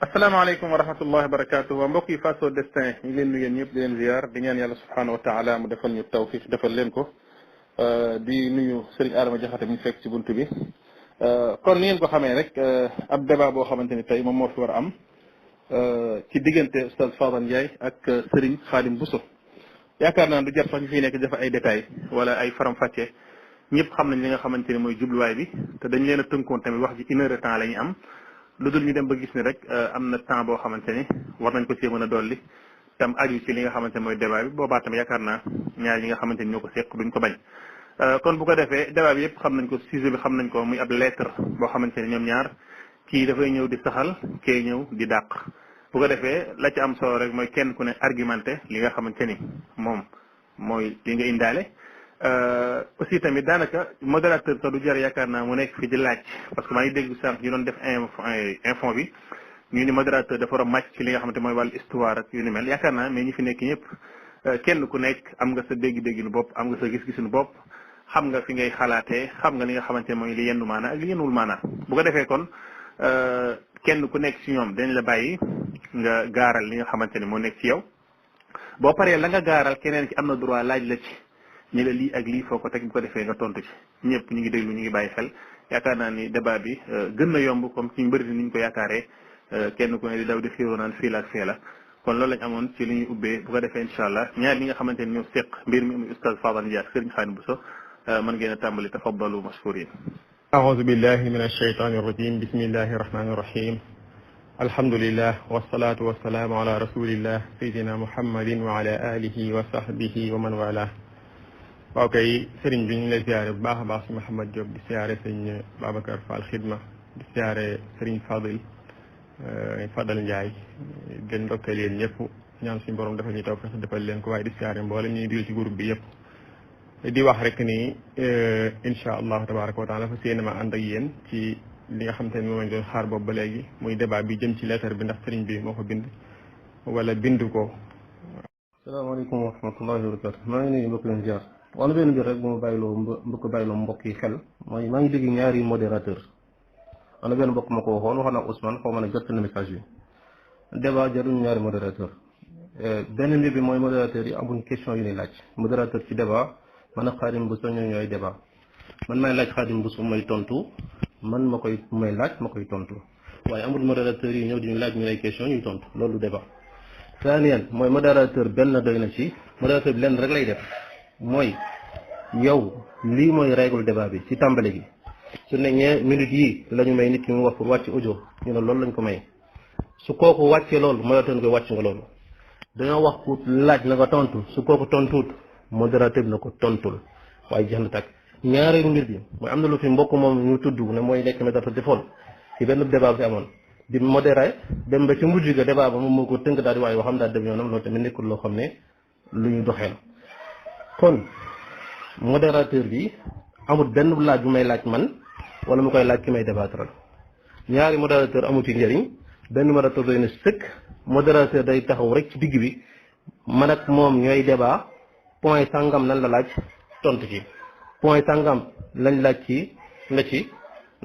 asalaamaaleykum wa rahmatullahi wa barakatuh waa mbokk yi Face au Destin ñu ngi leen nuyu ñëpp di leen ziar di ñaan yàlla subhanahu wa taala mu defal ñu tawfiq defal leen ko di nuyu Serigne Adama Diakhaté mi fekk ci buntu bi kon ni ngeen ko xamee rek ab débat boo xamante ni tey moom moo fi war a am ci diggante Oustaz Fadal Ndiaye ak Serigne Khadim Bousso yaakaar naa du jar sax ñu fiy nekk dafa ay détails wala ay faram-fàcce ñëpp xam nañ li nga xamante ni mooy jubluwaay bi te dañ leen a tënkoon tamit wax ji 1 heure de temps la ñuy am. lu dul ñu dem ba gis ni rek am na temps boo xamante ni war nañ ko cee mën a dolli tam aju ci li nga xamante ne mooy débat bi boobaa tam yaakaar naa ñaar ñi nga xamante ni ñoo ko seq duñ ko bañ. kon bu ko defee débat bi yëpp xam nañ ko sujet bi xam nañ ko muy ab lettre boo xamante ni ñoom ñaar kii dafay ñëw di saxal kee ñëw di dàq. bu ko defee la ci am solo rek mooy kenn ku ne argumenté li nga xamante ni moom mooy li nga indaale. aussi tamit daanaka modérateur sax du jar yaakaar naa mu nekk fi di laaj parce que maa ngi dégg sànq ñu doon def info bi ñu ni modérateur dafa war a màcc ci li nga xamante mooy wàllu histoire ak yu ni mel yaakaar naa mais ñi fi nekk ñëpp kenn ku nekk am nga sa dégg-dégginu bopp am nga sa gis-gisinu bopp xam nga fi ngay xalaatee xam nga li nga xamante ne mooy li yendu maanaa ak li yenduwul maanaa bu ko defee kon kenn ku nekk ci ñoom dañ la bàyyi nga gaaral li nga xamante ne moo nekk ci yow boo paree la nga gaaral keneen ki am na droit laaj la ci ñi la lii ak lii foo ko teg bu ko defee nga tontu ci ñëpp ñu ngi déglu ñu ngi bàyyi xel yaakaar naa ni débat bi gën na yomb comme ci mbëri ni ñu ko yaakaaree kenn ku ne di daw di xiiroo naan fii la ak fee la kon loolu lañ amoon ci li ñuy ubbee bu ko defee incha allah ñaar ñi nga xamante ni ñoo seq mbir mi muy Oustaz Fadal Ndiaye ak Serigne Khadim Bousso mën ngeen a tàmbali tafaddalu mashkurin. أعوذ بالله من الشيطان الرجيم بسم الله الرحمن الرحيم الحمد لله والصلاة والسلام على رسول الله سيدنا محمد وعلى آله وصحبه ومن والاه waaw kay sëriñ bi ñu ngi lay siyaare bu baax a baax si Mouhamed Diop di siyaare sëñ Babacar Fall Xidma di siyaare sëriñ Fadal Ndiaye di ndokkeel yéen ñëpp ñaan suñu borom dafa ñuy taw fexe defal leen ko waaye di siyaare mboolem ñuy digal ci groupe bi yëpp di wax rek ni incha allahu tabaraka wa taala fa séen ma ànd ak yéen ci li nga xam te ne moom lañ doon xaar boobu ba léegi muy débat bi jëm ci lettre bi ndax sëriñ bi moo ko bind wala bind ko. salaamaaleykum wa rahmatullahi wa barakatu maa ngi nuyu mbokk leen jaar wala benn mbir rek bu ma bàyyiloo mbokk yi xel mooy maa ngi dégg ñaari modérateur wala benn mbokk ma ko waxoon wax naa Ousmane xaw ma ne jot na message bi débat jarul ñaari modérateur benn mbir bi mooy modérateur yi amuñ question yu ñuy laaj modérateur ci débat man ak Khadim Bousso ñooy débat man may laaj Khadim Bousso may tontu man may laaj ma koy tontu waaye amul modérateur yi ñëw di ñu laaj ñu lay question ñuy tontu loolu débat saaniyan mooy modérateur benn doy na ci modérateur bi lenn rek lay def mooy yow lii mooy règle débat bi ci tàmbali gi su ne minutes yi la ñu may nit ki mu wax pour wàcc audio ñu ne loolu lañ ko may su kooku wàccee loolu modérateur bi wàcc nga loolu dañoo wax pour laaj na nga tontu su kooku tontuut modérateur bi na ko tontul waaye jeex na tàkk ñaareelu mbir bi mooy am na lu fi mbokk moom ñu tudd ne mooy nekk modérateur defoon ci benn débat bi amoon di modéré dem ba ci mujj ga débat ba moom moo ko tënk daal di waaye waxam daal dem yoonam loolu tamit nekkul loo xam ne lu ñu doxee la kon modérateur bi amul benn laaj bu may laaj man wala mu koy laaj ki may débattre ñaari modérateur amu ci njëriñ benn modérateur doy na sëkk modérateur day taxaw rek ci digg bi man ak moom ñooy débat point sangam lan la laaj tontu ci point sangam lañ laaj ci na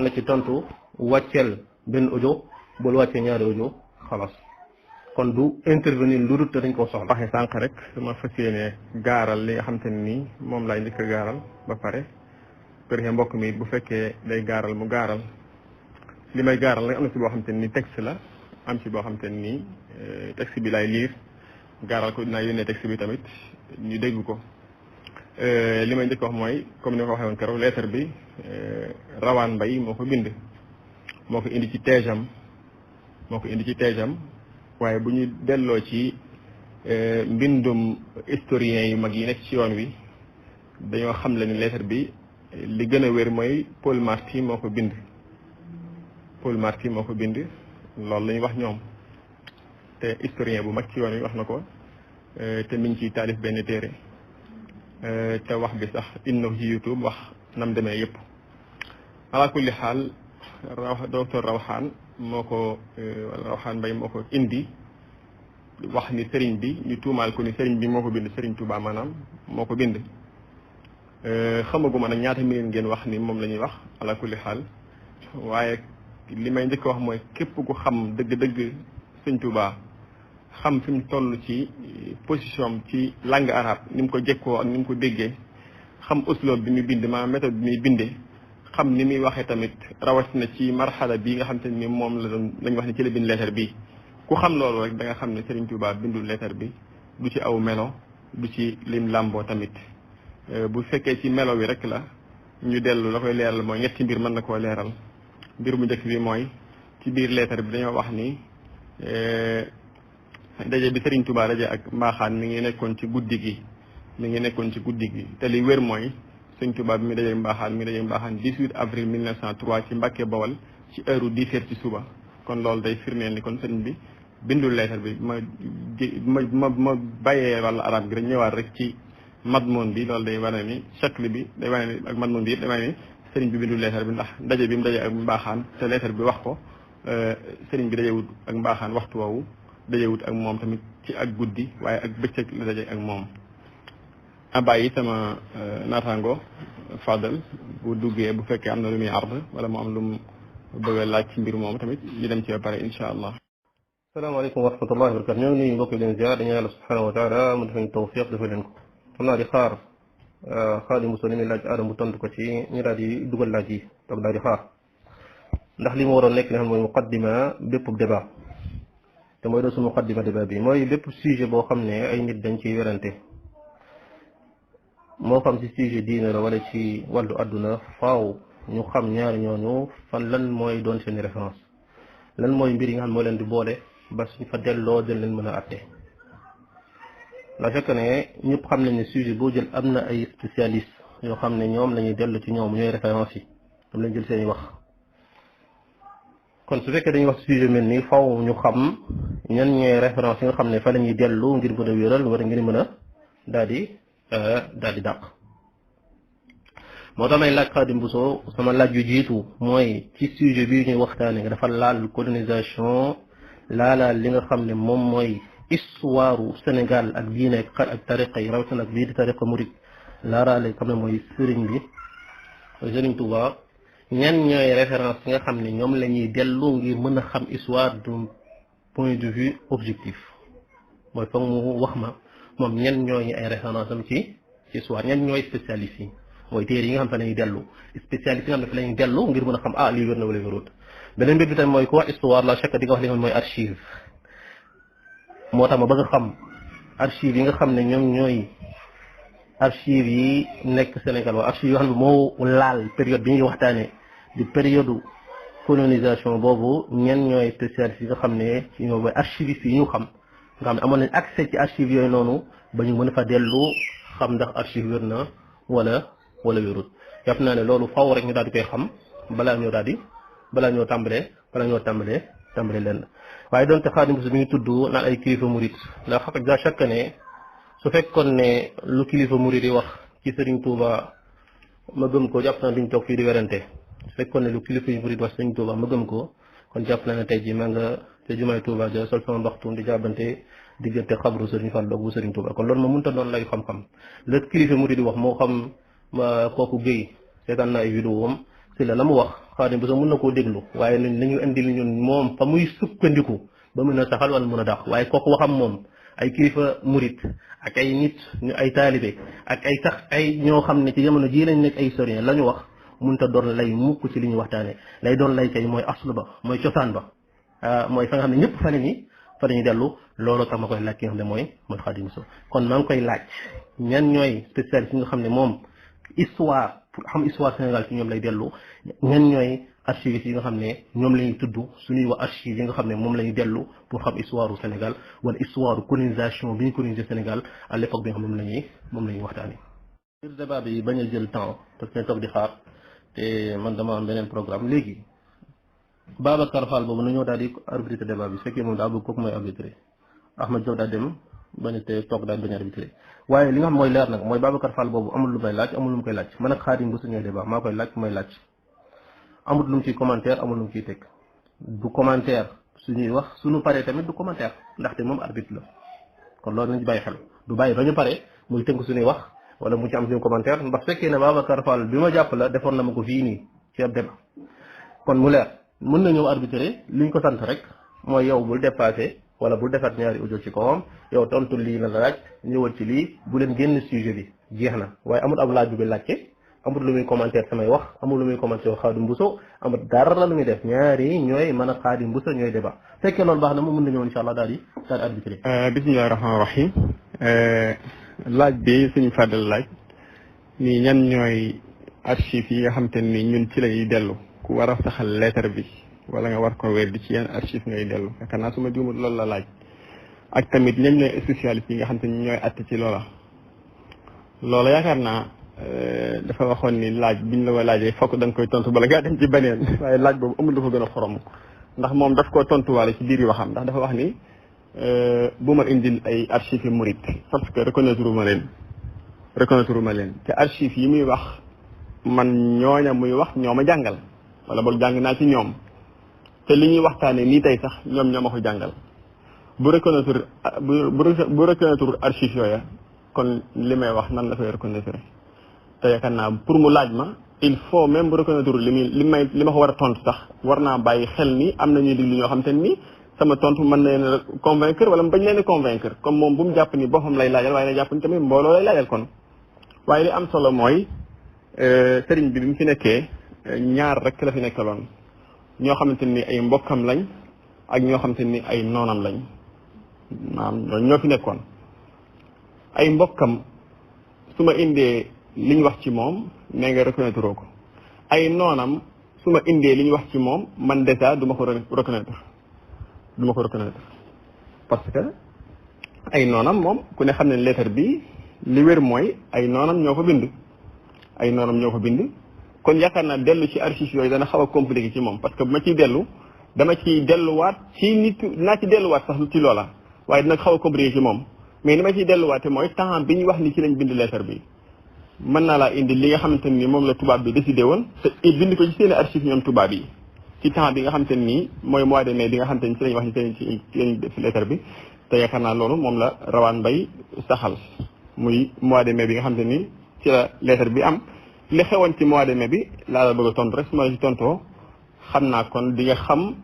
ci tontu wàcceel benn audio bul wàccee ñaari audio xalaas kon du intervenir lu dul te dañ koo soxla. waxee sànq rek dama fas yéene gaaral li nga xam te ne nii moom laay njëkk a gaaral ba pare pour que mbokk mi bu fekkee day gaaral mu gaaral li may gaaral nag am na si boo xam te ne nii texte la am si boo xam te ne nii texte bi laay liir gaaral ko dinaa yónnee texte bi tamit ñu dégg ko li may njëkk wax mooy comme ni ma ko waxee woon keroog lettre bi Rawaan Mbay moo ko bind moo ko indi ci teejam waaye bu ñu delloo ci mbindum historien yu mag yi nekk ci yoon wi dañoo xam le ni lettre bi li gën a wér mooy Paul Marty moo ko bind loolu la ñuy wax ñoom te historien bu mag ci yoon wi wax na ko te mi ngi ciy taalif benn téere te wax bi sax inna ci YouTube wax nam demee yëpp ala kulli xaal docteur Rawxaan Mbay moo ko indi wax ni sëriñ bi ñu tuumaal ko ni sëriñ bi moo ko bind sëriñ Tuubaa maanaam moo ko bind xamaguma nag ñaata minute ngeen wax ni moom la ñuy wax ala kulli xaal waaye li may njëkk wax mooy képp ku xam dëgg-dëgg sëñ Tuubaa xam fi mu toll ci position ci langue arabe ni mu ko jekkoo ak ni mu ko déggee xam usloob bi muy bind maanaam méthode bi muy bindee xam ni muy waxee tamit rawatina ci marxala bii nga xam te ni moom la doon lañ wax ne ci la bind lettre bi ku xam loolu rek da nga xam ne Serigne Touba bindul lettre bi du ci aw melo du ci lim làmboo tamit bu fekkee ci melo wi rek la ñu dellu la koy leeral mooy ñetti mbir mën na koo leeral mbir bu njëkk bi mooy ci biir lettre bi dañoo wax ni daje bi Serigne Touba daje ak mbaaxaan mi ngi nekkoon ci guddi gi te li wér mooy Serigne Touba bi mu daje mbaaxaan mi ngi daje mbaaxaan 18 avril 1903 ci Mbàkke Bawol ci heure 10 heures ci suba kon loolu day firndeel ni kon Serigne bi bindul lettre bi ma bàyyee wàllu arab gi rek ñëwaat rek ci madmoon bi loolu day wane ni shakl bi day wane ni ak madmoon bi yëpp day wane ni Serigne bi bindul lettre bi ndax daje bi mu daje ak mbaaxaan te lettre bi wax ko Serigne bi dajewut ak mbaaxaan waxtu woowu dajewut ak moom tamit ci ak guddi waaye ak bëccëg la daje ak moom a bàyyi sama naataango Fadel bu duggee bu fekkee am na lu muy ard wala mu am lu mu bëgg a laaj ci mbir moomu tamit ñu dem ci ba pare insha allah. salaamaaleykum wa rahmatullahi wa barakatu ñoo ngi nuyu mbokk yi leen ziar dañu yàlla subhanahu wa taala mu defañ tawfiq dafa leen ko xam naa di xaar Xaadim Bousso ni muy laaj aadama bu tontu ko ci ñu daal di dugal laaj yi toog daal di xaar ndax li mu waroon nekk li nga xam mooy muqaddima bépp débat te mooy doon suñu muqaddima débat bi mooy bépp sujet boo xam ne ay nit dañ ciy werante moo xam ci sujet diine la wala ci wàllu àdduna faaw ñu xam ñaari ñooñu fan lan mooy doon seen référence lan mooy mbir yi nga xam moo leen di boole ba suñ fa delloo dañ leen mën a atte la fekk ne ñëpp xam nañ ne sujet boo jël am na ay spécialiste yoo xam ne ñoom la ñuy dellu ci ñoom ñooy référence yi ñoom lañ jël seen i wax kon su fekkee dañuy wax sujet mel nii faw ñu xam ñan ñooy référence yi nga xam ne fa la ñuy dellu ngir mën a wéral wala ngir mën a daal di dàq moo tax may laaj Xaadim Bousso sama laaj yu jiitu mooy ci sujet bii ñuy waxtaane nga dafa laal colonisation laalaal li nga xam ne moom mooy histoire Sénégal ak diine ak tariqa yi rawatina ak bii di tariqa murid laalaale xam ne mooy sëriñ bi Sëriñ Touba ñan ñooy référence yi nga xam ne ñoom la ñuy dellu ngir mën a xam histoire d'un point de vue objectif mooy foog mu wax ma moom ñan ñooy ay référence am ci histoire ñan ñooy spécialiste yi mooy téere yi nga xam ne fa la ñuy dellu spécialiste yi nga xam ne fa la ñuy dellu ngir mën a xam lii wér na wala wérut beneen mbir bi tamit mooy ku wax histoire la chaque di nga wax li nga xam mooy archive moo tax ma bëgg a xam archive yi nga xam ne ñoom ñooy archive yi nekk Sénégal waa archive yoo xam ne moo laal période bi ñuy waxtaane di période colonisation boobu ñen ñooy spécialiste yi nga xam ne ci ñoom mooy archiviste yi ñu xam nga xam ne amoon nañ accès ci archive yooyu noonu ba ñu mën a fa dellu xam ndax archive wér na wala wérut jàpp naa ne loolu faw rek ñu daal di koy xam balaa ñoo tàmbalee lenn waaye doonte Xaadim Bousso bi ngi tudd naan ay kilifa murit ndax ja chaque ne su fekkoon ne lu kilifa murit yi wax ci Serigne Touba ma gëm ko jàpp naa duñ toog fii di werante su fekkoon ne lu kilifa yu murit wax Serigne Touba ma gëm ko kon jàpp naa ne tey jii maa nga te jumaay Touba ja sol sama mbaxtu di jàbbante diggante xabru Serigne Fall ak bu Serigne Touba kon loolu ma mënta doon lay xam-xam la kilifa murit yi wax moo xam kooku Guèye seetaan naa ay vidéo am si la mu wax Xaadim Bousso mën na koo déglu waaye ñun nañu indil ñun moom fa muy sukkandiku ba mën a saxal wala mën a dàq waaye kooku waxam moom ay kilifa murit ak ay nit ñu ay taalibe ak ay sax ay ñoo xam ne ci jamono jii lañ nekk ay historien la ñu wax mënta doon lay mukk ci li ñu waxtaane lay doon lay kay mooy aslu ba mooy cosaan ba mooy fa nga xam ne ñëpp fa lañuy dellu loolu tax ma koy laaj ki nga xam ne mooy Xaadim Bousso kon maa ngi koy laaj ñan ñooy spécialiste yi nga xam ne moom histoire pour xam histoire Sénégal ci ñoom lay dellu ñan ñooy archives yi nga xam ne ñoom la ñuy tudd suñuy wax archives yi nga xam ne moom la ñuy dellu pour xam histoire u Sénégal wala histoire colonisation bi ñu colonisé Sénégal à l'époque bi nga xam ne moom la ñuy waxtaanee. ngir débat bi bañ a jël temps parce que toog di xaar te man dama am beneen programme léegi Babacar Fall boobu nañoo daal di arbitré débat bi su fekkee moom daa bëgg kooku mooy arbitré Ahmed Diop daa dem bañ te toog daal bañ a arbitré waaye li nga xam mooy leer nag mooy Babacar Fall boobu amul lu may laaj amul lu mu koy laaj man ak Xaadim Bousso ñooy débat maa koy laaj may laaj amul lu mu ciy commentaire amul lu mu ciy teg du commentaire suñuy wax suñu paree tamit du commentaire ndaxte moom arbitre la kon loolu nañ ci bàyyi xel du bàyyi ba ñu pare muy tënk suñuy wax wala mu ci am suñu commentaire ndax fekkee ne Babacar Fall bi ma jàpp la defoon na ma ko fii nii ci ab débat kon mu leer mën na ñëw arbitrer liñ ko sant rek mooy yow bul dépassé wala bul defaat ñaari audio ci kawam yow tontu lii la laaj ñëwal ci lii bu leen génn sujet bi jeex na waaye amul ab laaj bu bi laajte amul lu muy commentaire samay wax amul lu muy commentaire Xaadim Bousso amul dara lu muy def ñaari ñooy mën a Xaadim Bousso ñooy débat fekkee loolu baax na mu mën na ñëw insha allah daal di arbitrer. bismillahi rahmaani rahim laaj bi suñu fàddal laaj ni ñan ñooy archives yi nga xam te ni ñun ci lañuy dellu ku war a saxal lettre bi wala nga war ko weddi ci yenn archive ngay dellu yaakaar naa su ma juumul loolu la laaj ak tamit ñan ñooy spécialiste yi nga xam te ni ñooy att ci loola yaakaar naa dafa waxoon ni laaj biñ la ko laajee fokk da nga koy tontu bala ngaa dem ci beneen waaye laaj boobu amul dafa gën a xorom ndax moom daf koo tontuwaale ci biir yi waxam ndax dafa wax ni bu ma indil ay archives yu murit parce que reconnaître ma leen te archives yi muy wax man ñooña muy wax ñoo ma jàngal wala boog jàng naa ci ñoom te li ñuy waxtaanee nii tey sax ñoom ñoo ma ko jàngal bu reconnaître archives yooya kon li may wax nan la koy reconnaître te yaakaar naa pour mu laaj ma il faut même bu reconnaître li ma ko war a tontu sax war naa bàyyi xel ni am na ñuy diglu ñoo xam te ni sama tontu mën na leen convaincre wala mu bañ leen convaincre comme moom bu mu jàpp ni boppam lay laajal waaye na jàpp ni tamit mbooloo lay laajal kon waaye li am solo mooy sëriñ bi mu fi nekkee ñaar rek la fi nekkaloon ñoo xamante ni ay mbokkam lañ ak ñoo xamante ni ay noonam lañ maanaam ñoo fi nekkoon ay mbokkam su ma indee li ñu wax ci moom nee nga reconnaître ko ay noonam su ma indee li ñu wax ci moom man déjà du ma ko reconnaître parce que ay noonam moom ku ne xam ne lettre bi li wér mooy ay noonam ñoo ko bind kon yaakaar naa dellu ci archives yooyu dana xaw a compliqué ci moom parce que bu ma ciy dellu dama ciy delluwaat ci nit naa ci delluwaat sax ci loola waaye dina xaw a compliqué ci moom mais li ma ciy delluwaate mooy temps bi ñu wax ni ci lañ bind lettre bi mën naa laa indi li nga xamante ni moom la tubaab bi décidé woon te bind ko ci seen archives ñoom tubaab yi ci temps bi nga xamante ni mooy mois de mai bi nga xamante ni ci lañ wax ni ci lañ def lettre bi te yaakaar naa loolu moom la Rawaan Mbay saxal muy mois de mai bi nga xamante ni ci la lettre bi am li xewoon ci mois de mai bi laa la bëgg a tontu rek su ma la ci tontoo xam naa kon di nga xam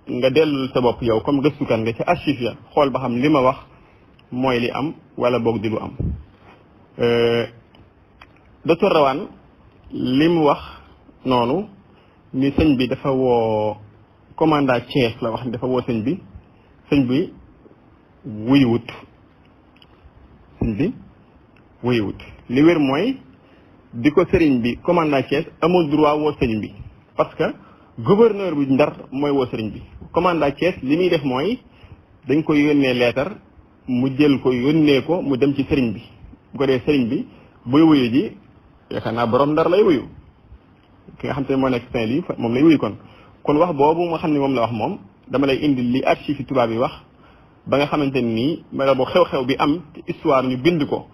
nga dellu sa bopp yow comme gëstukan nga ci archive ya xool ba xam li ma wax mooy li am wala boog di lu am docteur Rawaan li mu wax noonu ni sëñ bi dafa woo commandant Thiès la wax ni dafa woo sëñ bi wuyuwut li wér mooy di ko sëriñ bi commandant Thiès amul droit woo sëñ bi parce que gouverneur bi Ndar mooy woo sëriñ bi commandant Thiès li muy def mooy dañ koy yónnee leetar mu jël ko yónnee ko mu dem ci sëriñ bi bu ko dee sëriñ bi buy wuyu ji yaakaar naa borom Ndar lay wuyu ki nga xam te ne moo nekk Saint-Louis moom lay wuyu kon wax boobu nga xam ne moom la wax moom dama lay indi li archive tubaab yi wax ba nga xamante nii mala boo xew-xew bi am ci histoire ñu bind ko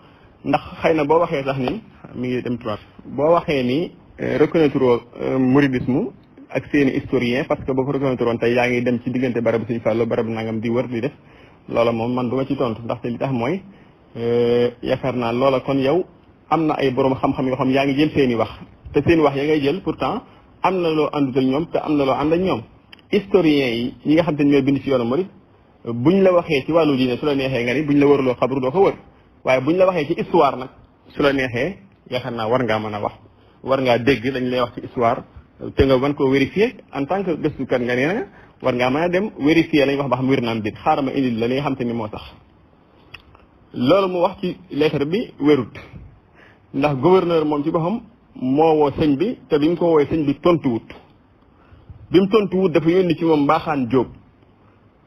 ndax xëy na boo waxee sax ni mi ngi dem tubaab boo waxee ni reconnaître mouridisme ak seeni historien parce que boo ko reconnaître woon tey yaa ngi dem ci diggante barabu Sëñ Fallu barabu nangam di wër di def loola moom man du ma ci tontu ndaxte li tax mooy yaakaar naa loola kon yow am na ay borom xam-xam yoo xam yaa ngi jël seeni wax te seeni wax ya ngay jël pourtant am na loo àndut ak ñoom te am na loo ànd ak ñoom historien yi nga xam te ñooy bind ci yoonu murid buñ la waxee ci wàllu diine su la neexee nga ni buñ la wërloo xabru doo ko wër waaye buñ la waxee ci histoire nag su la neexee yaakaar naa war ngaa mën a wax war ngaa dégg dañ lay wax ci histoire te nga mën koo vérifier en tant que gëstukat nga nee na war ngaa mën a dem vérifier lañ wax ba xam wér naam dit xaaral ma indil la li nga xam te ni moo tax loolu mu wax ci lettre bi wérut ndax gouverneur moom ci boppam moo woo sëñ bi te bi mu ko woowee sëñ bi tontuwut bi mu tontuwut dafa yónni ci moom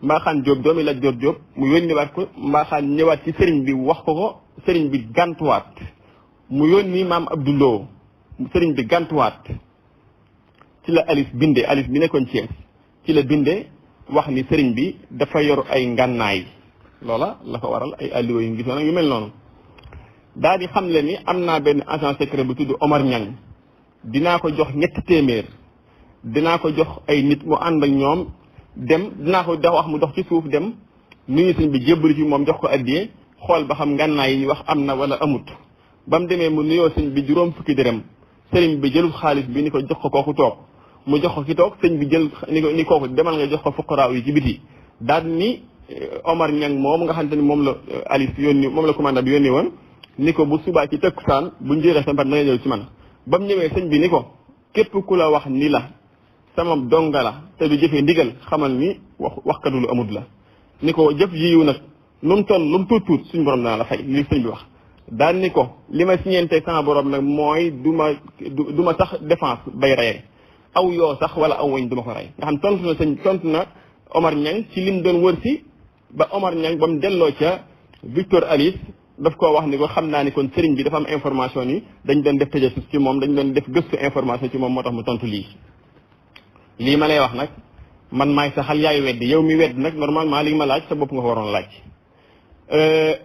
Mbaaxaan Jóob doomi Lat Joor Jóob mu yónniwaat ko Mbaaxaan ñëwaat ci sëriñ bi wax ko sëriñ bi gàntuwaat mu yónni maam Abdouloo sëriñ bi gàntuwaat ci la alif bi nekkoon Thiès ci la binde wax ni sëriñ bi dafa yor ay ngànnaay loola la ko waral ay alliwa yu gisoon ak yu mel noonu daal di xam le ni am naa benn agent secret bu tudd Omar Niang dinaa ko jox 300 dinaa ko jox ay nit mu ànd ak ñoom dem dinaa ko wax mu dox ci suuf dem nuyu sëñ bi jébbalu ci moom jox ko addiyee xool ba xam ngànnaay yi ñu wax am na wala amut ba mu demee mu nuyoo sëñ bi 20 dërëm sëriñ bi jëlul xaalis bi ni ko jox ko kooku toog mu jox ko ki toog sëñ bi jël ni kooku demal nga jox ko fuqaraaw yi ci biti daal ni Omar Niang moom nga xamante ni moom la Alice yónni moom la commandant bi yónni woon ni ko bu subaa ci tëkkusaan buñ jëlee sa mbat na nga ñëw ci man ba mu ñëwee sëñ bi ni ko képp ku la wax ni la sama donga la te du jëfee ndigal xamal ni waxkatu lu amut la ni ko jëf yiw nag lu mu toll lu mu tuut suñu borom dana la fay li sëñ bi wax daal ni ko li ma siñeente sama borom nag mooy du ma sax défense bay reyee aw yoo sax wala aw wañ du ma ko rey nga xam tontu na Omar Niang ci lim doon wër si ba Omar Niang ba mu delloo ca Victor Alice daf koo wax ni ko xam naa ni kon sëriñ bi dafa am information ni dañ doon def tajassus ci moom dañ doon def gëstu information ci moom moo tax mu tontu lii ma lay wax nag man maay saxal yaay weddi yow mi weddi nag normalement li ma laaj sa bopp nga ko waroon laaj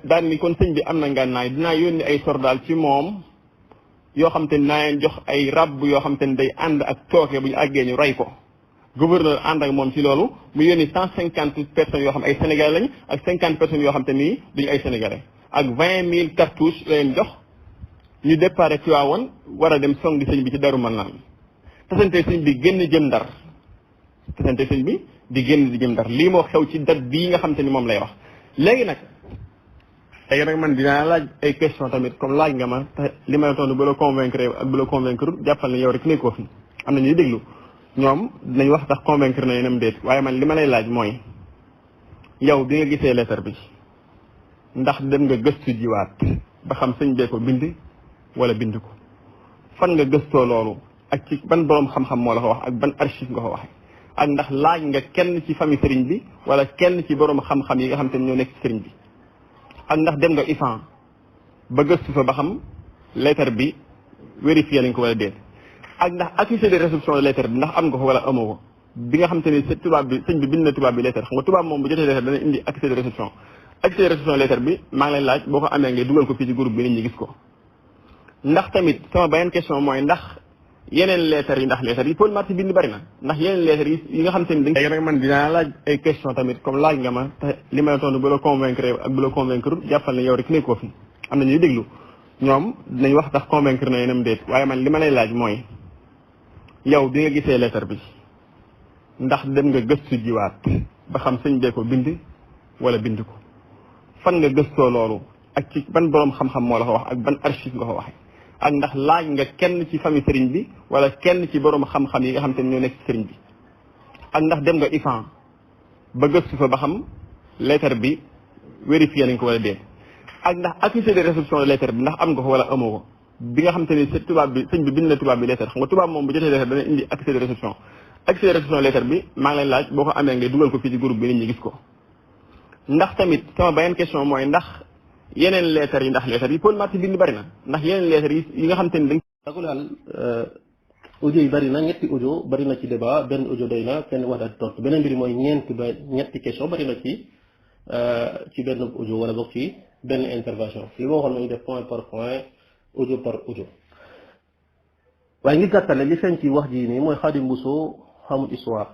daan ni kon sëñ bi am na ngànnaay dinaa yónni ay sordaal ci moom yoo xam te ni naa leen jox ay ràbb yoo xam te ni day ànd ak tooke bu ñu àggee ñu rey ko gouverneur ànd ak moom ci loolu mu yónni 150 personnes yoo xam ay sénégalais lañ ak 50 personnes yoo xam te ni duñu ay sénégalais ak 20 000 cartouches la leen jox ñu déparé ci waawoon war a dem song di sëñ bi ci Daaru Manaan tasante sëñ bi génn jëm Ndar tasante sëñ bi di génn di jëm Ndar lii moo xew ci date bii nga xam te ni moom lay wax léegi nag tey nag man dinaa laaj ay question tamit comme laaj nga ma te li may tontu bu la convaincre ak bu la convaincre jàppal ne yow rek nekkoo fi am na ñuy déglu ñoom dinañ wax tax convaincre na yeneen déet waaye man li ma lay laaj mooy yow bi nga gisee lettre bi ndax dem nga gëstu jiwaat ba xam sëñ bee ko bind wala bind ko fan nga gëstoo loolu ak ci ban borom xam-xam moo la ko wax ak ban archive nga ko waxe ak ndax laaj nga kenn ci famille sëriñ bi wala kenn ci borom xam-xam yi nga xam te ne ñoo nekk ci sëriñ bi ak ndax dem nga IFAN ba gëstu fa ba xam lettre bi vérifié nañ ko wala déet ak ndax accusé de réception de lettre bi ndax am nga ko wala amoo ko bi nga xam te ni tubaab bi sëñ bi bind na tubaab bi lettre xam nga tubaab moom bu jotee lettre dana indi accusé de réception accusé de réception lettre bi maa ngi lay laaj boo ko amee ngay dugal ko fii ci groupe bi nit ñi gis ko ndax tamit sama beneen question mooy ndax yeneen lettres yi ndax lettres yi Paul Marty bind bari na ndax yeneen lettres yi nga xam te ni dañ nag man dinaa laaj ay question tamit comme laaj nga ma te li may tontu bu la convaincre ak bu la convaincre jàppal ne yow rek nekkoo fi am na ñuy déglu ñoom dinañ wax tax convaincre na yeneen déet waaye man li ma lay laaj mooy yow bi nga gisee lettre bi ndax dem nga gëstu jiwaat ba xam sëñ bee ko bind wala bind ko fan nga gëstoo loolu ak ci ban borom xam-xam moo la ko wax ak ban archive nga ko waxe ak ndax laaj nga kenn ci famille sëriñ bi wala kenn ci borom xam-xam yi nga xam te ne ñoo nekk ci sëriñ bi ak ndax dem nga IFAN ba gëstu fa ba xam lettre bi vérifié nañ ko wala déet ak ndax accusé de réception de lettre bi ndax am nga ko wala amoo ko bi nga xam te ni tubaab bi sëñ bi bind na tubaab bi lettre xam nga tubaab moom bu jotee lettre dana indi accusé de réception lettre bi maa ngi lay laaj boo ko amee ngay dugal ko fii ci groupe bi nit ñi gis ko ndax tamit sama beneen question mooy ndax yeneen lettres yi ndax lettres yi Paul Marty bind bari na ndax yeneen lettres yi nga xam te ni dañ dagul daal audio yi bari na ñetti audio bari na ci débat benn audio doy na kenn wax daal tontu beneen mbir mooy ñetti question bari na ci benn audio wala boog ci benn intervention li ma waxoon nañu def point par point audio par audio waaye ngir gàttale li feeñ ci wax ji nii mooy Khadim Bousso xamul histoire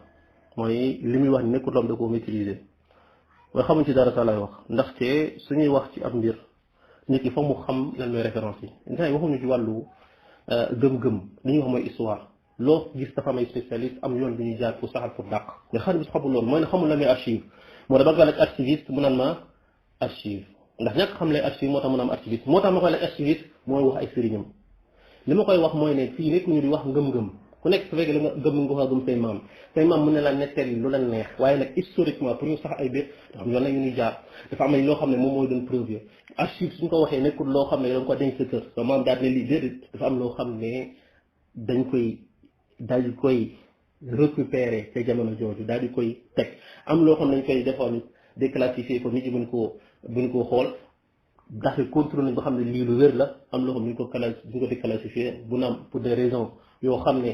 mooy li muy wax ni nekkul lam da koo maîtriser mooy xamuñ ci dara sa lay wax ndaxte suñuy wax ci ab mbir nit ki foog mu xam lan mooy référence yi nga waxuñu ci wàllu gëm-gëm li ñuy wax mooy histoire loo gis dafa am ay spécialiste am yoon bi ñuy jaar pour saxal pour dàq mais Khadim Bousso xamul loolu mooy ne xamul lan mooy archive moo dama laaj archiviste mu naan ma archive ndax ñàkk xam lay archive moo tax mu naan archiviste moo tax ma koy laaj archiviste mooy wax ay sëriñam li ma koy wax mooy ne fii nekk ñu di wax ngëm-ngëm ku nekk su fekkee la nga gëm nga wax gëm say maam mën na la nettali lu la neex waaye nag historiquement pour ñu sax ay bér dafa am yoon la ñu ñuy jaar dafa am loo xam ne moom mooy doon preuve archive suñ ko waxee nekkul loo xam ne da nga ko denc sa kër sa maam daal ne lii déedéet dafa am loo xam ne dañ koy daal di koy récupérer ca jamono jooju daal di koy teg am loo xam ne dañ koy defoon déclassifier ko nit ñi buñ koo xool ndax contrôle nañ ba xam ne lii lu wér la am loo xam ne duñ ko déclassifier bu naam pour des raisons yoo xam ne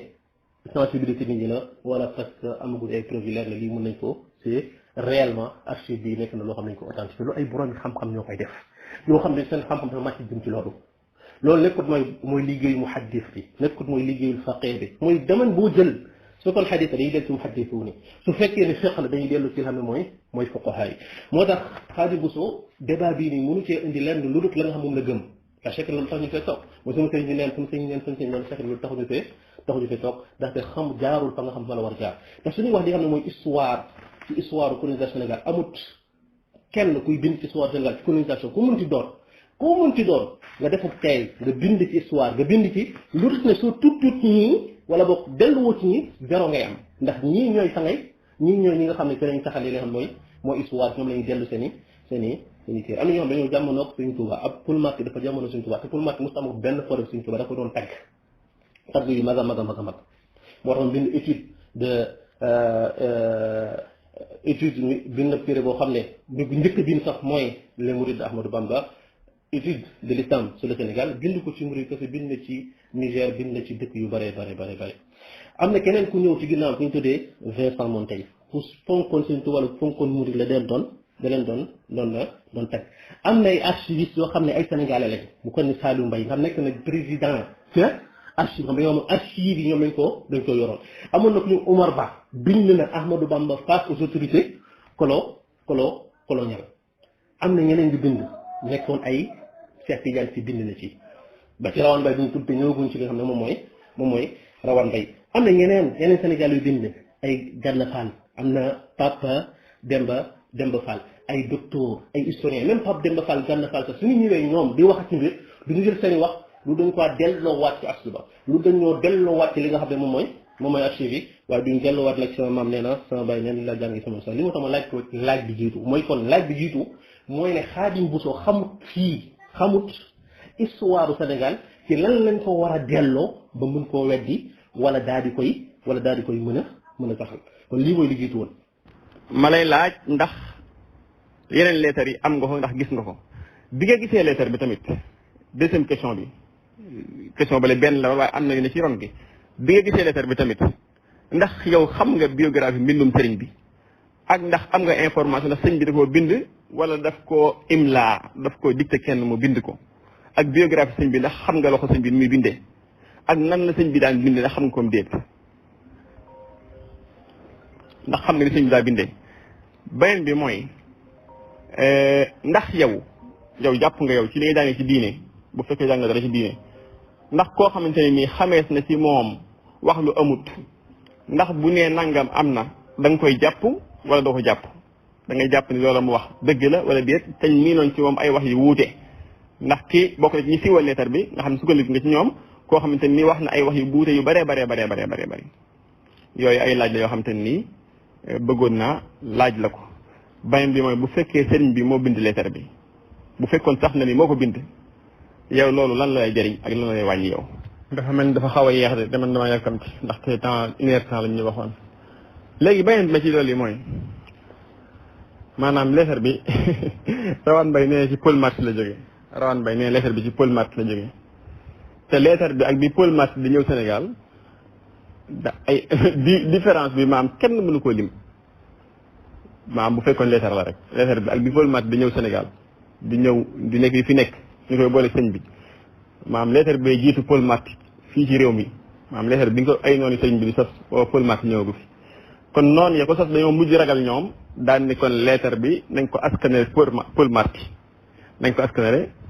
sensibilité nit ñi la wala parce que amagul ay preuve leer la lii mën nañ ko c'est réellement archive bi nekk na loo xam ne nañ ko authentifié loolu ay borom xam-xam ñoo koy def yoo xam ne seen xam-xam dafa màcc jëm ci loolu nekkut mooy liggéeyu muhaddis bi nekkut mooy liggéeyul faqih bi mooy deman boo jël su kon xadis dañuy dellu ci muhaddisuun ni su fekkee ne fiqh la dañuy dellu ci xam ne mooy fuqaha yi moo tax Khadim Bousso débat bii nii mënu cee indi lenn lu dul la nga xam moom la gëm parce que loolu tax ñu fee toog mooy sama sëriñ bi neen sama sëriñ neen sama sëriñ loolu fekk loolu taxuñu fee toog ndaxte xam jaarul fa nga xam fa la war jaar te suñuy wax di xam ne mooy histoire ci histoire colonisation Sénégal amut kenn kuy bind ci histoire Sénégal ci colonisation ku mënti doon nga defub tey nga bind ci histoire nga bind ci lu tax ne soo tuut ñii wala boog delluwoo ci ñi zéro ngay am ndax ñii ñooy sangay ñii ñooy ñi nga xam ne ci lañ saxal li nga xam mooy histoire ñoom lañu dellu seen i téere am na ñoo xam dañoo jamonoog Sëriñ Tuuba ab Paul Marty dafa jamono Sëriñ Tuuba te Paul Marty mosut amul benn forêt Sëriñ Tuuba dafa doon tagg yu mag a mag moo tax bind bind téere boo xam ne bi njëkk bind sax mooy les mourides de Ahmadou Bamba étude de l'islam sur le Sénégal bind ko ci murid kese bind na ci Niger bind na ci dëkk yu bare am na keneen ku ñëw ci ginnaaw ku ñu tuddee Vincent Montaigne pour fonkoon Sëriñ Tuuba wala fonkoon murid la doon teg am na ay archivistes yoo xam ne ay sénégalais lañ bu ko ni Saliou Mbaye nga xam nekk na président ca archive xam ne ñoom archive yi ñoom dañ ko yoroon amoon na ku ñu Omar Ba bind na Ahmadou Bamba face aux autorités coloniales am na ñeneen di bind nekkoon ay Cheikh Tidiane Sy bind na ci ba ci Rawane Mbaye duñu tudd te ñëwaguñ ci li nga xam ne moom mooy Rawane Mbaye am na yeneen Sénégal yu bind ay Gana Fall am na Papa Demba Fall ay docteur ay historien même Pape Demba Fall Gana Fall sax suñu ñëwee ñoom di wax ci mbir du ñu jël seen i wax lu dañ ko delloowaat ci archive ba lu dañoo delloowaat ci li nga xam ne moom mooy archive yi waaye duñ delloowaat nag sama maam nee na sama baay neen la jàngi sama sax li moo tax ma laaj bi jiitu mooy ne Xaadim Bousso xamut histoire du Sénégal ci lan lañ ko war a delloo ba mën koo weddi wala daal di koy mën a saxal kon lii mooy li jiitu woon. ma lay laaj ndax yeneen lettres yi am nga ko ndax gis nga ko bi nga gisee lettre bi tamit deuxième question bale benn la waaye am na yu ne ci ron gi bi nga gisee lettre bi tamit ndax yow xam nga biographie mbindum sëriñ bi ak ndax am nga information ndax sëñ bi da koo bind wala daf koo imla daf koo dicté kenn mu bind ko ak biographie sëñ bi ndax xam nga loxo sëñ bi muy bindee ak nan la sëñ bi daan bindee ndax xam nga ko déet ndax xam nga ni sëñ bi daa bindee beneen bi mooy ndax yow jàpp nga yow ci li nga jàngee ci diine bu fekkee jàng nga dara ci diine ndax koo xamante ne nii xamees na ci moom wax lu amut ndax bu nee nangam am na da nga koy jàpp wala doo ko jàpp da ngay jàpp ni loola mu wax dëgg la wala déet te mii noon ci moom ay wax yu wuute ndax kii bokk na ci ñi siiwal leetar bi nga xam ne sukkandiku nga ci ñoom koo xamante ni wax na ay wax yu wuute yu bare yooyu ay laaj la yoo xamante ni bëggoon naa laaj la ko beneen bi mooy bu fekkee sëriñ bi moo bind leetar bi bu fekkoon sax na ni moo ko bind yow loolu lan la lay jëriñ ak lan la lay wàññi yow. dafa mel ni dafa xaw a yeex de dama yàkkamti ndaxte temps 1 heure temps lañ ñu waxoon léegi beneen bi ma ci loolu yi mooy maanaam leetar bi Rawane Mbaye nee ci Paul Marty la jógee Rawane Mbaye nee leetar bi ci Paul Marty la jógee te leetar bi ak bi Paul Marty di ñëw Sénégal ay différence bi maam kenn mënu koo lim maam bu fekkoon leetar la rek leetar bi ak bi Paul Marty di ñëw Sénégal di nekk fi nekk ñu koy boole sëñ bi maam leetar bi jiitu Paul Marty fii ci réew mi maam leetar bi nga ko ay noonu sëñ bi di sos Paul Marty ñëwagu fi kon noonu ya ko sos dañoo mujj ragal ñoom daan ni kon leetar bi nañ ko askanale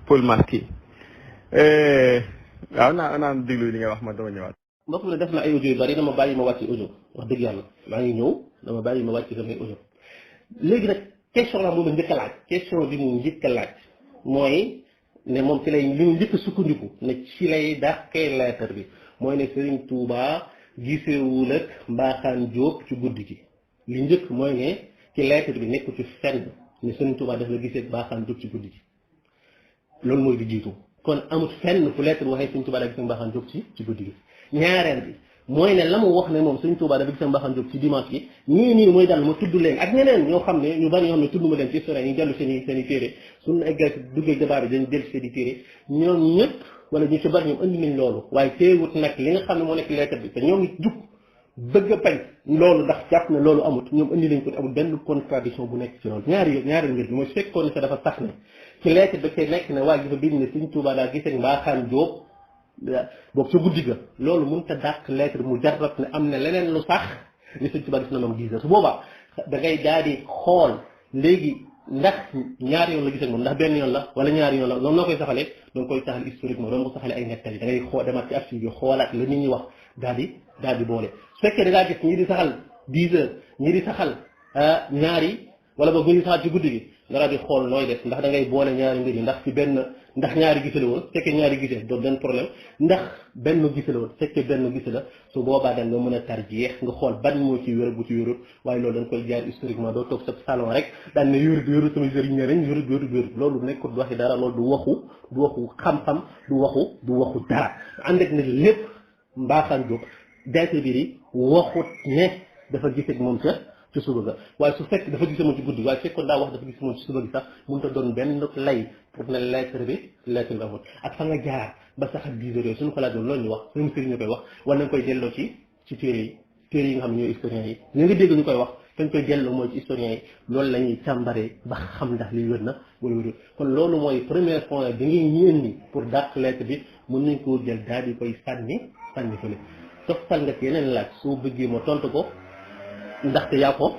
Paul Marty waaw naa déglu li nga wax ma dama ñëwaat. mbokk mi def na ay audio yu bari dama bàyyi ma wàcc audio wax dëgg yàlla maa ngi ñëw dama bàyyi ma wàcc samay audio léegi nag question la moom la njëkk a laaj question bi mu njëkk a laaj mooy ne moom ci lay li mu njëkk a sukkandiku ne ci lay dàqee leetar bi mooy ne Serigne Touba gisewul ak Mbaxane Diop ci guddi gi li njëkk mooy ne ci leetar bi nekk ci fenn ne Serigne Touba daf la gisee ak Mbaxane Diop ci guddi gi loolu mooy di jiitu kon amut fenn fu leetar waxee Serigne Touba daa gisee Mbaxane Diop ci guddi gi ñaareel bi mooy ne la mu wax ne moom Serigne Touba dafa gisee Mbaxane Diop ci dimanche gi nii mooy dal ma tudd leen ak ñeneen ñoo xam ne ñu bari ñoo xam ne tudd ma leen ci historien yi dellu seen i téere suñu eggal duggee débat bi dañ dellu seen i téere ñoom ñëpp wala ñu ci bari ñoom andi nañ loolu waaye teewut nag li nga xam ne moo nekk lettre bi te ñoom nit jug bëgg a bañ loolu ndax jàpp ne loolu amut ñoom andi nañ ko amul benn contradiction bu nekk ci loolu ñaari mbir bi mooy su fekkoon ne sa dafa sax ne ci lettre da cee nekk ne waa ji dafa bind ne Serigne Touba daa gisee Mbaxane Diop boog ca guddi ga loolu mënut a dàq lettre mu jarrat ne am na leneen lu sax ni Serigne Touba gis na moom 10 heures su boobaa da ngay daal di xool léegi ndax ñaari yoon la gis ak moom ndax benn yoon la wala ñaari yoon la noonu noo koy saxalee da nga koy saxal historiquement doon ko saxalee ay nettali da ngay demaat ci archive yi xoolaat la nit ñi wax daal di boole su fekkee da ngaa gis ñii di saxal 10 heures ñii di saxal ñaari wala boog ñii di saxal ci guddi gi nga daal di xool nooy def ndax da ngay boole ñaari mbir yi ndax ci benn ndax ñaari gise la woon fekkee ñaari gise doo benn problème ndax benn gise la woon fekkee benn gise la su boobaa da nga mën a tarjeex nga xool ban moo ci wér bu ci wérut waaye loolu da nga koy jaar historiquement doo toog sa salon rek daan ne wérut sama sëriñ ne nañ wérut loolu nekkul du waxi dara loolu du waxu xam-xam du waxu dara ànd ak ne lépp mbaaxaan jóg jaayte biir yi waxut ne dafa gise moom ci suba ga waaye su fekk dafa gis moom ci guddi waaye fekkoon daa wax dafa gis moom ci suba gi sax mënut a doon benn lay pour ne lettre bi amul ak fa nga jaar ba sax ak 10 heures yooyu suñu xalaat loolu ñu wax suñu sëriñ ñu koy wax wala nañ koy delloo ci téere yi nga xam ne ñooy historiens yi ñu ngi dégg ñu koy wax dañ koy delloo mooy ci historiens yi loolu la ñuy càmbaree ba xam ndax li wér na wala wérul kon loolu mooy premier point bi ngay ñeen ni pour dàq lettre bi mën nañ koo jël daal di koy sànni fële toftal nga ci yeneen laaj soo bëggee ma tontu ko ndaxte yaa ko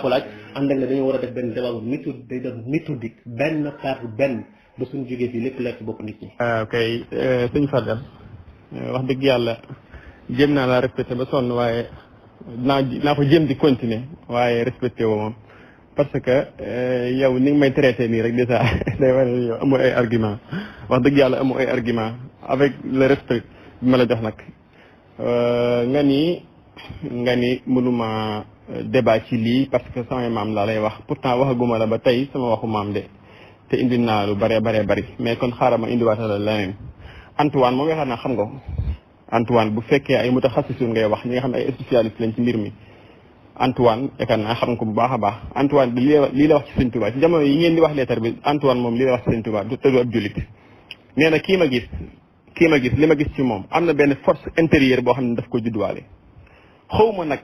laaj ànd ak ne dañoo war a def benn débat day doon méthodique benn par benn ba suñu jógee fii lépp leer ci bopp nit ñi. ok sëñ Fadel wax dëgg yàlla jéem naa la respecté ba sonn waaye naa ko jéem di continuer waaye respecté woo moom parce que yow ni nga may traité nii rek déjà day war ne yow amoo ay argument wax dëgg yàlla amoo ay argument avec le respect bi ma la jox nag nga ni mënuma débat ci lii parce que sama maam laa lay wax pourtant waxaguma la ba tey sama waxu maam de te indi naa lu bari mais kon xaaral ma indiwaata la leneen Antoine moom yaakaar naa xam nga ko Antoine bu fekkee ay mutaxassisun ngay wax ñi nga xam ne ay spécialiste lañ ci mbir mi Antoine yaakaar naa xam nga ko bu baax a baax Antoine bi lii la wax ci Sëñ Tuubaa ci jamono yi ngeen di wax leetar bi Antoine moom lii la wax ci Sëñ Tuubaa te du ab jullit nee na kii ma gis li ma gis ci moom am na benn force intérieure boo xam ne daf ko judduwaale xaw ma nag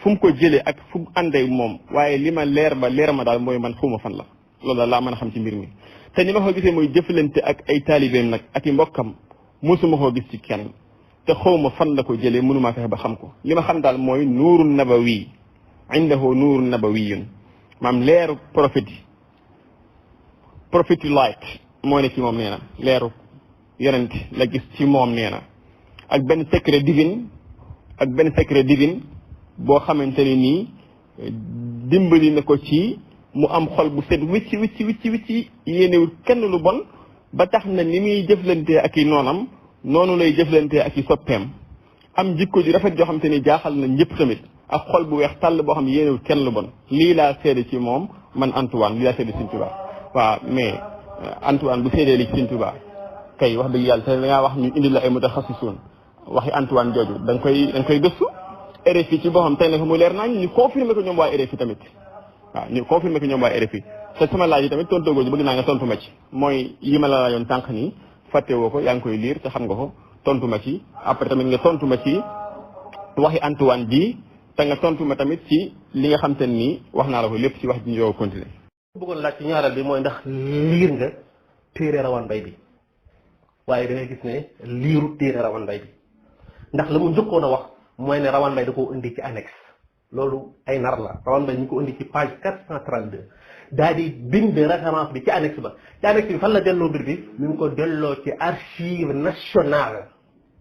fu mu ko jëlee ak fu mu àndee moom waaye li ma leer ma daal mooy man xaw ma fan la loolu daal laa mën a xam ci mbir mi te ni ma ko gisee mooy jëflante ak ay taalibeem nag ak i mbokkam mosuma koo gis ci kenn te xaw ma fan la ko jëlee mënumaa fexe ba xam ko li ma xam daal mooy nuurun nabawi indahu nuurun nabawiyun maam leeru prophète light moo ne ci moom nee na leeru yonent la gis ci moom nee na ak benn secret divine boo xamante ne nii dimbali na ko ci mu am xol bu set wicci yéenewul kenn lu bon ba tax na ni muy jëflantee ak i noonam noonu lay jëflantee ak i soppeem am jikko ji rafet joo xamante ni jaaxal na ñëpp tamit ak xol bu weex tàll boo xam ne yéenewul kenn lu bon lii laa seede ci moom man Antoine lii laa seede Sëñ Tuubaa waaw mais Antoine bu seedee li ci Sëñ Tuubaa kay wax dëgg yàlla te da ngaa wax ñu indi la ay mutaxassisuun waxi Antoine jooju da nga koy gëstu RFI ci boppam tey nag mu leer naa ñu confirmé ko ñoom waa RFI tamit waaw ñu confirmé ko ñoom waa RFI te sama laaj yi tamit tontoo ji bëgg naa nga tontu ma ci mooy yi ma la laajoon tànk nii fàtte woo ko yaa ngi koy liir te xam nga ko tontu ma ci après tamit nga tontu ma ci waxi Antoine ji te nga tontu ma tamit ci li nga xam te nii wax naa la ko lépp ci wax ji ñu yow continuer. bëggoon laaj ci ñaareel bi mooy ndax liir nga téere Rawane Mbaye bi waaye da ngay gis ne liiru téere Rawane Mbaye bi ndax la mu njëkkoon a wax mooy ne Rawane Mbaye da koo indi ci annexe loolu ay nar la Rawane Mbaye ñu ko indi ci page 432 daal di bind référence bi ci annexe ba ci annexe bi fan la delloo mbir bi mi ngi ko delloo ci archive nationale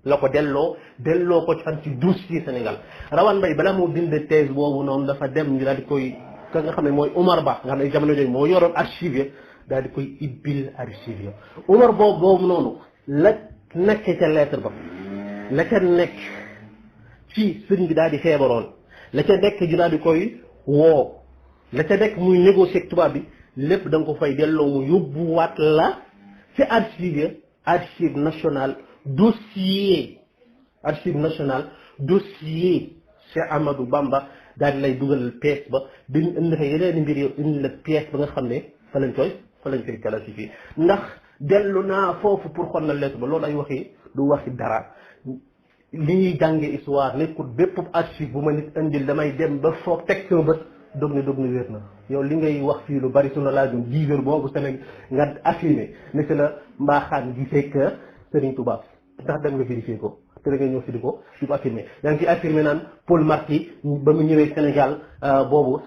la ko delloo ko fan ci dossier Sénégal Rawane Mbaye balaa moo bind thèse boobu noonu dafa dem ñu daal di koy ka nga xam ne mooy Omar Ba nga xam ne jamono jooju moo yoroon archive ya daal di koy ibbil archive ya Omar boobu noonu la nekk ca lettre ba la ca nekk ci sëriñ bi daal di feebaroon la ca nekk ñu daal di koy woo la ca nekk muy négocier ak tubaab bi lépp da nga ko fay delloo mu yóbbuwaat la ci archive national dossier Cheikh Amadou Bamba daal di lay dugal pièce ba dañu indi fa yeneen mbir yow indi la pièce ba nga xam ne fa lañ koy classifier ndax dellu naa foofu pour xool na lettre ba loolu ay waxi du waxi dara li ñuy jàngee histoire nekkul bépp archive bu ma nit indil damay dem ba foog teg sama bët dog ne wér na yow li ngay wax fii lu bari sunu laajoon 10 heures boobu Sénégal nga affirmé ne c'est la mbaaxaan gisee que Serigne Touba ndax dem nga vérifier ko te da nga ñëw fi di ko affirmé yaa ngi ci affirmé naan Paul Marty ba mu ñëwee Sénégal boobu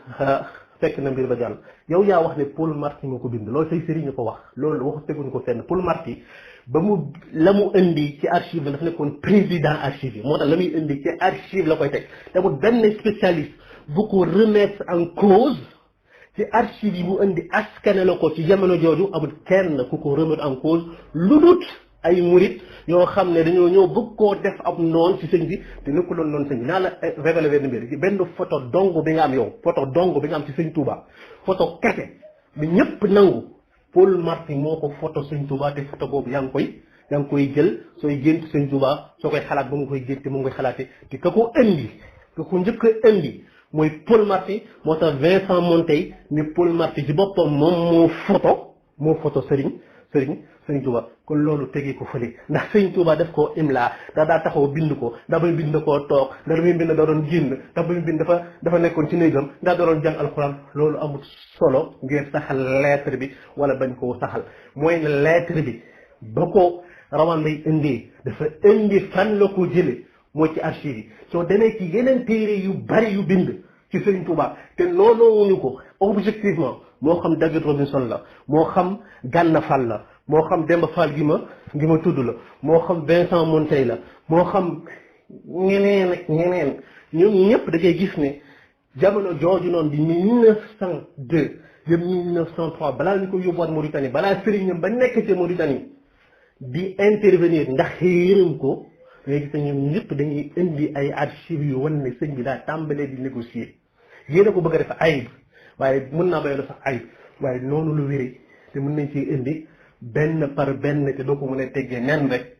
fekk na mbir ba jàll yow yaa wax ne Paul Marty moo ko bind loolu say sëriñ ñu ko wax loolu waxu teguñu ko fenn Paul Marty ba mu la mu indi ci archive la dafa nekkoon président archive yi moo tax la muy indi ci archive la koy teg te mu benn spécialiste bu ko remettre en cause ci archive yi mu indi askane la ko ci jamono jooju amul kenn ku ko remettre en cause lu dut ay murit yoo xam ne dañoo ñëw bëgg koo def ab noon ci sëñ bi te nekkuloon noonu sëñ bi naa la révélé benn mbir benn photo dong bi nga am yow photo dong bi nga am ci sëñ Touba photo kese bi ñëpp nangu Paul Marty moo ko photo sëñ Touba te photo boobu yaa ngi koy jël sooy gént sëñ Touba soo koy xalaat ba mu koy génte mu ngi koy xalaate te ka ko njëkk a indi mooy Paul Marty moo tax Vincent Monteil ni Paul Marty ci boppam moom moo photo Sëriñ Touba kon loolu tegee ko fële ndax Sëriñ Touba def koo imla daa taxaw bind ko ndax ba muy bind koo toog ndax ba muy bind da doon génn ndax ba muy bind dafa nekkoon ci néegam ndax da doon jàng alxuraan loolu amul solo ngir saxal lettre bi wala bañ koo saxal mooy ne lettre bi ba ko rawaan bay indee dafa indi fan la ko jële mooy ci archive yi soo demee ci yeneen téere yu bari yu bind ci Sëriñ Touba te noonu ko objectivement moo xam David Robinson la moo xam Gana Fall la moo xam Demba Fall gi ma tudd la moo xam Vincent Monteil la moo xam ñeneen ak ñeneen ñoom ñëpp da ngay gis ne jamono jooju noonu di 1902 jëm 1903 balaa ñu ko yóbbuwaat Mauritanie balaa sëriñam ba nekk ci Mauritanie di intervenir ndax yërëm ko da ngay gis ne ñoom ñëpp dañuy indi ay archives yu wan ne sëñ bi daa tàmbalee di négocier yéen a ko bëgg a def ayib waaye mën naa bayal sax ayib waaye noonu lu wéri te mën nañ ciy indi benn par benn te doo ko mën a teggee nen rek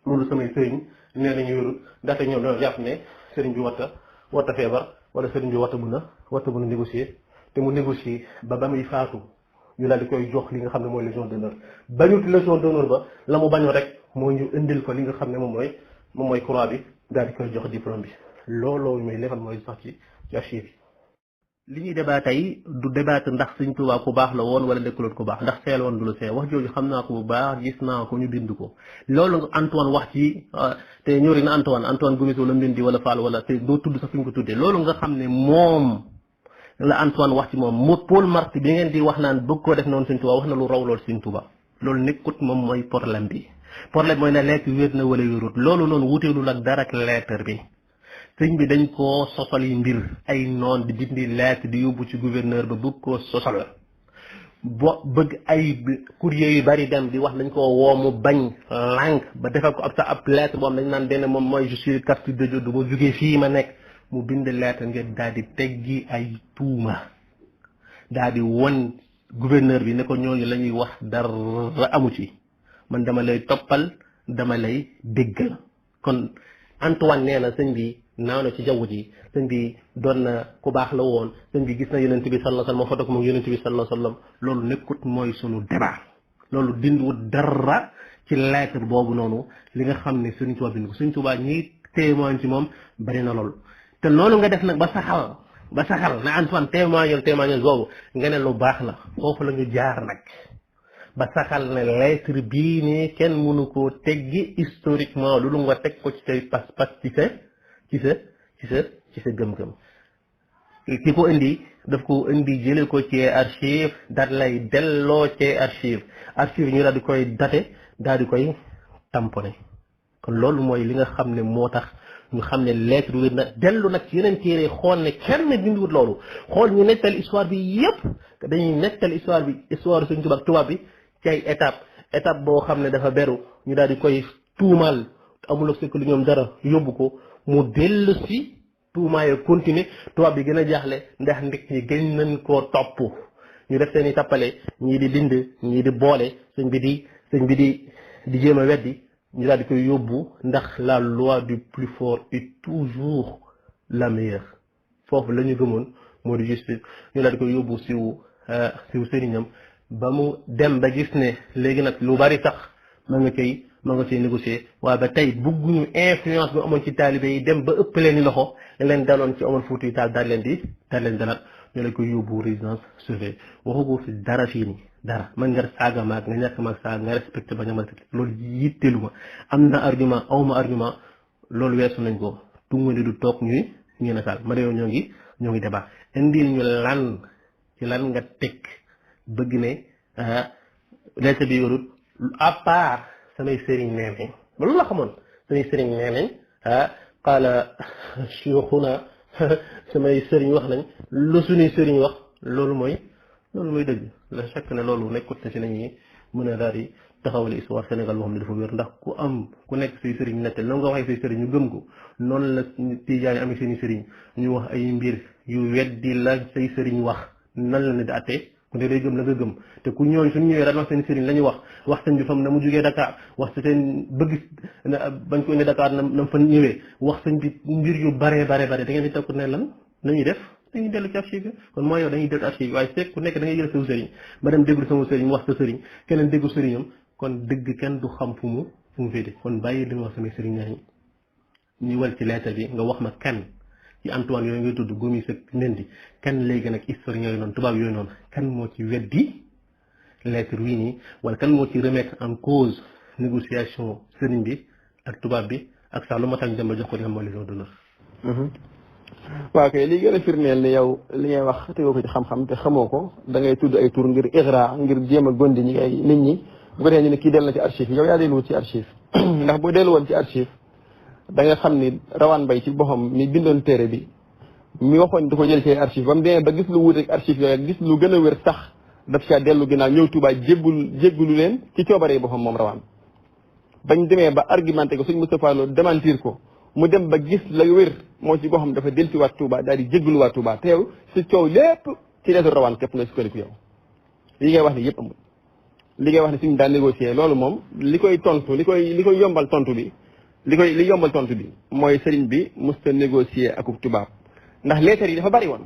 loolu samay sëriñ nee nañu wérul ndaxte ñoom dañoo jàpp ne sëriñ bi warta feebar wala sëriñ bi warta mën a négocier te mu négocier ba muy faatu ñu daal di koy jox li nga xam ne mooy légion d'honneur bañut légion d'honneur ba la mu bañoo rek moo ñu indil ko li nga xam ne moom mooy croix bi daal di koy jox diplôme bi looloo muy lefal mooy sax ci archive yi li ñuy débat tey du débat ndax Sëñ Tuubaa ku baax la woon wala nekkuloon ku baax ndax seel woon du la see wax jooju xam naa ko bu baax gis naa ko ñu bind ko loolu Antoine wax ci te ñori na Antoine Gomis wala Mbindi wala Fall wala te doo tudd sax fi ñu ko tuddee loolu nga xam ne moom la Antoine wax ci moom mu Paul Marty bi ngeen di wax naan bëgg koo def noonu Sëñ Tuubaa wax na lu raw loolu Sëñ Tuubaa loolu nekkut moom mooy problème bi problème mooy ne lettre wér na wala wérut loolu noonu wuteelul ak dara ak lettre bi sëñ bi dañ koo sosal yi mbir ay noon di dindi lettre di yóbbu ci gouverneur ba bëgg koo sosal bëgg ay courrier yu bari dem di wax dañ koo woo mu bañ lànk ba defal ko ab lettre boo xam dañ naan benn moom mooy je suis carte de Dieu du ma jógee fii ma nekk mu bind lettre ngeen daal di teggi ay tuuma daal di won gouverneur bi ne ko ñooñu la ñuy wax dara amu ci man dama lay toppal dama lay déggal kon Antoine nee na sëñ bi naaw na ci jaww ji sëñ bi doon na ku baax la woon sëñ bi gis na yonent bi sallallahu alayhi wasallam moo foto ko moom yonent bi sallallahu alayhi wasallam loolu nekkut mooy sunu débat loolu dindiwut dara ci lettre boobu noonu li nga xam ne Sëriñ Tuubaa bind ko Sëriñ Tuubaa ñiy témoin ci moom bari na loolu te loolu nga def nag ba saxal na Antoine témoignage boobu nga ne lu baax la foofu la ñu jaar nag ba saxal ne lettre bii ne kenn mënu koo teggi historiquement loolu nga teg ko ci say pas-pas ci sa gëm-gëm ki ko indi daf ko indi jële ko ci archive daal lay delloo ci archive ñu daal di koy daté daal di koy tamponné kon loolu mooy li nga xam ne moo tax ñu xam ne lettre wér na dellu nag ci yeneen téere xool ne kenn bindiwut loolu xool ñu nettal histoire bi yépp dañuy nettal histoire Sëriñ Tuubaa ak tubaab bi ci ay étape boo xam ne dafa beru ñu daal di koy tuumaal amul ak sekk lu ñoom dara yóbbu ko mu dellu si tuumaayo continuer tubaab bi gën a jaaxle ndax ndik ñi gën nañ koo topp ñu def seen i tappale ñii di dind ñii di boole sëñ bi di jéem a weddi ñu daal di koy yóbbu ndax la loi du plus fort est toujours la meilleure foofu la ñu gëmoon moo di justice ñu daal di koy yóbbu siw sëriñam ba mu dem ba gis ne léegi nag lu bari sax ma nga cay négocier waaye ba tey bugguñu influence bu amoon ci taalibe yi dem ba ëpp leen i loxo leen daloon ci Omar Fouti Tall daal leen dalaat ñoo leen koy yóbbu résidence surveillée waxu ko fi dara fii nii dara man nga saaga maag nga ñàkk maag saaga nga respecté ba ñamal loolu yitteelu ma am na argument awma argument loolu weesu nañ ko tungandi du toog ñuy nataal ma ne ñoo ngi débat indil ñu lan ci lan nga teg bëgg ne lettre bi yorut à part samay sëriñ nee nañ ba loolu la xamoon samay sëriñ nee nañ qaala shuyukhuna samay sëriñ wax nañ lu suñuy sëriñ wax loolu mooy dëgg la chaque ne loolu nekkut na si nañuy mën a daal di taxawal histoire Sénégal boo xam ne dafa wér ndax ku nekk say sëriñ nettal noonu nga waxee say sëriñ ñu gëm ko noonu la Tijaani amee seen i sëriñ ñu wax ay mbir yu weddi la say sëriñ wax nan la ne di attee ku ne day gëm la nga gëm te ku ñooñ suñu ñëwee daan wax seen sëriñ la ñu wax sëñ bi fam na mu jugee Dakar wax seen bëgg bañ ko indi Dakar na fa ñëwee wax sëñ bi mbir yu bare da ngeen di takku ne lan nañuy def dañuy dellu ci archive bi kon mooy yow dañuy dellu archive bi waaye fekk ku nekk da ngay jël sa sëriñ ba dem déglu sama sëriñ mu wax sa sëriñ keneen déglu sëriñam kon dëgg kenn du xam fu mu féete kon bàyyi li nga wax samay sëriñ ñaañi ñu wal ci lettre bi nga wax ma kan ci Antoine yooyu ngay tudd Gomis ak Mendy kan léegi nag historien yooyu noonu tubaab yooyu noonu kan moo ci weddi lettre wii nii wala kan moo ci remettre en cause négociation sëriñ bi ak tubaab bi ak sax lu ma tax ñu dem ba jox ko li xam mooy légion d'honneur. waaw kay li gën a firndeel ni yow li ngay wax tegoo ko ci xam-xam te xamoo ko da ngay tudd ay tur ngir igra ngir jéem a gondi ñi ay nit ñi bu ko defee ñu ne kii dellu na ci archive yow yaa delluwut ci archive ndax boo dellu woon ci archive da nga xam ni Rawaan Mbay ci boppam mi bindoon téere bi mi waxoon da ko jël ci archive ba mu demee ba gis lu wuuteeg archive yooyu ak gis lu gën a wér sax daf caa dellu ginnaaw ñëw Tuubaa jéggulu leen ci coobare boppam moom Rawaan bañ demee ba argumenté ko suñ Moustapha Lo démentir ko mu dem ba gis la wér moo ci boppam dafa dellu si waat Tuubaa daal di jéggulu waat Tuubaa te yow si coow lépp ci leetu Rawaan képp nga sukkandiku yow li ngay wax ni yëpp amul li ngay wax ne suñu daan négocier loolu moom li koy yombal tontu bi li yombal tontu bi mooy sëriñ bi musta négocier akub tubaab ndax lettre yi dafa bari woon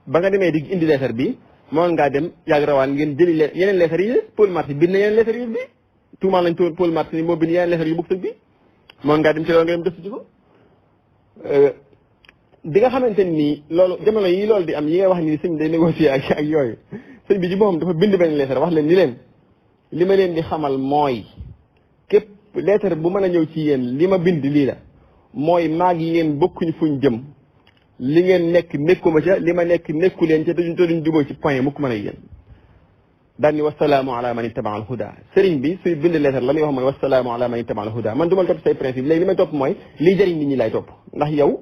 ba nga demee di indi lettre bi moom ngaa dem yàgg Rawaan ngeen jëli yeneen lettre yi Paul Marty bind na yeneen lettre yu bi tuumaal nañ Paul Marty ni moo bind yeneen lettre yu bokk bi moom ngaa dem ci loolu nga dem def ci ko di nga xamante ni loolu jamono yi loolu di am yi ngay wax ni sëñ day négocier ak yooyu sëñ bi ci boppam dafa bind benn lettre wax leen ni leen li ma leen di xamal mooy képp lettre bu mën a ñëw ci yéen li ma bind lii la mooy maag yi ngeen bokkuñ fuñ jëm li ngeen nekk nekkuma ca li ma nekk nekku leen ca te duñ jubóo ci point mukk mën a yéen daal ni wasalaamu ala man ittaba al huda sëriñ bi suy bind lettre la muy wax mooy wasalaamu ala man ittaba al huda man du ma topp say principe léegi li may topp mooy liy jëriñ nit ñi lay topp ndax yow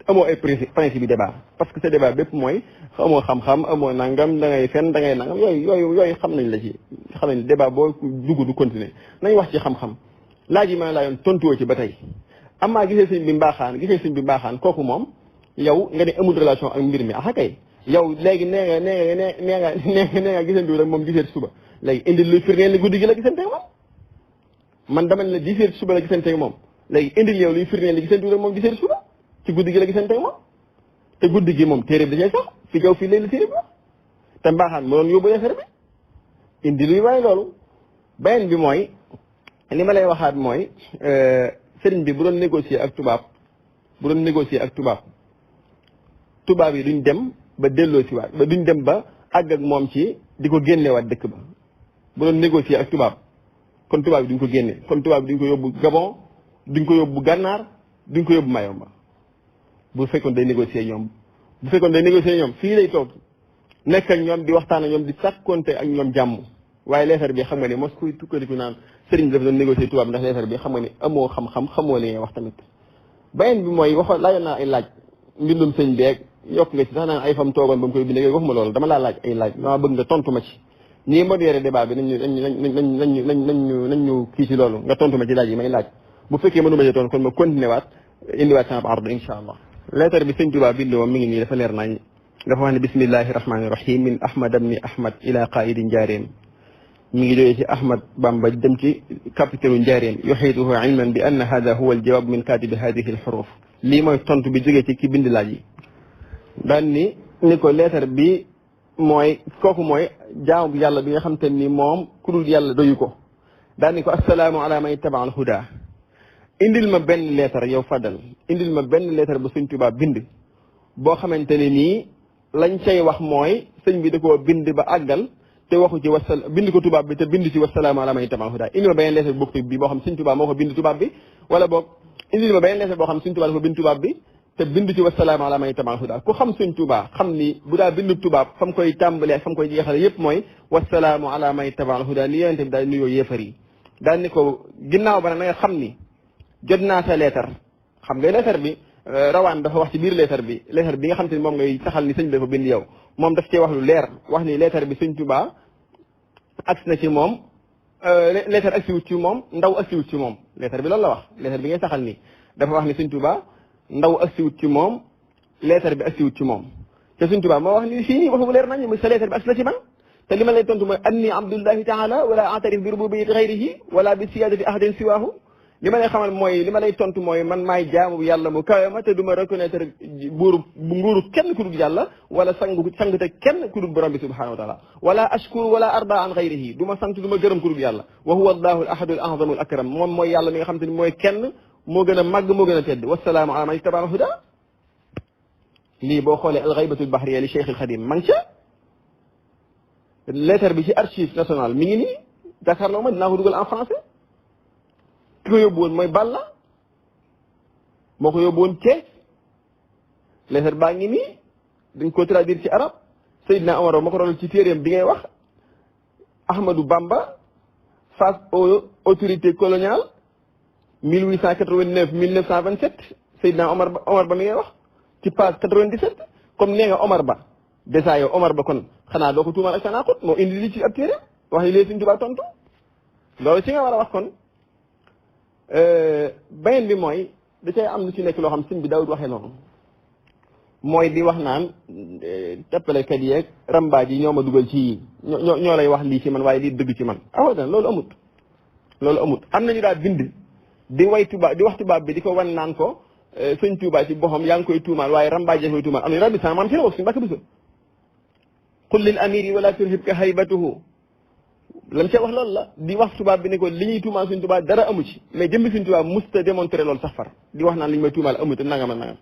amoo ay principe yi débat parce que ce débat bépp mooy amoo xam-xam amoo nangam da ngay fen da ngay nangam yooyu xam nañ la ci xam nañ débat boo dugg du continuer nañ wax ci xam-xam laaj yi ma laa yoon tontuwoo ci ba tey amaa gisee sëñ bi mbaaxaan kooku moom yow nga ne amul relation ak mbir mi ah kay yow léegi nee nga gisante rek moom gisee suba léegi indi luy firndeel ni guddi gi la gisante moom man dama ne la gisee suba la gisante moom léegi indil yow luy firndeel ni gisante rek moom gisee suba ci guddi gi la gisante moom te guddi gi moom téere bi da cee sax fi jaw fii léegi la téere bi te mbaaxaan moo doon yóbbu affaire bi indi luy waaye loolu beneen bi mooy li ma lay waxaat mooy sëriñ bi bu doon négocier ak tubaab yi duñ dem ba delloo si waat ba duñ dem ba àgg ak moom ci di ko génneewaat dëkk ba bu doon négocier ak tubaab kon tubaab yi duñ ko génne kon tubaab yi duñ ko yóbbu Gabon duñ ko yóbbu Gànnaar duñ ko yóbbu Mayomba bu fekkoon day négocier ñoom fii lay toog nekk ak ñoom di waxtaan ak ñoom di sàkkonte ak ñoom jàmm waaye leetar bi xam nga ni mos kuy tukkandiku naan sëriñ bi dafa doon négocier tubaab ndax leetar bi xam nga ni amoo xam-xam xamoo li ngay wax tamit beneen bi mooy waxoon laajoon naa ay laaj mbindum sëñ beeg yokk nga ci sax naan ay fam toogoon ba mu koy bindee waxuma loolu dama laa laaj ay laaj dama bëgg nga tontu ma ci ñii modéré débat bi nañ ñu kii ci loolu nga tontu ma ci laaj yi may laaj bu fekkee mënu ma ci tontu kon ma continué waat indiwaat sama ard insha allah lettre bi sëñ Tuubaa bind moom mi ngi nii dafa leer nañ dafa wax ne bismillahi rahmani rahim min ahmad ibni ahmad ila qaidi njaareem mi ngi jógee ci ahmad bamba dem ci capitaine njaareem yuxiituhu ilman bi anna hada huwa aljawab min katibi hadihi alxuruf lii mooy tontu bi jógee ci ki bind laaj yi daan ni ko lettre bi mooy kooku mooy jaamu yàlla bi nga xam te ni moom ku dul yàlla doyu ko daan ni ko assalaamu ala man ittaba al huda indil ma benn lettre yow Fadal indil ma benn lettre bu sëñ Tuubaa bind boo xamante ne nii lañ cay wax mooy sëñ bi da koo bind ba àggal te waxu ci bind ko tubaab bi te bind ci wassalaamu ala man ittaba al huda indil ma benn lettre bu bokk bi boo xam sëñ Tuubaa moo ko bind tubaab bi wala boog indil ma benn lettre boo xam sëñ Tuubaa dafa bind tubaab bi te bindu ci wasalaamu ala man ittabaal huda ku xam sëñ Tuubaa xam ni bu daa bindu tubaab fa mu koy tàmbalee fa mu koy jeexale yépp mooy wasalaamu ala man ittabaal huda ni yonente bi daal nuyoo yéefar yi daal ni ko ginnaaw ba nag na nga xam ni jot naa sa leetar xam nga leetar bi rawaan dafa wax ci biir leetar bi nga xam te ni moom ngay saxal ni sëñ bi dafa bind yow moom daf cee wax lu leer wax ni leetar bi sëñ Tuubaa agsi na ci moom leetar agsiwut ci moom ndaw agsiwut ci moom leetar bi loolu la wax leetar bi ngay saxal ni dafa wax ni sëñ Tuubaa ndaw agsiwut ci moom leetar bi agsiwut ci moom te sëñ Tuubaa moo wax ni fii nii waxu bu leer nañ mu sa leetar bi agsi na ci man te li ma lay tontu mooy anni abdullahi taala wala atarif bi rububiyyati ghayrihi wala bi siyadati ahadin siwahu li ma lay xamal mooy li ma lay tontu mooy man maay jaamu yàlla mu kawe ma te du ma reconnaître nguuru kenn ku dul yàlla wala sangte kenn ku dul borom bi subhanahu wa taala wala ashkuru wala arda an ghayrihi du ma sant du ma gërëm ku dul yàlla wa huwa allahu al ahadu al a'zamu al akram moom mooy yàlla mi nga xam te ni mooy kenn moo gën a màgg moo gën a tedd wasalaamu ala man ittabaal huda lii boo xoolee al ghaybatul bahriya li Cheikh al Khadim ma ngi ca lettre bi ci archive nationale mi ngi nii jàkkaarloo ma dinaa ko dugal en français ki ko yóbbu woon mooy Balla moo ko yóbbu woon Thiès lettre baa ngi nii dañ ko traduire ci arab Seydina Omar ma ko doon ci téeréem bi ngay wax Ahmadou Bamba face aux autorités coloniales 1889 1927 Seydina Omar Ba mi ngay wax ci page 97 comme nee nga Omar Ba dèjà yow Omar Ba kon xanaa doo ko tuumaal ak sa naaqut moo indi li ci ab téere wax ni léegi Sëñ Tuubaa tontu loolu ci nga war a wax kon beneen bi mooy da cay am lu ci nekk loo xam sëñ bi daawut waxee noonu mooy di wax naan tappalekat yeeg rambaaj yi ñoo ma dugal ci ñoo lay wax lii ci man waaye lii dëgg ci man awadan loolu amut am nañu daal bind di way tubaab di wax tubaab bi di ko wan naan ko Sëñ Tuubaa ci boppam yaa ngi koy tuumaal waaye rambaaj yaa koy tuumaal am nañu daal bi sama maam ci la wax suñu bàkk bisa qul lil amiri wala turhibka haybatuhu lam ca wax loolu la di wax tubaab bi ne ko li ñuy tuumaal Sëñ Tuubaa dara amu ci mais jëmbi Sëñ Tuubaa musta démontré loolu sax far di wax naan li ñu may tuumaal amu te nangam ak nangam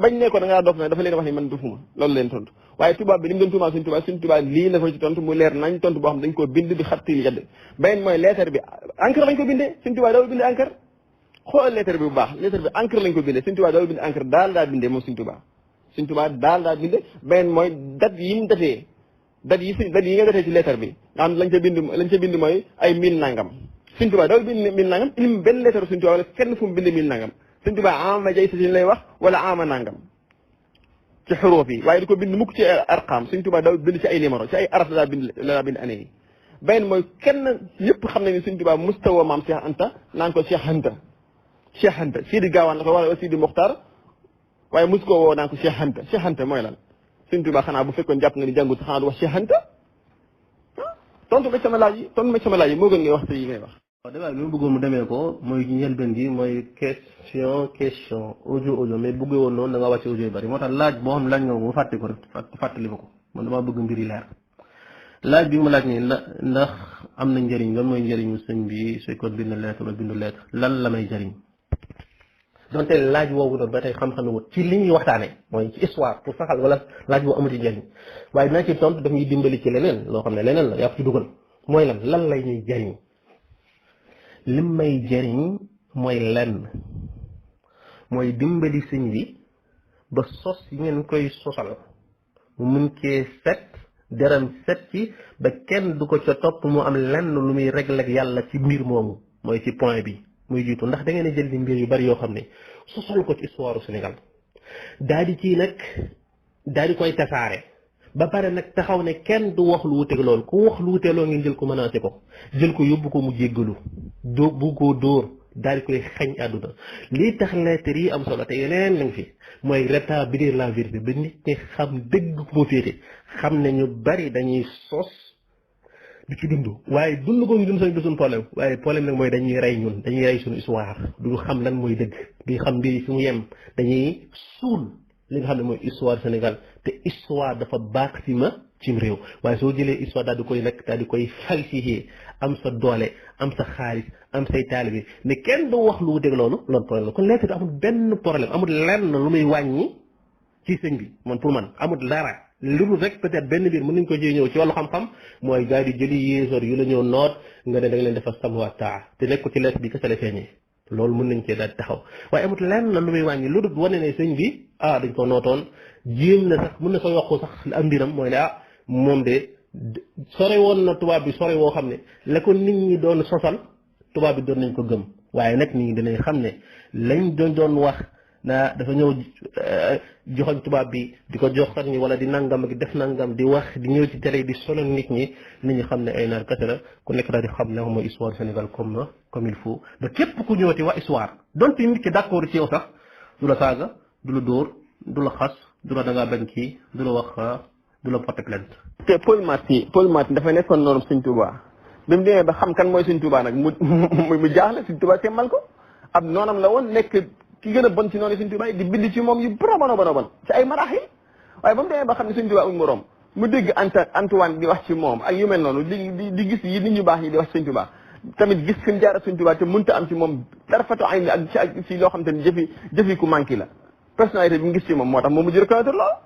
bañ ne ko da ngaa dof na dafa leen wax ni man dofuma loolu leen tontu waaye tubaab bi li mu doon tuumaal Sëñ Tuubaa lii na ko ci tontu mu leer nañ tontu boo xam dañ koo bind bi xattil yadd beneen mooy lettre bi encre lañ ko bindee Sëñ Tuubaa dawul bind encre xoolal lettre bi bu baax lettre bi encre lañ ko bindee Sëñ Tuubaa dawul bind encre daal daa bindee moom Sëñ Tuubaa daal daa bindee beneen mooy date yi mu datee date yi nga datee ci lettre bi nga xam lañ ca bind mooy ay 1000 nangam Sëñ Tuubaa dawul bind 1000 nangam lim benn lettre Sëñ Tuubaa wala kenn fu mu bind 1000 nangam Sëñ Tuubaa ama jay sa lay wax wala ama nangam ci xuruuf yi waaye di ko bind mukk ci arqam Sëñ Tuubaa daw bind ci ay numéro ci ay araf la daa bind année yi benn mooy kenn ñëpp xam nañ ne Sëñ Tuubaa mustawa maam Cheikh Anta naan ko Cheikh Anta Sidi Gaawaan la ko wala Sidi Muxtaar waaye mus koo woo naan ko Cheikh Anta mooy lan Sëñ Tuubaa xanaa bu fekkoon jàpp nga ni jàngut xanaa du wax Cheikh Anta tontu ma sama laaj yi moo gën ngay wax te yi ngay wax waaw débat bi mu bëggoon mu demee ko mooy njëlbeen gi mooy question audio mais bëggee woon noonu da nga wàcce audio yu bari moo tax laaj boo xam ne laaj nga mu fàtte ko rek fàttali ma ko man damaa bëgg mbir yi leer laaj bi ma laaj nii ndax am na njëriñ lan mooy njëriñu sëñ bi su ko bind lettre wala bindu lettre lan la may jëriñ donte laaj woowu doon ba tey xam-xam wut ci li ñuy waxtaane mooy ci histoire pour saxal wala laaj boo amati njëriñ waaye dina ci tontu daf ñuy dimbali ci leneen loo xam ne leneen la yaa ko ci dugal mooy lan lay ñuy jëriñ lim may jëriñ mooy lenn mooy dimbali sëñ bi ba sos yi ngeen koy sosal mu mun cee set deram set ci ba kenn du ko ca topp mu am lenn lu muy régler ak yàlla ci mbir moomu mooy ci point bi muy jiitu ndax da ngeen a jël di mbir yu bari yoo xam ne sosal ko ci histoire Sénégal daal di ciy nag daal di koy tasaare ba pare nag taxaw ne kenn du wax lu wuteeg loolu ku wax lu wuteeg loolu ngeen jël ko menacé ko jël ko yóbbu ko mu jéggalu bu ko dóor daal di koy xañ àdduna lii tax lettre yi am solo te yeneen lañ fi mooy rétablir la vérité ba nit ñi xam dëgg moo féete xam ne ñu bari dañuy sos di ci dund waaye dund ko ñu dund sañ du suñu problème waaye problème nag mooy dañuy rey suñu histoire duñu xam lan mooy dëgg duñu xam mbir yi fi mu yem dañuy suul li nga xam ne mooy histoire Sénégal te histoire dafa baax ci cim réew waaye soo jëlee histoire daal di koy nag daal di koy falsifier am sa doole am sa xaalis am say taalibe ne kenn du wax lu wuteeg loolu problème la kon lettre bi amul benn problème amul lenn lu muy wàññi ci sëñ bi man pour man amul dara lu dul rek peut-être benn biir mën nañu ko jëy ñëw ci wàllu xam-xam mooy gars yi di jëli yéesoor yu la ñëw noot nga ne da nga leen defal samwa taa te nekk ko ci lettre bi kese la feeñee loolu mën nañ cee daal di taxaw waaye amut lenn lu muy wàññi lu dul wane ne sëñ bi dañ ko nootoon jéem na sax mën na ko yokku sax am mbiram mooy ne moom de sore woon na tubaab bi sore woo xam ne la ko nit ñi doon sosal tubaab bi doon nañ ko gëm waaye nag nit ñi dinañ xam ne lañ doon wax naa dafa ñëw joxoñ tubaab bi di ko jox ñi wala di nangam ak def nangam di wax di ñëw ci télé di solo nit ñi xam ne ay naar kese la ku nekk daal di xam ne mooy histoire Sénégal comme il faut ba képp ku ñëwati wax histoire donte nit ki d'accord ci yow sax du la saaga du la dóor du la xas du la dangaa bañ kii du la wax du la porter plainte. te Paul Marty dafa nekkoon noonu Sëñ Tuubaa bi mu demee ba xam kan mooy Sëñ Tuubaa nag mu jaaxle Sëñ Tuubaa temmal ko ab noonam la woon nekk ki gën a bon ci noonu Sëñ Tuubaa di bind ci moom yu bon ci ay maraaxil waaye ba mu demee ba xam ne Sëñ Tuubaa uñ moroom mu dégg Antoine di wax ci moom ak yu mel noonu di gis yi nit ñu baax yi di wax ci Sëñ Tuubaa tamit gis fi mu jaar ak Sëñ Tuubaa te mënta am ci moom tarfatu ayn ak ci loo xam te ne jëfi ku manqué la personnalité bi mu gis ci moom moo tax moom mu jël connaître loolu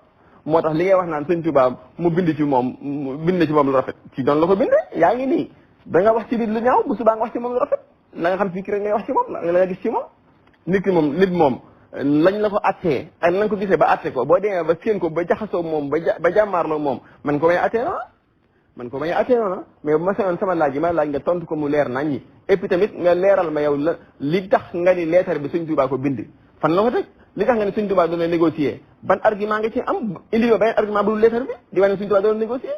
moo tax li ngay wax naan Sëñ Tuubaa mu bind ci moom lu rafet ci doon la ko bindee yaa ngi nii da nga wax ci nit lu ñaaw bu subaa nga wax ci moom lu rafet la nga xam fii ki rek ngay wax ci moom la nga gis ci moom nit moom lañ la ko attee ak nañ ko gisee ba atte ko boo demee ba séen ko ba jaxasoo moom ba jàmmaarloo moom man ko bañ a attee noona mais bu ma seenoon sama laaj yi ma laaj nga tontu ko mu leer nañ ñi et puis tamit nga leeral ma yow li tax nga ni leetar bi Sëñ Tuubaa ko bind fan la ko teg li tax nga ni Sëñ Tuubaa doon négocier ban argument nga ci am indi ma benn argument bu dul leetar bi di wane Sëñ Tuubaa doon négocier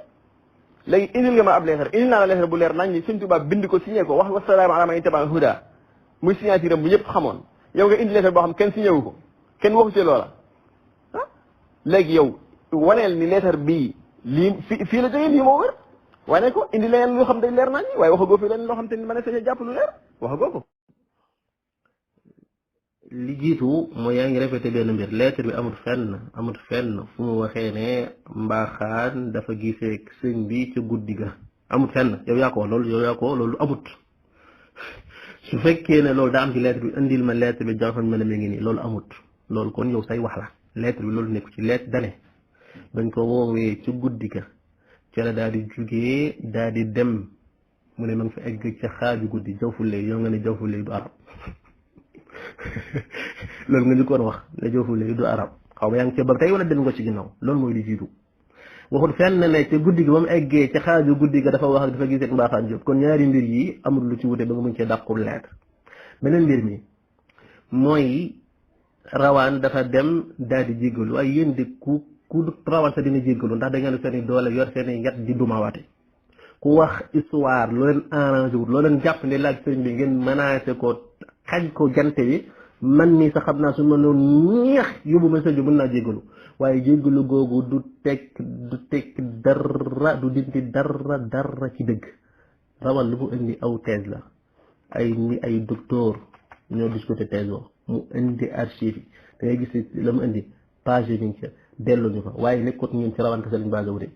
léegi indil nga ma ab leetar indil naa la leetar bu leer nañ ñi Sëñ Tuubaa bind ko signé ko wax wassalaamu alaa man ittaba'al hudaa muy signature bu ñëpp xamoon yow nga indi leetar boo xam kenn signé wu ko kenn waxu ci loola léegi yow waneel ni leetar bii lii fii la jógee lii moo wër wane ko indi leneen loo xam day leer nañ waaye waxagoo fi leneen loo xam te ni mën a sañ jàpp lu leer waxagoo ko. li jiitu mooy yaa ngi répété benn mbir lettre bi amul fenn fu mu waxee ne mbaaxaan dafa gisee sëñ bi ca guddi ga amul fenn yow yaa ko loolu amut su fekkee ne loolu daa am ci lettre bi indil ma lettre bi joxoon ma ne mi ngi nii loolu amut loolu kon yow say wax la lettre bi loolu nekku ci lettre dane bañ ko woowee ca guddi ga ca la daal di jugee daal di dem mu ne ma ngi fa egg ca xaaju guddi jawfulle yow nga ne jawfulle du arab loolu nga ñu ko wax ne jawfulle du arab xaw ma yaa ngi ca ba tey wala dem nga ci ginnaaw loolu mooy di jiitu waxul fenn ne ca guddi gi ba mu eggee ca xaaju guddi ga dafa wax ak dafa gisee mbaaxaan jóg kon ñaari mbir yi amul lu ci wute ba nga mën cee dàqul lettre beneen mbir mi mooy rawaan dafa dem daal di jéggalu waaye yéen di ku rawaan sa dina jéggalu ndax da ngeen seen i doole yor seen i yat di dumawaate ku wax histoire loo leen arrangé wut loo leen jàpp ne laaj sëriñ bi ngeen menacé ko xañ ko jante bi man nii sax xam naa su ma noonu ñeex yóbbu message bi mën naa jéggalu waaye jéggalu googu du teg dara du dindi dara ci dëgg rawal lu mu indi aw thèse la ay docteur ñoo discuté thèse boobu mu indi archive yi da ngay gis la mu indi page yi ñu ca delluñu fa waaye nekkut ñun ci rawante sëriñ Ba wute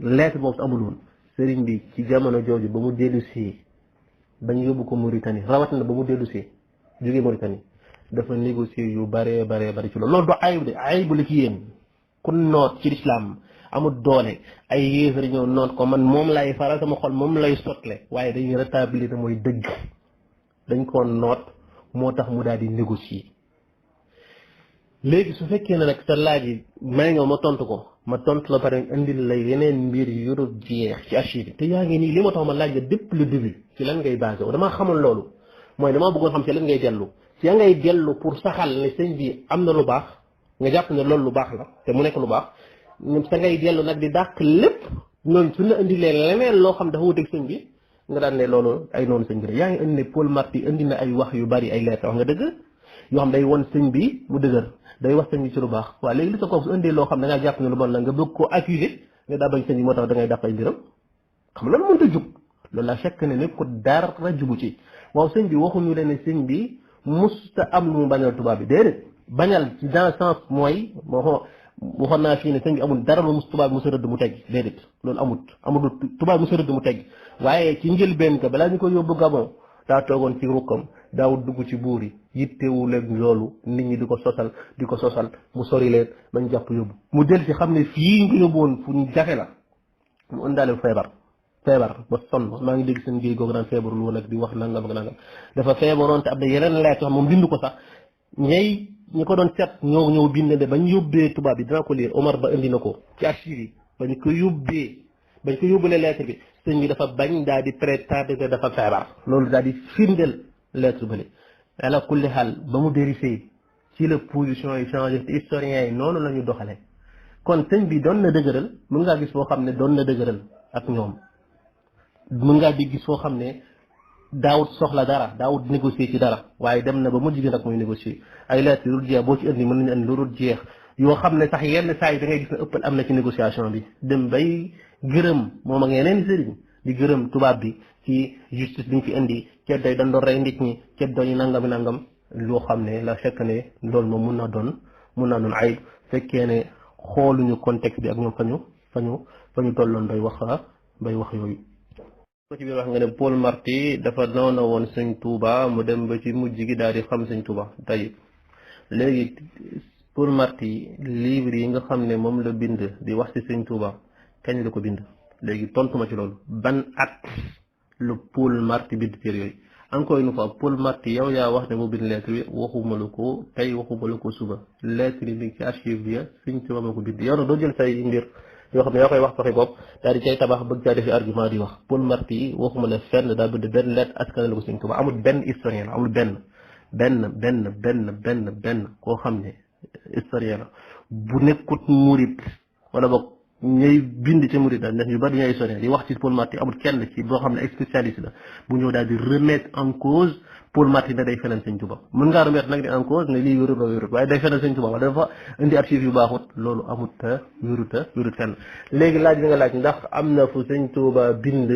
lettre boobu su amul woon sëriñ bi ci jamono jooju ba mu dellu si bañ yóbbu ko Mauritanie rawat na ba mu dellu si jógee Mauritanie dafa négocier yu bare ci loolu du ayib de ayib la ci yéen ku noot ci lislaam amul doole ay yéefar ñëw noot ko man moom lay faral sama xol moom lay sotle waaye dañuy rétablir mooy dëgg dañ ko noot moo tax mu daal di négocier léegi su fekkee ne nag sa laaj yi may nga ma tontu la pare indil la yeneen mbir yu dul jeex ci archive te yaa ngi nii li ma tax ma laaj la depuis le début ci lan ngay basé wu damaa xamoon loolu mooy damaa bëggoon xam ci lan ngay dellu ci ya ngay dellu pour saxal ne sëñ bi am na lu baax nga jàpp ne loolu lu baax la te mu nekk lu baax sa ngay dellu nag di dàq lépp ñooñu su la indilee leneen loo xam dafa wuteeg sëñ bi nga daan ne loolu ay noonu sëñ bi la yaa ngi indi ne Paul Marty indi na ay wax yu bari ay lettre wax nga dëgg yoo xam day won sëñ bi mu dëgër day wax sëñ bi ci lu baax waaw léegi li sa kooku su indee loo xam da ngaa jàpp ne lu bon la nga bëgg koo accuser nga daa bañ sëñ bi moo tax da ngay dàq ay mbiram xam loolu mënta jug loolu la fekk ne ko dara jubu ci waaw sëñ bi waxuñu leen ne sëñ bi musta am lu mu bañal tubaab bi déedéet bañal ci dans le sens mooy waxoon naa fii ne sëñ bi amul dara lu mus tubaab musa rëdd mu tegg déedéet loolu amul tubaab musa rëdd mu tegg waaye ci njëlbeen ka balaa ñu ko yóbbu Gabon daa toogoon ci rukkam daawut dugg ci buur yi yittewul ak loolu nit ñi di ko sosal mu sori leen bañ jàpp yóbbu mu del si xam ne fii ñu ko yóbbu woon fu ñu jafe la mu ëndaale feebar feebar ba sonn maa ngi dégg seen géej googu daan feebarul woon ak di wax nangam ak nangam dafa feebaroon te am na yeneen lettre yoo xam moom bindu ko sax ñi ko doon seet ñëw bind de bañ yóbbee tubaab bi dina ko lire Omar Ba indi na ko ci archive yi bañ ko yóbbulee lettre bi sëñ bi dafa bañ daal di traité dafa feebar loolu daal di firndeel lettre bële ala kulli xaal ba mu vérifié ci la position yi changé te historiens yi noonu la ñu doxalee kon sëñ bi doon na dëgëral mën ngaa gis foo xam ne doon na dëgëral ak ñoom mën ngaa di gis foo xam ne daawut soxla dara daawut négocier ci dara waaye dem na ba mujj gi nag muy négocier ay lettre yu dul jeex boo ci indi mën nañu indi lu dul jeex yoo xam ne sax yenn saa yi da ngay gis ne ëppal am na ci négociation bi dem bay gërëm moom ak yeneen sëriñ di gërëm tubaab bi ci justice bi ñu fi indi ceddo yi dañ doon rey nit ñi ceddo yi nangam loo xam ne la fekk ne loolu moom mun naa doon ayib fekkee ne xooluñu contexte bi ak ñoom fa ñu tolloon bay wax yooyu. ko ci biir wax nga ne Paul Marty dafa noona woon sëñ Touba mu dem ba ci mujj gi daal di xam sëñ Touba tey léegi Paul Marty livre yi nga xam ne moom la bind di wax ci sëñ Touba kañ la ko bind léegi tontuma ci loolu ban at lu Paul Marty bind téere yooyu encore une fois Paul Marty yow yaa wax ne mu bind lettre bi waxuma la ko tey waxuma la ko suba lettre bi ci archive bi sëñ Touba moo ko bind yow nag doo jël say mbir yoo xam ne yaa koy wax saxi bopp daal di cay tabax bëgg caa defi argument di wax Paul Marty waxuma la fenn daa bind benn lettre askan la ko sëñ Touba amul benn historien la amul benn koo xam ne historien la bu nekkut murit wala boog ñuy bind ci murit daal ndax ñu bari ñooy historien di wax ci Paul Marty amul kenn ci boo xam ne spécialiste la bu ñëw daal di remettre en cause Paul Marty ne day fenal sëñ Touba mën ngaa remettre nag di en cause ne lii wérut waaye day fenal sëñ Touba wala dafa indi archive yu baaxut loolu amut wérut fenn léegi laaj bi nga laaj ndax am na fu sëñ Touba bind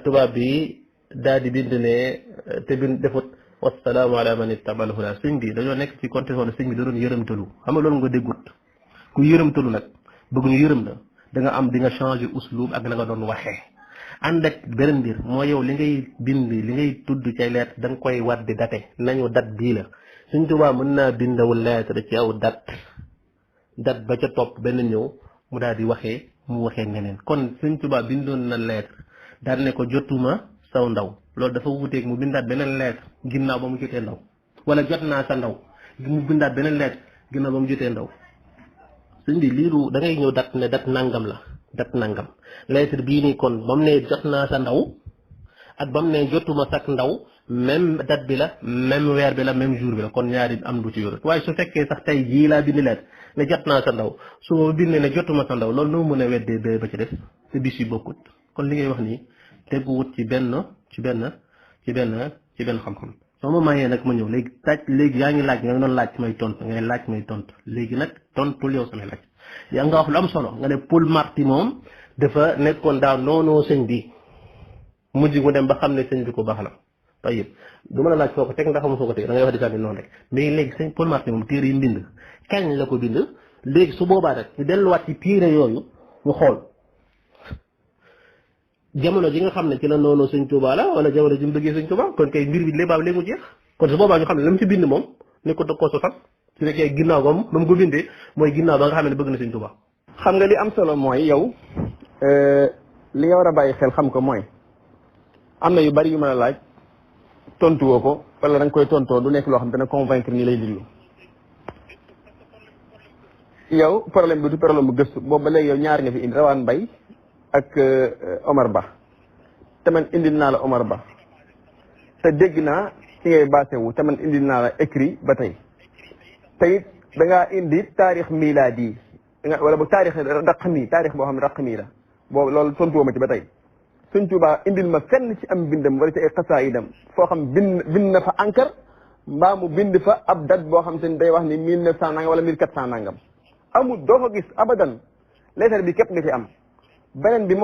tubaab bi daal di bind ne te bind defut wassalaamu ala man ittabal huda sëñ bi dañoo nekk ci contexte woon sëñ bi da doon yërëmtalu xam nga loolu nga déggut ku yërëmtalu nag bëgg ñu yërëm la da nga am di nga changer uslub ak la nga doon waxee ànd ak beneen mbir moo yow li ngay bind li ngay tudd ci lettre da nga koy war di date nañu date bii la Sëñ Tuubaa mën naa bindawu lettre ci aw date ba ca topp benn ñëw mu daal di waxee neneen kon Sëñ Tuubaa bindoon na lettre daal ne ko jotuma saw ndaw loolu dafa wuteeg mu bindaat beneen lettre ginnaaw ba mu jotee ndaw wala jot naa sa ndaw mu bindaat beneen lettre ginnaaw ba mu jotee ndaw sëñ bi liiru da ngay ñëw dat ne dat nangam la dat nangam lettre bii nii kon ba mu ne jot naa sa ndaw ak ba mu ne jotuma sak ndaw même date bi la même weer bi la même jour bi la kon ñaari am du ci yorut waaye su fekkee sax tey jii laa bind lettre ne jot naa sa ndaw su ma bindee ne jotuma sa ndaw loolu noo mën a weddee bee ba ci des te bis yi bokkut kon li ngay wax nii teguwut ci benn xam-xam soo ma mayee nag ma ñëw léegi yaa ngi laaj nga doon laaj may tontu ngay laaj may tontu léegi nag tontul yow samay laaj yaa nga wax lu am solo nga ne Paul Marty moom dafa nekkoon daaw noonu sëñ bi mujj mu dem ba xam ne sëñ bi ko baax la tayib du ma la laaj foo ko teg ndax xamu foo ko teg da ngay wax di sànni noonu rek mais léegi sëñ Paul Marty moom téere yi mbind kañ la ko bind léegi su boobaa rek ñu delluwaat ci téere yooyu ñu xool jamono ji nga xam ne ci la noonu sëñ Touba la wala jamono ji mu bëggee sëñ Touba kon kay mbir bi léegi mu jeex kon su boobaa ñu xam ne la mu ci bind moom ne ko dog koo sosal su fekkee ginnaaw ba mu ko bindee mooy ginnaaw ba nga xam ne bëgg na sëñ Touba. xam nga li am solo mooy yow li nga war a bàyyi xel xam ko mooy am na yu bari yu mën a laaj tontuwoo ko wala da nga koy tontoo du nekk loo xam dana convaincre ñi lay déglu yow problème bi du problème bu gëstu boobu ba léegi yow ñaar nga fi indi Rawaan Mbay ak Omar Ba te man indil naa la Omar Ba te dégg naa ci ngay basé wu te man indil naa la écrit ba tey te it da ngaa indi taarix milaadi wala bu taarix raqmi taarix boo xam ne raqmi la boobu loolu tontuwoo ma ci ba tey Sëñ Tuubaa indil ma fenn ci am bindam wala ci ay xasaayidam foo xam bind na fa Ankar mbaa mu bind fa ab date boo xam te ni day wax ni 1900 nangam wala 1400 nangam amul doo ko gis abadan lettre bi képp nga ci am. beneen bi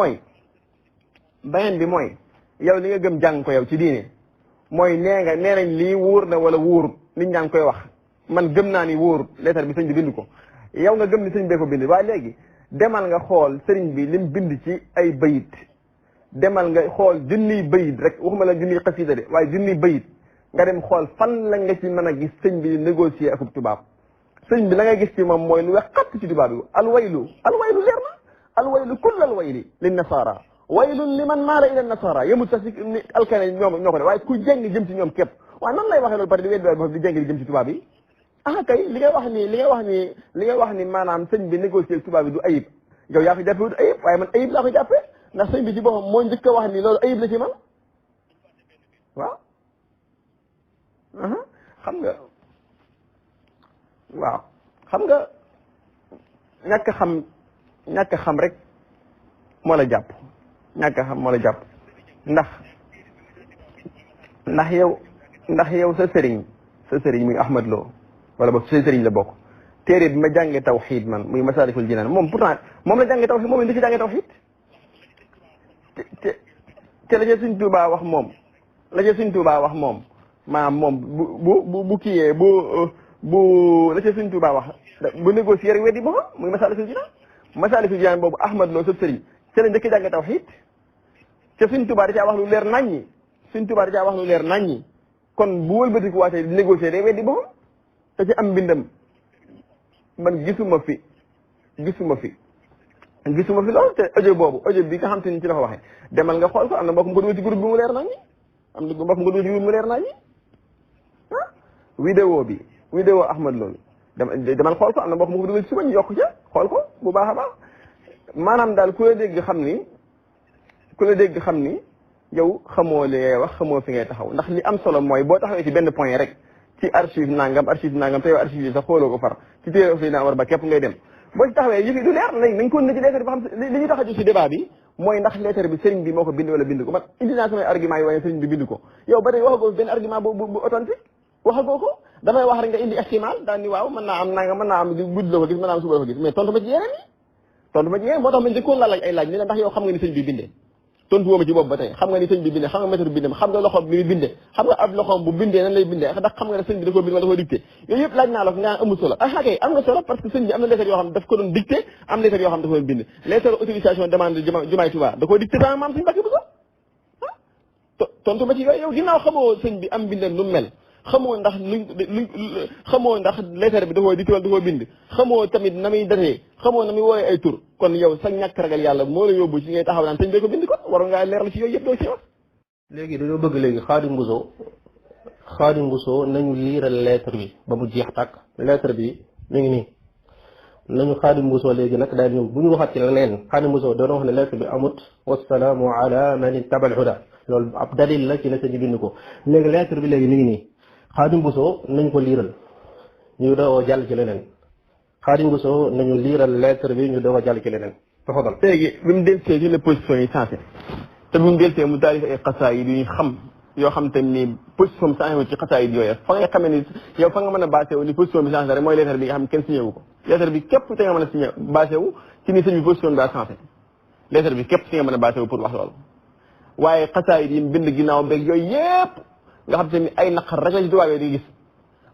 mooy yow li nga gëm jàng ko yow ci diine mooy nee nañ lii wóor na wala wóorut nit ñaa ngi koy wax man gëm naa ni wóorut lettre bi sëñ bi bind ko yow nga gëm ni sëñ bee ko bind waaye léegi demal nga xool sëriñ bi lim bind ci ay bayit demal nga xool junniy bayit rek waxuma la junniy xasida de waaye junniy bayit nga dem xool fan la nga ci mën a gis sëñ bi négocier akub tubaab sëñ bi la nga gis ci moom mooy lu wex xatt ci tubaab bi alwaylu leer na alwaylu kull alwayli lin nasara waylun liman maala ila nasara yëmut sax si alkane ñoo ko de waaye ku jeng jëm ci ñoom képp waaye nan lay waxee loolu pare di weddi boppam di jeng di jëm ci tubaab yi kay li ngay wax ni maanaam sëñ bi négocier tubaab yi du ayib yow yaa ko jàppee du ayib waaye man ayib laa ko jàppee ndax sëñ bi ci boppam moo njëkk a wax ni loolu ayib la ci man waaw xam nga ñàkk xam rek moo la jàpp ñàkk xam moo la jàpp ndax yow sa sëriñ muy Ahmad Lo wala boog sa sëriñ la bokk téere bi ma jàngee tawxiid man muy Masaalikul Jinaan moom pourtant moom la jàngee tawxiid moom la di ci jàngee tawxiid te la ca Sëriñ Tuubaa wax moom maanaam moom bu kiyee bu la ca Sëriñ Tuubaa wax bu négocier rek weddi boppam muy Masaalikul Jinaan boobu Ahmad Lo sa sëriñ ca la njëkk jàngee tawxiid ca Sëriñ Tuubaa da caa wax lu leer naññi kon bu wëlbatiku waatee di négocier day weddi boppam te ci am mbindam man gisuma fi loolu te audio bi nga xam te ni ci la ko waxee demal nga xool ko am na mbokk mu ko dugal ci groupe bi mu leer naññi vidéo Ahmad loolu demal xool ko am na mbokk mu ko dugal ci suba ñu yokk ca xool ko bu baax a baax maanaam daal ku la dégg xam ni yow xamoo li ngay wax xamoo fi ngay taxaw ndax li am solo mooy boo taxawee ci benn point rek ci archive nangam te yow archive yi sax xooloo ko far ci téere aussi naa war ba képp ngay dem boo ci taxawee yëf yi du leer léegi nañ ko ne ci lettre bi ba xam li ñu tax a jóg ci débat bi mooy ndax lettre bi sëriñ bi moo ko bind wala bind ko man indi naa samay argument yi waaye sëriñ bi bind ko yow ba tey waxagoo benn argument bu authentique waxagoo ko damay wax rek nga indi estimal daal ni waaw mën naa am nangam mën naa am guddi la ko gis mën naa am suba la ko gis mais tontu ma ci yeneen moo tax ma njëkkoon laa laaj ay laaj ni la ndax yow xam nga ni sëñ bi bindee tontu woo ma ci boobu ba tey xam nga ni sëñ bi bindee xam nga méthode bindee xam nga loxoom bi muy bindee xam nga ab loxoom bu bindee nan lay bindee ndax xam nga ne sëñ bi da koo bind wala da koo dicté yooyu yëpp laaj naa la nga amul solo kay am nga solo parce que sëñ bi am na lettre yoo xam ne daf ko doon dicté am lettre yoo xam ne da ko doon bind lettre autorisation demande jumaay Tuubaa da koo dicté sama maam suñu Mbàkke bu so tontu ma ci yooyu yow ginnaaw xamoo sëñ bi am bindam nu mel xamoo ndax xamoo ndax lettre bi da koo dicté wala da koo bind xamoo tamit na muy datee xamoo na muy woowee ay tur kon yow sa ñàkk ragal yàlla moo la yóbbu ci ngay taxaw naan sëñ bi ko bind kon waroon ngaa leerlu ci yooyu yëpp doo ci wax léegi dañoo bëgg léegi Xaadim Bousso nañu liiral lettre bi ba mu jeex tàkk lettre bi mi ngi nii nañu Xaadim Bousso léegi nag daal ñëw bu ñu waxat ci leneen Xaadim Bousso doon wax ne lettre bi amut wasalaamu ala man ittaba al huda loolu ab dalil la ci la sëñ bi bind ko léegi lettre bi léegi mi ngi nii Xaadim Bousso nañ ko liiral ñu doo jàll ci leneen Xaadim Bousso nañu liiral lettre bi ñu doo jàll ci leneen tafadal léegi bi mu delsee ci les positions yi sensé te bi mu delsee mu taalif ay xasaayid yu ñu xam yoo xam te ni position bi changé ci xasaayid yooyu fa nga xamee ni yow fa nga mën a basé wu ni position bi changé rek mooy lettre bi nga xam ne kenn signé wu ko lettre bi képp te nga mën a signé basé wu ci ni sëñ bi position bi daa changé lettre bi képp ci nga mën a basé wu pour wax loolu waaye xasaayid yi mu bind ginnaaw beeg yooyu yëpp nga xam te ni ay naqar rek la ci tubaab yi di gis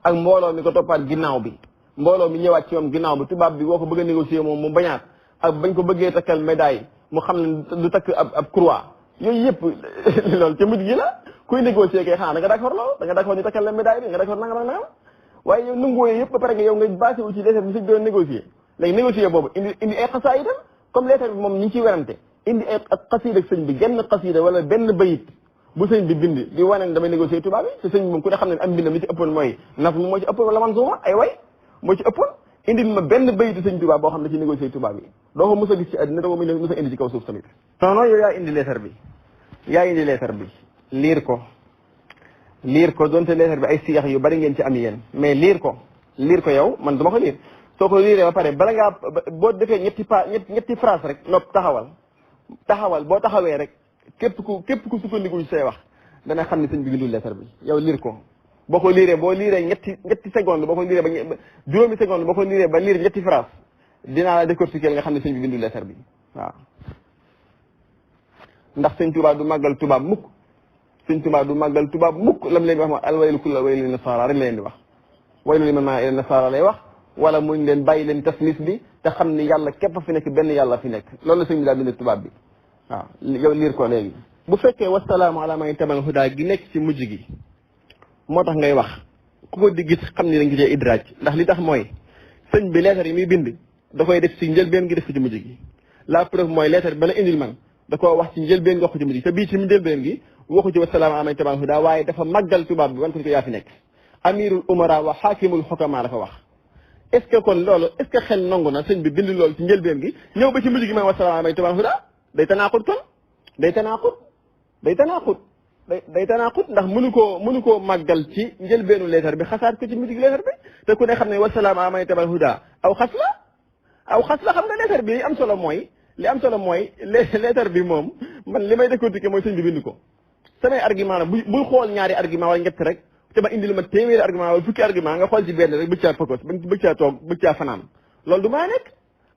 ak mbooloo mi ko toppaat ginnaaw bi mbooloo mi ñëwaat ci moom ginnaaw bi tubaab bi boo ko bëgg a négocier moom mu bañaat ak bañ ko bëggee takkal médaille mu xam ne du takk ab croix yooyu yëpp loolu ca mujj gi la kuy négocier kay xanaa da nga d'accord loolu da nga d'accord ñu takkal la médaille bi nga d'accord nangam waaye yow nanguwoo yëpp ba pare nga yow nga basé wu ci lettre bi sëñ doon négocier léegi négocier boobu indi ay xasaa itam comme lettre bi moom ñi ngi ciy werante indi ay xasiida sëñ bi genn xasiida wala benn bayit bu sëñ bi bind di wane ne damay négocier tubaab bi te sëñ bi moom ku ne xam ne am bindam li ci ëppoon mooy naf moo ci ëppoon wala man suuma ay way moo ci ëppoon indi ma benn bayitu sëñ tubaab boo xam ne ci négocier tubaab yi doo ko mos a gis ci àddina doo ko mos a indi ci kaw suuf tamit non yow yaa indi lettre bi liir ko donte lettre bi ay siyax yu bari ngeen ci am yéen mais liir ko yow man dama ko liir soo ko liiree ba pare bala ngaa boo defee ñetti phrase rek nopp taxawal boo taxawee rek képp ku sukkandiku ci say wax dana xam ne sëñ bi bindul lettre bi yow liir ko boo ko liiree ñetti seconde boo ko liiree ba juróomi seconde boo ko liiree ba liir ñetti phrase dinaa la décortiquer nga xam ne sëñ bi bindul lettre bi waaw ndax sëñ Tuubaa du màggal tubaab mukk lam leen di wax ma alwaylu kulla waylu li nasaara rek leen di wax waylu li man ila nasaara lay wax wala muñ leen bàyyi leen tasnis bi te xam ni yàlla képp fi nekk benn yàlla fi nekk loolu la sëñ bi daa bind tubaab bi waaw yow liir ko léegi bu fekkee wasalaamu ala man ittabaal hudaa gi nekk ci mujj gi moo tax ngay wax ku ko di gis xam ni da nga gisee idraaj ndax li tax mooy sëñ bi lettre yi muy bind da koy def ci njëlbeen gi def ko ci mujj gi la preuve mooy lettre bi ba la indil man da koo wax ci njëlbeen nga wax ko ci mujj te bii ci njëlbeen gi waxu ci wasalaam amay taban huda waaye dafa màggal tubaab bi wan ko ni ko yaa fi nekk amirul umara wa xaakimul xukama dafa wax est ce que kon loolu est ce que xel nangu na sëñ bi bind loolu ci njëlbeen gi ñëw ba ci mujj gi may wasalaam amay taban huda day tanaaqut kon day tanaaqut ndax mënu koo màggal ci njëlbeenu leetar bi xasaat ko ci mujj gi leetar bi te ku ne xam ne wasalaam amay taban huda aw xas la xam nga leetar bi li am solo mooy leetar bi moom man li may décortiquer mooy sëñ bi bind ko samay argument la bul xool ñaari argument wala ñett rek te ma indil ma téeméeri argument wala fukki argument nga xool ci benn rek bëgg caa focus bëgg caa toog bëgg caa fanaan loolu du maa nekk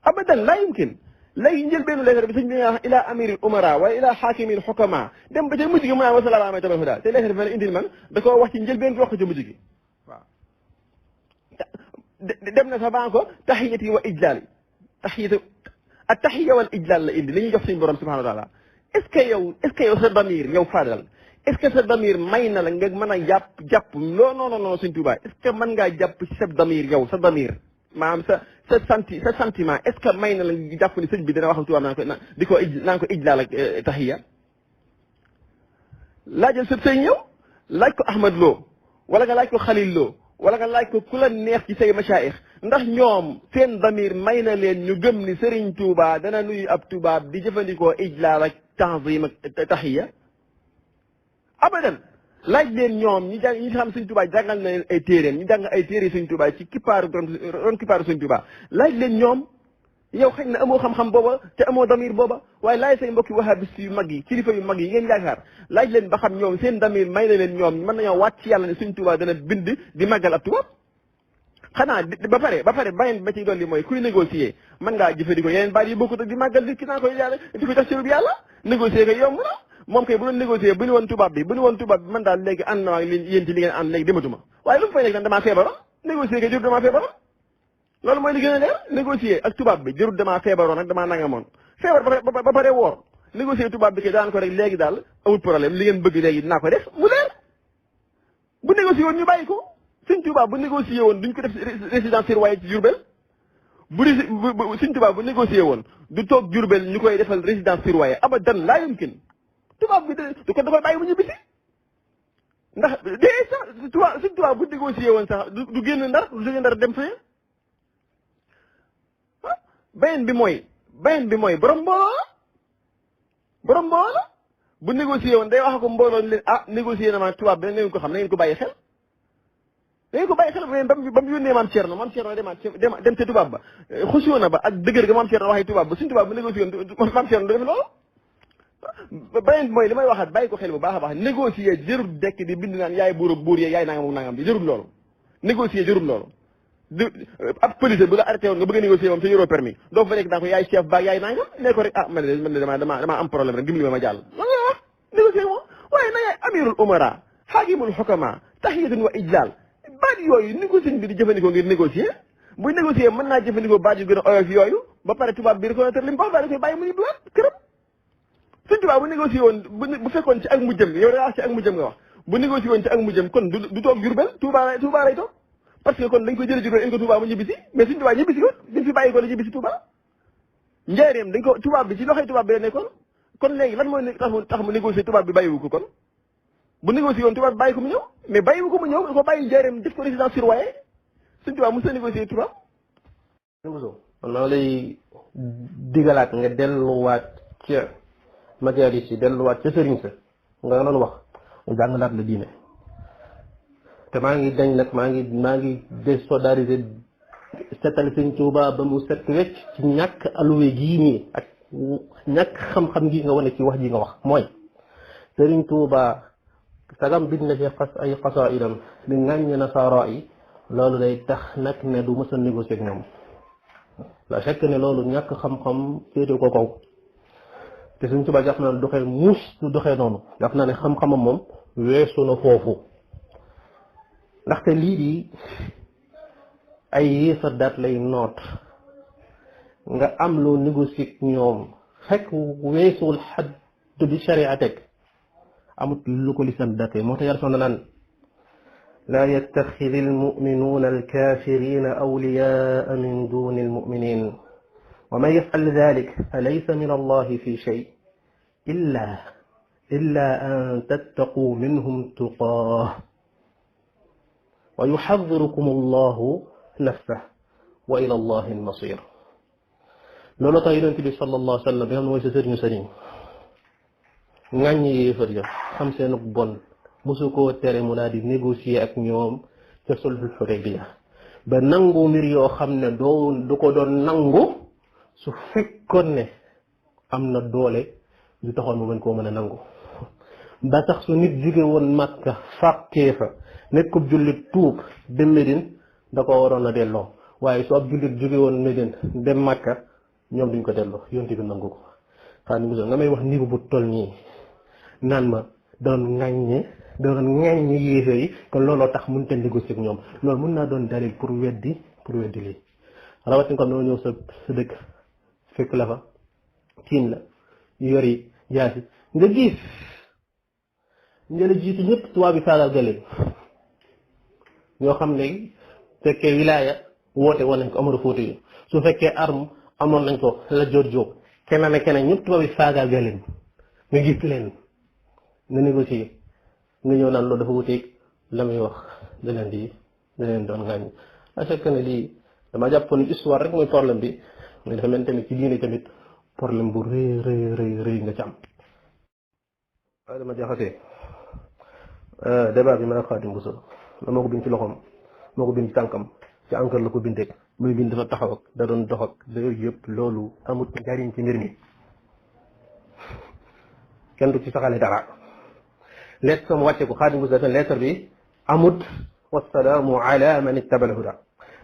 abadan laa yumkin léegi njëlbeenu leetar bi sëñ bi nga wax ila amiril umara wala ila xaakimil xukama dem ba ca mujj gi mu naan wasalaam amay taban huda te leetar bi ma indil man da koo wax ci njëlbeen gi wax ko ci mujj gi waaw dem na sax baa ko taxiyati wa ijlaal ak taxiya wal ijlaal la indi li ñuy jox suñu borom subhanahu wa taala est ce que yow sa damir yow Fadal est ce que sa damir may na la nga mën a jàpp non suñ Tuubaa est ce que mën ngaa jàpp ci sa damir yow sa damir maanaam sa sentiment est ce que may na la nga jàpp ni sëñ bi dina wax ak tubaab naan ko ijlaal ak taxiya laajal sëb say ñëw laaj ko Ahmad Lo wala nga laaj ko Khalil Lo wala nga laaj ko ku la neex ci say machaayix ndax ñoom seen damir may na leen ñu gëm ni Serigne Touba dana nuyu ab tubaab di jëfandikoo ijlaal ak tanzim ak taxiya abadan laaj leen ñoom ñi xam Serigne Touba jàngal na leen ay téeréem ñu jàng ay téere Serigne Touba ci ron kippaaru Serigne Touba laaj leen ñoom yow xëy na amoo xam-xam booba te amoo damir booba waaye laaj say mbokki wahabis yu mag yi kilifa yu mag yi ngeen yaakaar laaj leen ba xam ñoom seen damir may na leen ñoom mën nañoo wàcc ci yàlla ne Serigne Touba dana bind di màggal ab tubaab xanaa ba pare bàyyi ba ci dolli mooy kuy négocier mën ngaa jëfandikoo yeneen baat yi bokkut ak di màggal di ki naa koy yàlla di ko tax ci yàlla négocier kay yomb na moom kay bu doon négocier bu ñu woon tubaab bi man daal léegi ànd na ak yéen ci li ngeen ànd léegi dematuma waaye lu mu fay nekk damaa feebaroon négocier kay jërul damaa feebaroon loolu mooy li gën a leer négocier ak tubaab bi jërul damaa feebaroon ak damaa nangamoon feebar ba pare woor négocier tubaab bi kay daan ko rek léegi daal amul problème li ngeen bëgg léegi dinaa ko def mu leer bu négocier woon ñu bàyyi ko Sëñ Tuubaa bu négocié woon duñ ko def résidence surveillée ci Diourbel Sëñ Tuubaa bu négocié woon du toog Diourbel ñu koy defal résidence surveillée abadan laa yumkin tubaab bi da koy bàyyi bu ñu bisi ndax dee sax Sëñ Tuubaa bu négocié woon sax du génn Ndar du jóge Ndar dem fee beneen bi mooy borom mbooloo la bu négocié woon day wax ko mbooloo leen négocié na ma tubaab bi ngeen ko xam na ngeen ko bàyyi xel dañu ko bàyyi xel ba mu yónnee maam Thierno dem ca tubaab ba xusoo na ba ak dëgër ga maam Thierno waxee tubaab ba suñu tubaab bu négocié woon maam Thierno du def loolu beneen mooy li may waxaat bàyyi ko xel bu baax a baax négocier jërul dekk di bind naan yaay buur yee yaay nangam bi jërul loolu négocier jërul loolu ab police bu la arrêté woon nga bëgg a négocier moom te yoroo permis doo fa nekk naa ko yaay chef ba yaay nangam ne ko rek man de dama am problème rek dimbali ma jàll la nga wax négocier moom waaye na yaay amirul umara xaakimul xukama tahiyatun wa ijlal baat yooyu ni ko sëñ bi di jëfandikoo ngir négocier buy négocier mën naa jëfandikoo baat yu gën a oyof yooyu ba pare tubaab bi reconnaître li mu wax daal da koy bàyyi mu ñibbiwaat këram sëñ tubaab bu négocier woon bu fekkoon ci ak mujjëm yow da nga wax ci ak mujjëm nga wax bu négocier woon ci ak mujjëm kon du toog Jurbel Touba lay toog parce que kon dañ ko jëlee Jurbel indi ko Touba mu ñibbisi mais sëñ tubaab ñibbisi ko dañ fi bàyyi ko la ñibbisi Touba njëriñam dañ ko tubaab bi ci loxoy tubaab bi la nekkoon kon léegi lan mooy tax mu négocier tubaab bi bàyyiwu ko kon bu négocié woon tubaab bi bàyyi ko mu ñëw mais bàyyiwu ko mu ñëw da ko bàyyi njëriñam def ko résidence surveillée suñ tubaab mos a négocier tubaab. man maa lay digalaat nga delluwaat ca majalis yi delluwaat ca sëriñ sa nga doon wax nga jàngalaat la diine te maa ngi dañ nag maa ngi désolidariser setal sëñ Tuubaa ba mu set wecc ci ñàkk alluwe gii nii ak ñàkk xam-xam gi nga wane ci wax ji nga wax mooy sëriñ Tuubaa sagam bind na ci ay xasaidam di ŋàññ nasaara yi loolu day tax nag ne du mës a négocier ak ñoom la fekk ne loolu ñàkk xam-xam féete ko kaw te Sëriñ Tuubaa jàpp naa ne doxee muus du doxee noonu jàpp naa ne xam-xamam moom weesu na foofu ndaxte lii di ay yéefar daat lay noot nga am loo négocier ak ñoom fekk weesuwul xadd bi sharia teg amut lu ko lislam date moo tax yàlla sonn naan laa yattaxidi almuminuuna alkafirina awliyaa min duni almuminin wa man yafal dalik fa laysa min allahi fi shay illa an tattaqu minhum tuqaa wa yuxadirukum allahu nafsah wa ila allahi almasir. loolu tax yonent bi sallallahu alayhi wa sallam bi xam ne mooy sa sëriñu sëriñ ŋàññi yéefar ya xam seen bon mosu koo tere mu daal di négocier ak ñoom ca sulhul Hudaybiya ba nangu mbir yoo xam ne du ko doon nangu su fekkoon ne am na doole lu taxoon mu mën koo mën a nangu. ba tax su nit jóge woon Makka fàqee fa nekkub jullit tuub dem Médine da ko waroon a delloo waaye su ab jullit jóge woon Médine dem Makka ñoom duñ ko delloo yonte bi nangu ko. xanaa ni nga may wax niveau bu toll nii naan ma doon ŋàññe yéefar yi kon looloo tax mënut a négocier ak ñoom loolu mën naa doon dalil pour weddi lii rawatina comme dama ñëw sa dëkk fekk la fa tiim la yori jaasi nga gis njëla jiitu ñëpp tubaab bi faagal galeen ñoo xam ne fekkee wilaaya woote woon nañ ko Omar Fouti su fekkee arme amoon nañ ko la Joor Jóob keneen ak keneen ñëpp tubaab bi faagal galeen nga gis leen nga négocier nga ñëw naan loolu dafa wuteeg la muy wax da leen doon ngaañ à chaque ne lii dama jàpp ni histoire rek mooy problème bi mais dafa mel tamit ci diine tamit problème bu rëy nga ci am. waaye dama jaxasee débat bi ma ak Xaadim Buso la moo ko bind ci loxoom moo ko bind ci tànkam ci encre la ko bindee muy bind dafa taxaw ak da doon dox ak loolu yëpp loolu amut njariñ ci mbir mi kenn du ci saxale dara. lettre sama wàcce ko Xaadim Buso dafa lettre bi amut wassalaamu ala man ittaba al-huda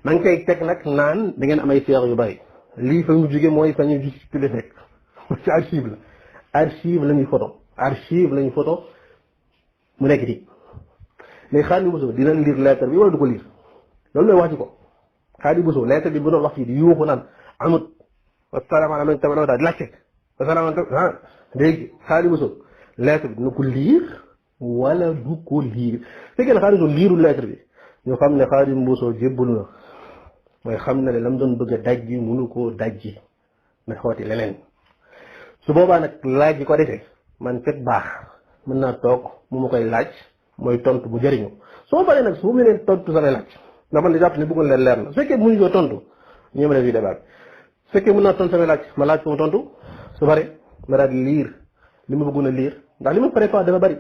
maa ngi koy teg nag naan da ngeen am ay seex yu bari lii fa ñu jóge mooy fa ñu gis ci nekk ci archive la ñuy photo mu nekk ci mais Xaadim Buso dina lire lettre bi wala du ko lire loolu lay wax ci ko Xaadim Buso lettre bi bu doon wax ci di yuuxu naan amut wassalaamu ala man ittaba al-huda di laajte wassalaamu léegi Xaadim Buso lettre bi dina ko lire wala du ko lire fekkee ne Xaadim Buso liirul lettre bi ñu xam ne Xaadim Buso jébbalu na mooy xam na ne lam doon bëgg a dajji mënu koo dajji na xooti leneen su boobaa nag laaj yi ko defee man fekk baax mën naa toog mu ma koy laaj mooy tontu bu jëriñu soo paree nag su ma leen tontu samay laaj ndax man di jàpp ne bëggoon leen leer na su fekkee mënuñu ko tontu ñoom rek yu débat bi su fekkee mën naa tontu samay laaj ma laaj ko mu tontu su paree ma daal di liir li ma bëggoon a liir ndax li ma préparé dafa bari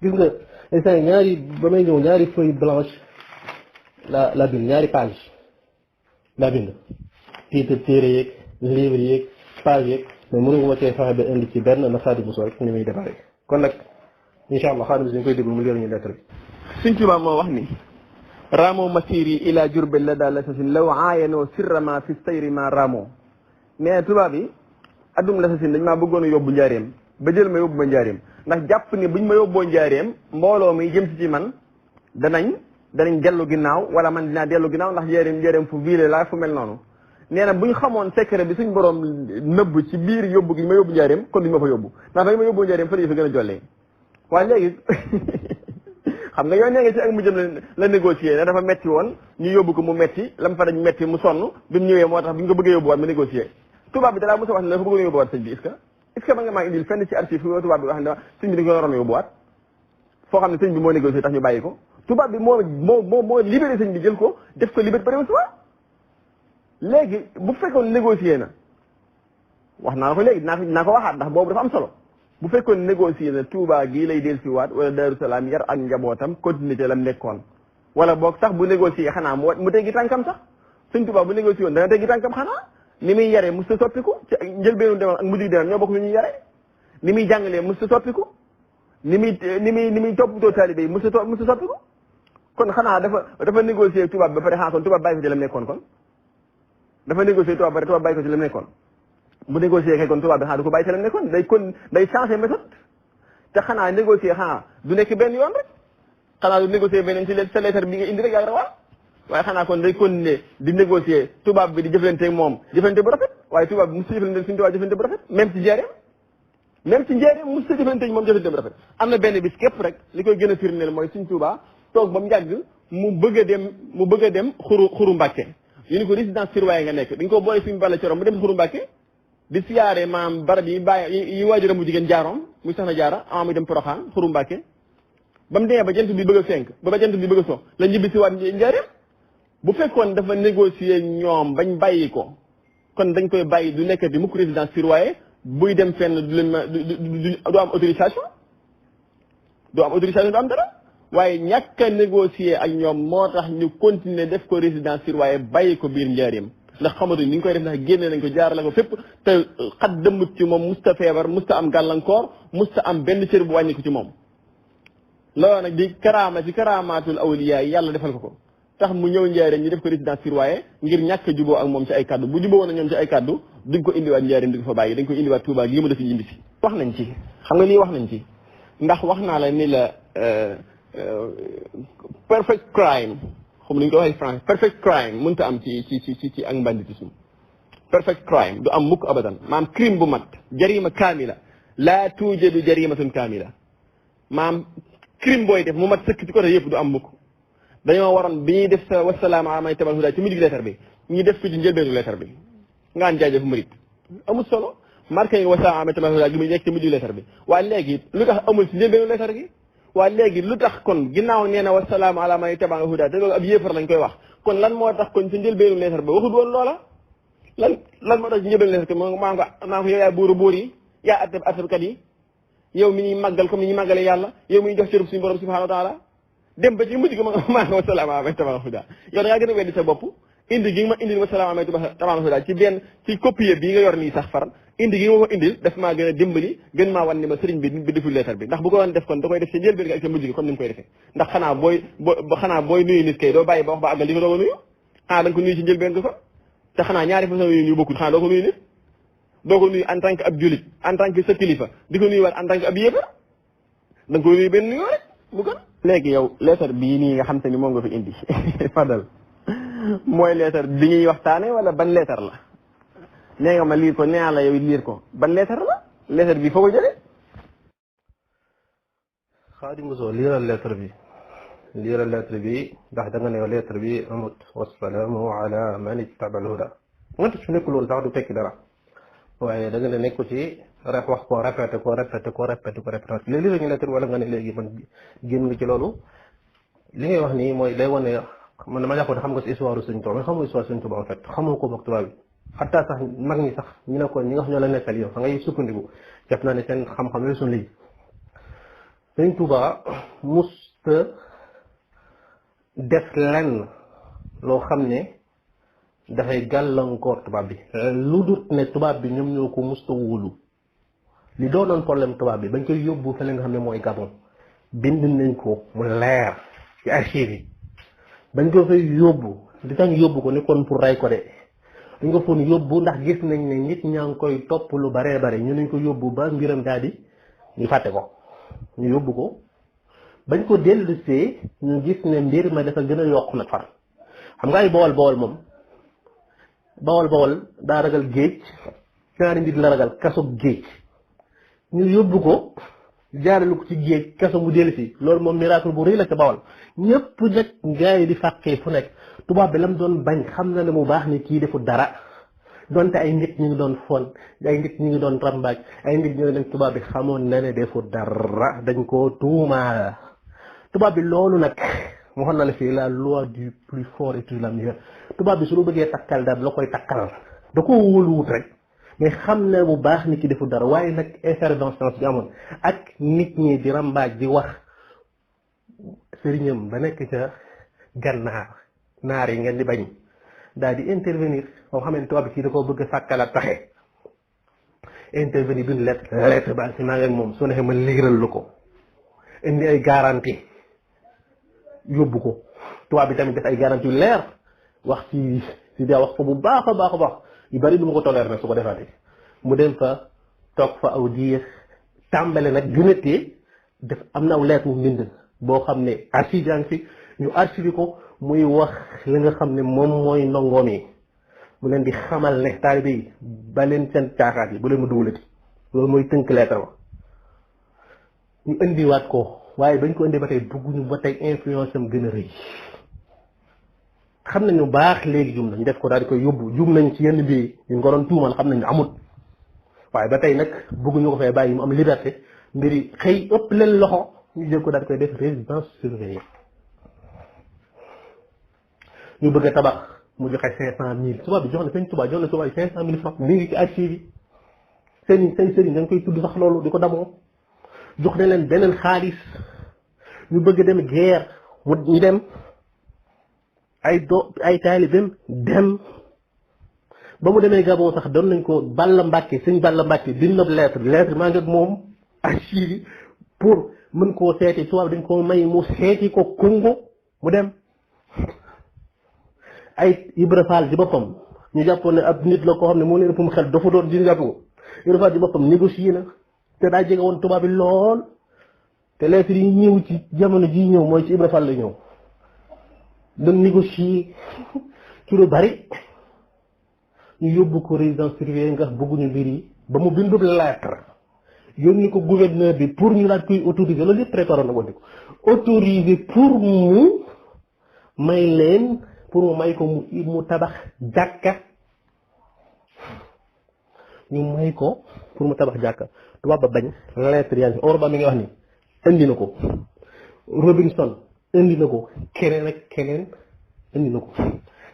gis nga instant ñaari ba may ñëw ñaari feuille blanche la bind ñaari page la bind titre téere yeeg livre yeeg page yeeg mais mënu ma cee fexe ba indi ci benn na Xaadim Buso rek ni muy déparé kon nag incha allah Xaadim Buso ñu koy déglu mu leer ñu lettre bi. Sëñ Tuubaa moo wax ni raamoo masiri ila Jurbel la daal la sasin law aayanoo sirrama fi sayri ma raamoo mais tubaab bi addum la sasin dañ maa bëggoon a yóbbu njaareem ba jël ma yóbbu ma njaareem ndax jàpp ni buñ ma yóbboo njaareem mbooloo mi jëm si ci man danañ dellu ginnaaw wala man dinaa dellu ginnaaw ndax njaareem fu viile laa fu mel noonu nee na buñ xamoon secret bi suñ borom nëbb ci biir yóbbu gi ma yóbbu njaareem kon duñ ma fa yóbbu ndax dañ ma yóbbu njaareem fa la fa gën a jollee waaye léegi xam nga yow nee nga ci ak mu jëm la négocier ne dafa metti woon ñu yóbbu ko mu metti lam fa dañ metti mu sonn bi mu ñëwee moo tax bi ñu ko bëggee yóbbuwaat mu négocier tubaab bi dalaa mos a wax ne dafa bëggoon yóbbuwaat sëñ bi est-ce que ba nga maa indil fenn ci archive fu tubaab bi wax ne sëñ bi dañ ko waroon yóbbuwaat foo xam ne sëñ bi moo négocier tax ñu bàyyi ko tubaab bi moo libéré sëñ bi jël ko def ko liberté par soit léegi bu fekkoon négocier na wax naa ko léegi naa ko waxaat ndax boobu dafa am solo bu fekkoon négocier na Touba gii lay dellusiwaat wala Darou Salaam yar ak njabootam continuer te lam nekkoon wala boog sax bu négocier xanaa mu teggi tànkam sax sëñ Touba bu négocier woon dana teggi tànkam xanaa ni muy yaree mos a soppiku ci njëlbeenu demam ak mujj demam ñoo bokk ñu ñuy yaree ni muy jàngalee mos a soppiku ni muy toppatoo taalibe yi mos a soppiku kon xanaa dafa négocier tubaab ba pare xanaa kon tubaab bàyyi ko ci lam nekkoon kon dafa négocier tubaab ba pare tubaab bàyyi ko ci lam nekkoon bu négocier kay kon tubaab bi xanaa du ko bàyyi ci lam nekkoon day changer méthode te xanaa négocier xanaa du nekk benn yoon rek xanaa du négocier beneen ci sa lettre bi nga indi rek yaa ngi rawal waaye xanaa kon day continuer di négocier tubaab bi di jëflanteeg moom jëflante bu rafet waaye tubaab bi mos a jëflanteeg suñu tubaab jëflante bu rafet même ci njëriñ mos a jëflanteeg moom jëflante bu rafet am na benn bis képp rek li koy gën a firndeel mooy suñ tubaab toog ba mu yàgg mu bëgg a dem xuru Mbàkke ñu ni ko résidence surveillée nga nekk dañ ko boole suñu balla corom mu dem xuru Mbàkke di siyaare maam barab yi bàyyi yi waajuram bu jigéen jaaroom muy soxna jaara ama muy dem Poroxaan Xuru Mbàkke ba mu demee ba jant bi bëgg a fenk ba jant bi bëgg a so la ñibbi si waat njaareem bu fekkoon dafa négocier ñoom bañ bàyyi ko kon dañ koy bàyyi du nekk di mukk résidence surveillée buy dem fenn du leen du am autorisation du am dara waaye ñàkk a négocier ak ñoom moo tax ñu continuer def ko résidence surveillée bàyyi ko biir njaareem ndax xamatuñ ni ñu koy def ndax génne nañ ko jaarale ko fépp te xat dëmmut ci moom musta feebar musta am gàllankoor musta am benn cër bu wàññi ko ci moom loolu nag di karaama ci karaamaatul awliya yàlla defal ko tax mu ñëw njaareem ñu def ko résidence surveillée ngir ñàkk a juboo ak moom ci ay kaddu bu juboo woon ak ñoom ci ay kaddu duñ ko indiwaat njaareem di ko fa bàyyi dañ ko indiwaat Touba gii mu def ñibbi si wax nañ ci xam nga lii wax nañ ci ndax wax naa la ni la perfect crime xam nga ñu ko waxee France perfect crime mënut a am ci ak banditisme perfect crime du am mukk abadan maam crime bu mat jarima kaamila laa tuujadu jarimatun kaamila maam crime booy def mu mat sëkk ci côté yëpp du am mukk dañoo waroon bi ñuy def sa wasalaama amay tabal huda ci mujj lettre bi ñu def ko ci njëlbeenu lettre bi ngaan jaajëf murit amul solo marqué nga wasalaama amay tabal huda gi muy nekk ci mujj lettre bi waaye léegi lu tax amul ci njëlbeenu lettre gi waaye léegi lu tax kon ginnaaw nee na wasalaama ala may tabal huda te loolu ab yéefar lañ koy wax kon lan moo tax kon ci njëlbeenu lettre bi waxut woon loola lan moo tax ci njëlbeenu lettre bi maa ko yow yaay buuru buur yi yaa attabkat yi yow mi ñuy màggal comme ni ñuy màggale yàlla yow mi ñuy jox cërub suñu borom subhanahu wa taala dem ba ci mujj gi maa nga wasalaama amay tabal huda yow da ngaa gën a weddi sa bopp indi gi nga ma indil wasalaama amay tabal huda ci copier bii nga yor nii sax far indi gi nga ma ko indil daf maa gën a dimbali gën maa wan ni ma sëriñ bi deful lettre bi ndax bu ko doon def kon da koy def ci njëlbeen gi ak ca mujj gi comme ni mu koy defee ndax xanaa booy nuyu nit kay doo bàyyi ba wax ba àggal di ko doog a nuyu xanaa da nga ko nuyu ci njëlbeen gi ko te xanaa ñaari façon yu bokkul xanaa doo ko nuyu nit doo ko nuyu en tant que ab julit en tant que sa kilifa di ko nuyu waat en tant que ab yéefar da nga ko nuyu benn nuyoo rek mu gën léegi yow lettre bii nii nga xam te ni moom nga fi indi fadal mooy lettre bi ñuy waxtaane wala ban lettre la nee nga ma liir ko nee la yow liir ko ban lettre la lettre bi foo ko jëlee Xaadimu Rasuul liiral lettre bi ndax da nga ne lettre bi amut wasalaamu ala man ittabal huda wante su nekkul loolu sax du tekki dara waaye da nga ne nekku ci rek wax ko répété léegi li ñu lettre wala nga ne léegi man génn nga ci loolu li ngay wax nii mooy day wane man dama jàppoon xam nga si histoire Sëñ Tuubaa mais xamoo histoire Sëñ Tuubaa en fait xamoo ko mook tubaab bi xataa sax mag ñi sax ñu ne ko ñi nga xam ñoo la nekkal yow fa ngay sukkandiku def naa ne seen xam-xam yooyu suñu lii Sëñ Tuubaa musta def lenn loo xam ne dafay gàllankoor tubaab bi lu dut ne tubaab bi ñoom ñoo ko musta wóolu li doonoon problème tubaab bi bañ koy yóbbu fële nga xam ne mooy Gabon bind nañ ko mu leer ci archive yi bañ ko fay yóbbu di tax yóbbu ko ni kon pour rey ko de dañ ko foon yóbbu ndax gis nañ ne nit ñaa ngi koy topp lu baree bare ñu nañ ko yóbbu ba mbiram daal di ñu fàtte ko ñu yóbbu ko bañ ko dellusee ñu gis ne mbir ma dafa gën a yokk nag far xam nga ay bawol moom bawol daa ragal géej ñaari nit la ragal kaso géej ñu yóbbu ko jaarale ko ci géej kaso mu dellusi loolu moom miracle bu rëy la ca bawol ñëpp nag gars yi di fàqee fu nekk tubaab bi lam doon bañ xam na ne mu baax ni kii defu dara donte ay nit ñu ngi doon fon ay nit ñu ngi doon rambaaj ay nit ñu ngi tubaab bi xamoon na ne defu dara dañ koo tuumaal tubaab bi loolu nag mu waxoon na la fii la loi du plus fort est toujours la meilleure tubaab bi su lu bëggee takkal daal la koy takkal da koo wóoluwut rek mais xam na bu baax nit ki defu dara waaye nag effervescence bi amoon ak nit ñi di rambaaj di wax sëriñam ba nekk ca gànnaar naar yi ngeen di bañ daal di intervenir moo xam ne tubaab bi kii da koo bëgg a sàkkalaat taxe intervenir bind lettre ba si maa ngi ak moom soo neexee ma liiral lu ko indi ay garantie yóbbu ko tubaab bi tamit def ay garantie yu leer wax ci daa wax ko bu baax a baax yu bari du ma ko tolère nag su ko defaatee mu dem fa toog fa aw diir tàmbale nag junetee def am na aw lettre mu mbind boo xam ne archive yaa ngi fi ñu archive ko muy wax li nga xam ne moom mooy ndongoom yi mu leen di xamal ne taalibe yi ba leen seen caaxaat yi bu leen ma dugalati loolu mooy tënk lettre ba ñu indiwaat ko waaye bañ ko indi ba tey bëgguñu ba tey influence am gën a rëy xam nañu baax léegi jum nañ def ko daal di koy yóbbu jum nañ ci yenn bi ñu ko doon tuumal xam nañu amut waaye ba tey nag bëgguñu ko fee bàyyi mu am liberté mbiri xëy ëpp leen loxo ñu jël ko daal koy def résidence surveillée ñu bëgg a tabax mu joxe 500 000 tubaab bi jox na tubaab yi 500 000 francs mi ngi ci archive yi seen sëriñ dañ koy tudd sax loolu di ko damoo jox na leen beneen xaalis ñu bëgg dem guerre ñu dem ay taalibeem dem ba mu demee Gabon sax doon nañ ko Balla Mbàkke sëñ Balla Mbàkke bind na lettre maa ngi ak moom archive yi pour mën koo seeti tubaab dañ ko may mu seeti ko Congo mu dem ay Ibra Fall ci boppam ñu jàppoon ne ab nit la koo xam ne moo leen ëpp mu xel dafa doon di jàpp ko Ibra Fall ci boppam négocié na te daa jege woon tubaab bi lool te lettre yi ñëw ci jamono ji ñëw mooy ci Ibra Fall la ñëw doon négocier ci lu bari ñu yóbbu ko résidence surveillée nga bëgguñu mbir yi ba mu bindu lettre yónni ko gouverneur bi pour ñu laaj koy autoriser loolu yëpp préparé na ko di ko autoriser pour mu may ko mu tabax jàkka ñu may ko pour mu tabax jàkka tubaab ba bañ lettre yaa ngi Orba mi nga wax ni indi na ko Robinson indi na ko keneen ak keneen indi na ko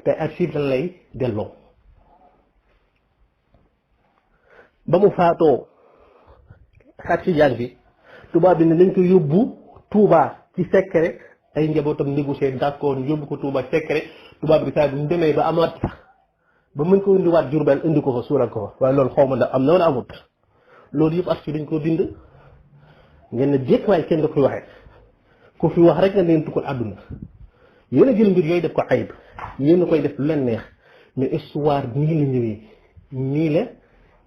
te archive lan lay delloo ba mu faatoo archive yaa ngi fi tubaab bi ne nañ ko yóbbu Touba ci secret ay njabootam négocier d'accord ñu yóbbu ko Touba secret tubaab bi saa bu ñu demee ba amaat ba mën ko indiwaat Jurbel indi ko fa suural ko fa waaye loolu xaw ma ndax am na wala amut loolu yëpp archive dañ ko bind ngeen ne déet waaye kenn da koy waxee ku fi wax rek nga leen tukkal àdduna yéen a jël mbir yooyu def ko ayib yéen a koy def lu leen neex mais histoire nii la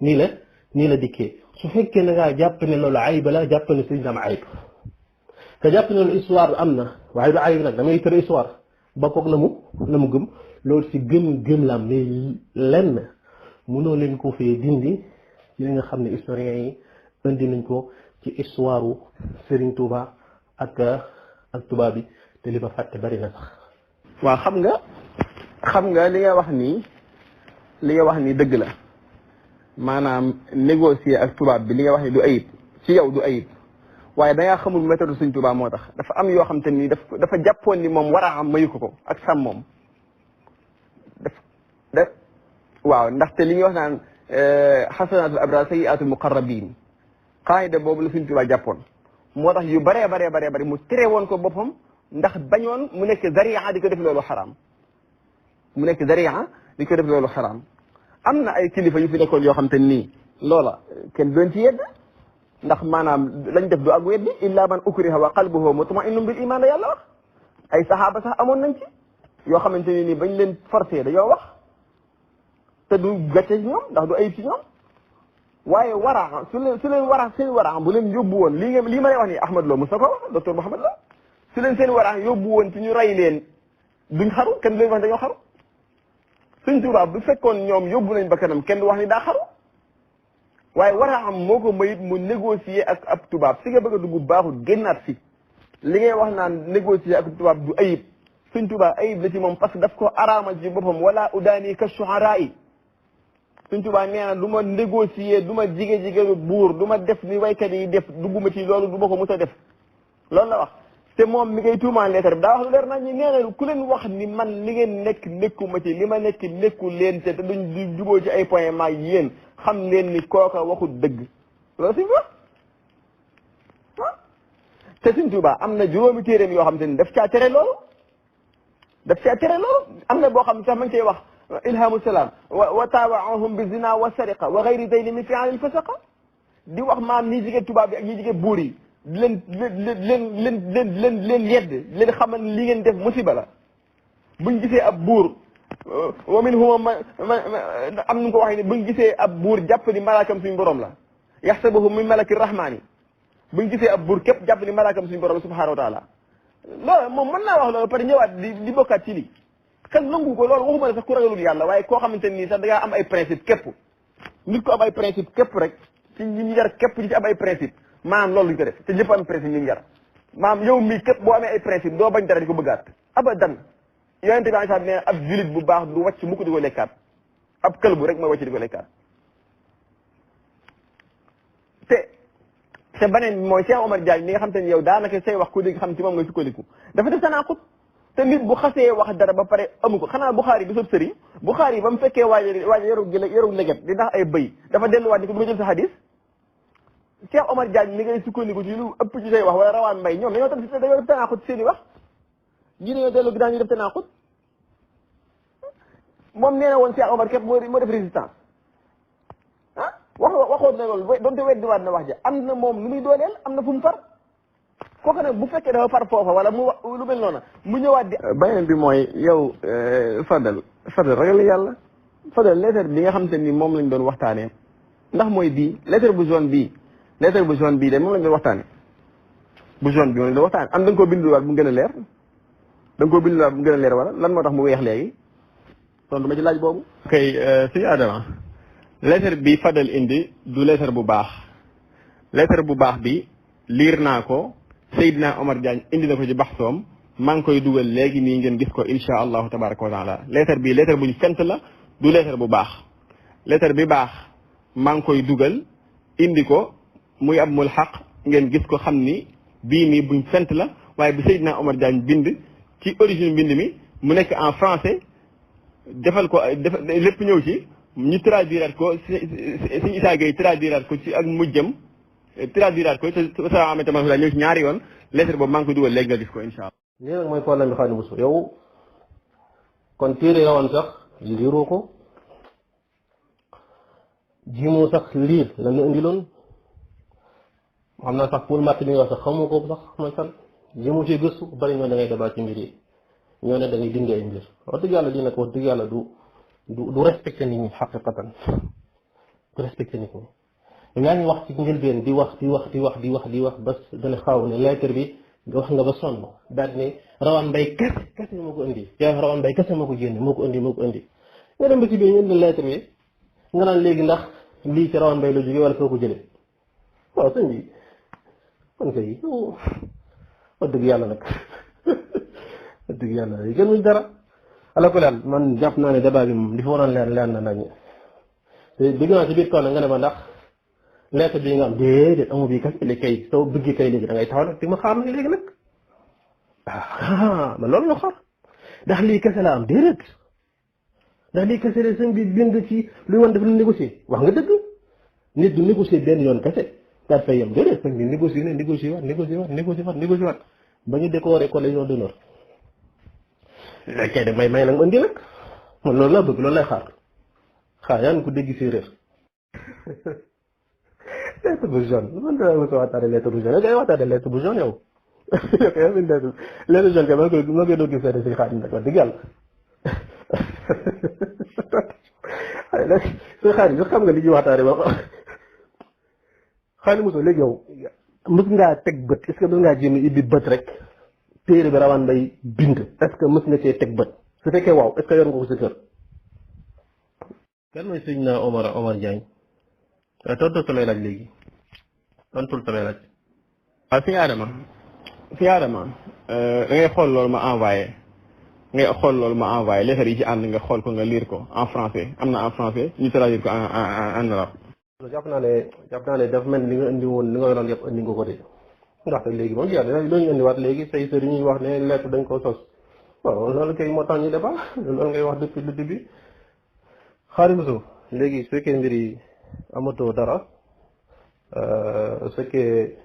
ñëwee nii la dikkee su fekkee na ngaa jàpp ne loolu ayib la jàpp ne sëñ am ayib te jàpp ne loolu histoire am na waaye du ayib nag damay tëra histoire ba koog na mu gëm loolu si gëm la am mais lenn mënoo leen ko fee dindi ci li nga xam ne historiens yi indi nañ ko ci histoire u Serigne Touba ak tubaab bi te li ma fàtte bari na sax. waaw xam nga li nga wax nii dëgg la maanaam négocier ak tubaab bi li nga wax ni du ayib ci yow du ayib waaye da ngaa xamul méthode Serigne Touba moo tax dafa am yoo xam te ni dafa jàppoon ni moom war a am mayu ko ak sam moom waaw ndaxte li ñuy wax naan xasanatul abrar sayyiatul muqarrabin qaayida boobu la Serigne Touba jàppoon moo tax yu baree bari mu tere woon ko boppam ndax bañoon mu nekk zariya di ko def loolu xaraam am na ay kilifa yu fi nekkoon yoo xam te nii loola kenn doon ci yedd ndax maanaam lañ def du ak weddi illa man ukriha wa qalbuhu mutma'innun bil iman la yàlla wax ay saxaaba sax amoon nañ ci yoo xamante ni nii bañ leen forcé dañoo wax te du gàcce ci ñoom ndax du ayib ci ñoom waaye waraax su leen waraax seen waraax bu leen yóbbu woon lii ma lay wax nii Ahmad Lo mos na ko wax docteur Mouhamed Lo su leen seen waraax yóbbu woon ci ñu rey leen duñ xaru kenn du leen wax dañoo xaru Sëñ Tuubaa bu fekkoon ñoom yóbbu nañ ba kanam kenn du wax ni daa xaru waaye waraaxam moo ko mayit mu négocier ak ab tubaab si nga bëgg a dugg baaxul génnaat si li ngay wax naan négocier ak tubaab du ayib Sëñ Tuubaa ayib la ci moom parce que daf ko araamal ci boppam wala udaani ka shu'araa yi Sëñ Tuubaa nee na du ma négocier du ma jige buur du ma def ni waykat yi def dugguma ci loolu du ma ko mos a def loolu la wax te moom mi ngay tuumaan lettre bi daa wax lu leer nañ ñi nee na ku leen wax ni man li ngeen nekk nekkuma ci li ma nekk nekku leen te duñ juboo ci ay point maag yéen xam leen ni kooka waxut dëgg loolu si wax te Sëñ Tuubaa am na juróomi téeréem yoo xam te ni daf caa tere loolu am na boo xam ne sax ma ngi cay wax ilhamu salaam wa taawaahum bi zina wa sariqa wa gayri dayni min fi'al fasaqa di wax maam ñi jige tubaab bi ak ñi jige buur yi leen yedd leen xamal li ngeen def musiba la buñ gisee ab buur wa minhum am nu ko waxee ni buñ gisee ab buur jàpp ni malaakam suñu borom la yaxsabuhu min malaki rahmaani buñ gisee ab buur képp jàpp ni malaakam suñu borom la subhanahu wa taala loolu moom mën naa wax loolu pare ñëwaat di bokkaat ci lii xel nangu ko loolu waxuma ne sax ku ragalul yàlla waaye koo xamante nii sax da ngaa am ay principe képp nit ko am ay principe képp rek ci ñi yar képp ñi ci am ay principe maanaam loolu luñ ko def te ñëpp am principe ñu yar maanaam yow mii képp boo amee ay principe doo bañ dara di ko bëggaat abadan yonente bi sax ne ab julit bu baax du wàcc mukk di ko lekkaat ab kël bu rek mooy wàcc di ko lekkaat te beneen bi mooy Cheikh Omar Diagne mi nga xam te ne yow daanaka say wax ku dégg xam ci moom nga sukkandiku dafa def tanaqut te nit bu xasee wax dara ba pare amu ko xanaa Buxaari bi sëb sëriñ Buxaari ba mu fekkee waaja yaru leget di ndax ay bëy dafa delluwaat ni ko du ma jël sa hadis Cheikh Omar Diagne mi ngay sukkandiku ci lu ëpp ci say wax wala Rawaan Mbay ñoom dañoo def tanaqut seen i wax ñi dañoo dellu gi daan ñu def tanaqut moom nee na woon Cheikh Omar képp moo def résistance waxoon na loolu donte weddiwaat na wax ja am na moom lu muy dooleel am na fu mu far kooku nag bu fekkee dafa far foofa wala mu wax lu mel noonu mu ñëwaat di. beneen bi mooy yow Fadel ragal yàlla Fadel lettre bi nga xam te ni moom lañ doon waxtaanee ndax mooy bii lettre bu jaune bii de moom lañ doon waxtaanee bu jaune bi moom lañ doon waxtaanee am da nga koo binduwaat bu mu gën a leer wala lan moo tax mu weex léegi tontu ma ci laaj boobu. kay suñu Adama. lettre bi Fadel indi du lettre bu baax bi liir naa ko Seydina Omar Diagne indi na ko ci baxsoom maa ngi koy dugal léegi nii ngeen gis ko insha allahu tabaraka wa taala lettre bi lettre buñ fent la du lettre bu baax lettre bi baax maa ngi koy dugal indi ko muy ab mul xaq ngeen gis ko xam ni bii nii buñ fent la waaye bi Seydina Omar Diagne bind ci origine bind mi mu nekk en français defal lépp ñëw ci ñu traduiraat ko suñu Issa Gueye traduiraat ko ci ak mujjam traduiraat ko te salaamaaleykum wa rahmatulah ñëw ci ñaari yoon lettre boobu maa ngi ko dugal léegi nga gis ko incha allah. lii nag mooy problème bi Xaadimu Buso yow kon téere la woon sax liiroo ko jiimoo sax liir la ñu indiloon xam naa sax pour matt bi nga wax sax xamoo ko sax mooy fan jiimoo ci gëstu bari ñoo da ngay débat ci mbir yi ñoo ne da ngay dindi ay mbir wax dëgg yàlla lii nag wax dëgg yàlla du respecté nit ñi xaqiqatan du respecté nit ñi yaa ngi wax ci njëlbeen di wax ba dana xaw ne lettre bi wax nga ba sonn daal ne Rawaan Mbay kese moo ko indi yaa Rawaan Mbay kese moo ko génne moo ko indi nga dem ba ci biir ñu indi lettre bi nga naan léegi ndax lii ci Rawaan Mbay la jógee wala foo ko jëlee waaw sëñ bi kon kay wax dëgg yàlla nag wax dëgg yàlla yi gën muñ dara ala ko daal man jàpp naa ne débat bi moom li fa waroon leer na nañ te dégg naa ci biir kaw na nga ne ma ndax lettre bi nga am déedéet amu bi kay kay soo bëggee kay léegi da ngay taxaw nag di ma xaar nag léegi nag man loolu nga xaar ndax lii kese la am déedéet ndax lii kese la sëñ bi bind ci luy wan def lu négocier wax nga dëgg nit du négocier benn yoon kese daal fay yem déedéet sëñ bi négocier waat ba ñu décorer ko Légion d'honneur kay de may nag ma indi nag man loolu laa bëgg loolu lay xaar yaa ngi ko dégg séeréer lettre bu jaune man de la waxtaane lettre bu jaune kay waxtaane lettre bu jaune yow lettre jaune kay ma koy doon gis si Xaadim nag wax dëgg yàlla si Xaadim xam nga li ñuy waxtaane ba Xaadim Buso léegi yow mës ngaa teg bët est-ce que mës ngaa jéem a ibbi bët rek téere bi Rawaan Mbay bind est-ce que mës nga cee teg bët su fekkee waaw est-ce que yor nga ko sa kër kan mooy sëñ na Omar Diagne tontul samay laaj léegi tontul samay laaj waaw fi Adama da ngay xool loolu ma envoyé lettre yi ci ànd nga xool ko nga lire ko en français am na en français ñu traduire ko en arabe. jàpp naa ne dafa mel ni li nga indi woon li nga yoroon yëpp indi nga ko de ndaxte léegi moom yàlla loo ñu indiwaat léegi say sëriñ ñuy wax ne lettre dañ koo sos waaw loolu kay moo tax ñu débat loolu ngay wax depuis le début Xaadimu Buso léegi su fekkee mbir yi amatoo dara su fekkee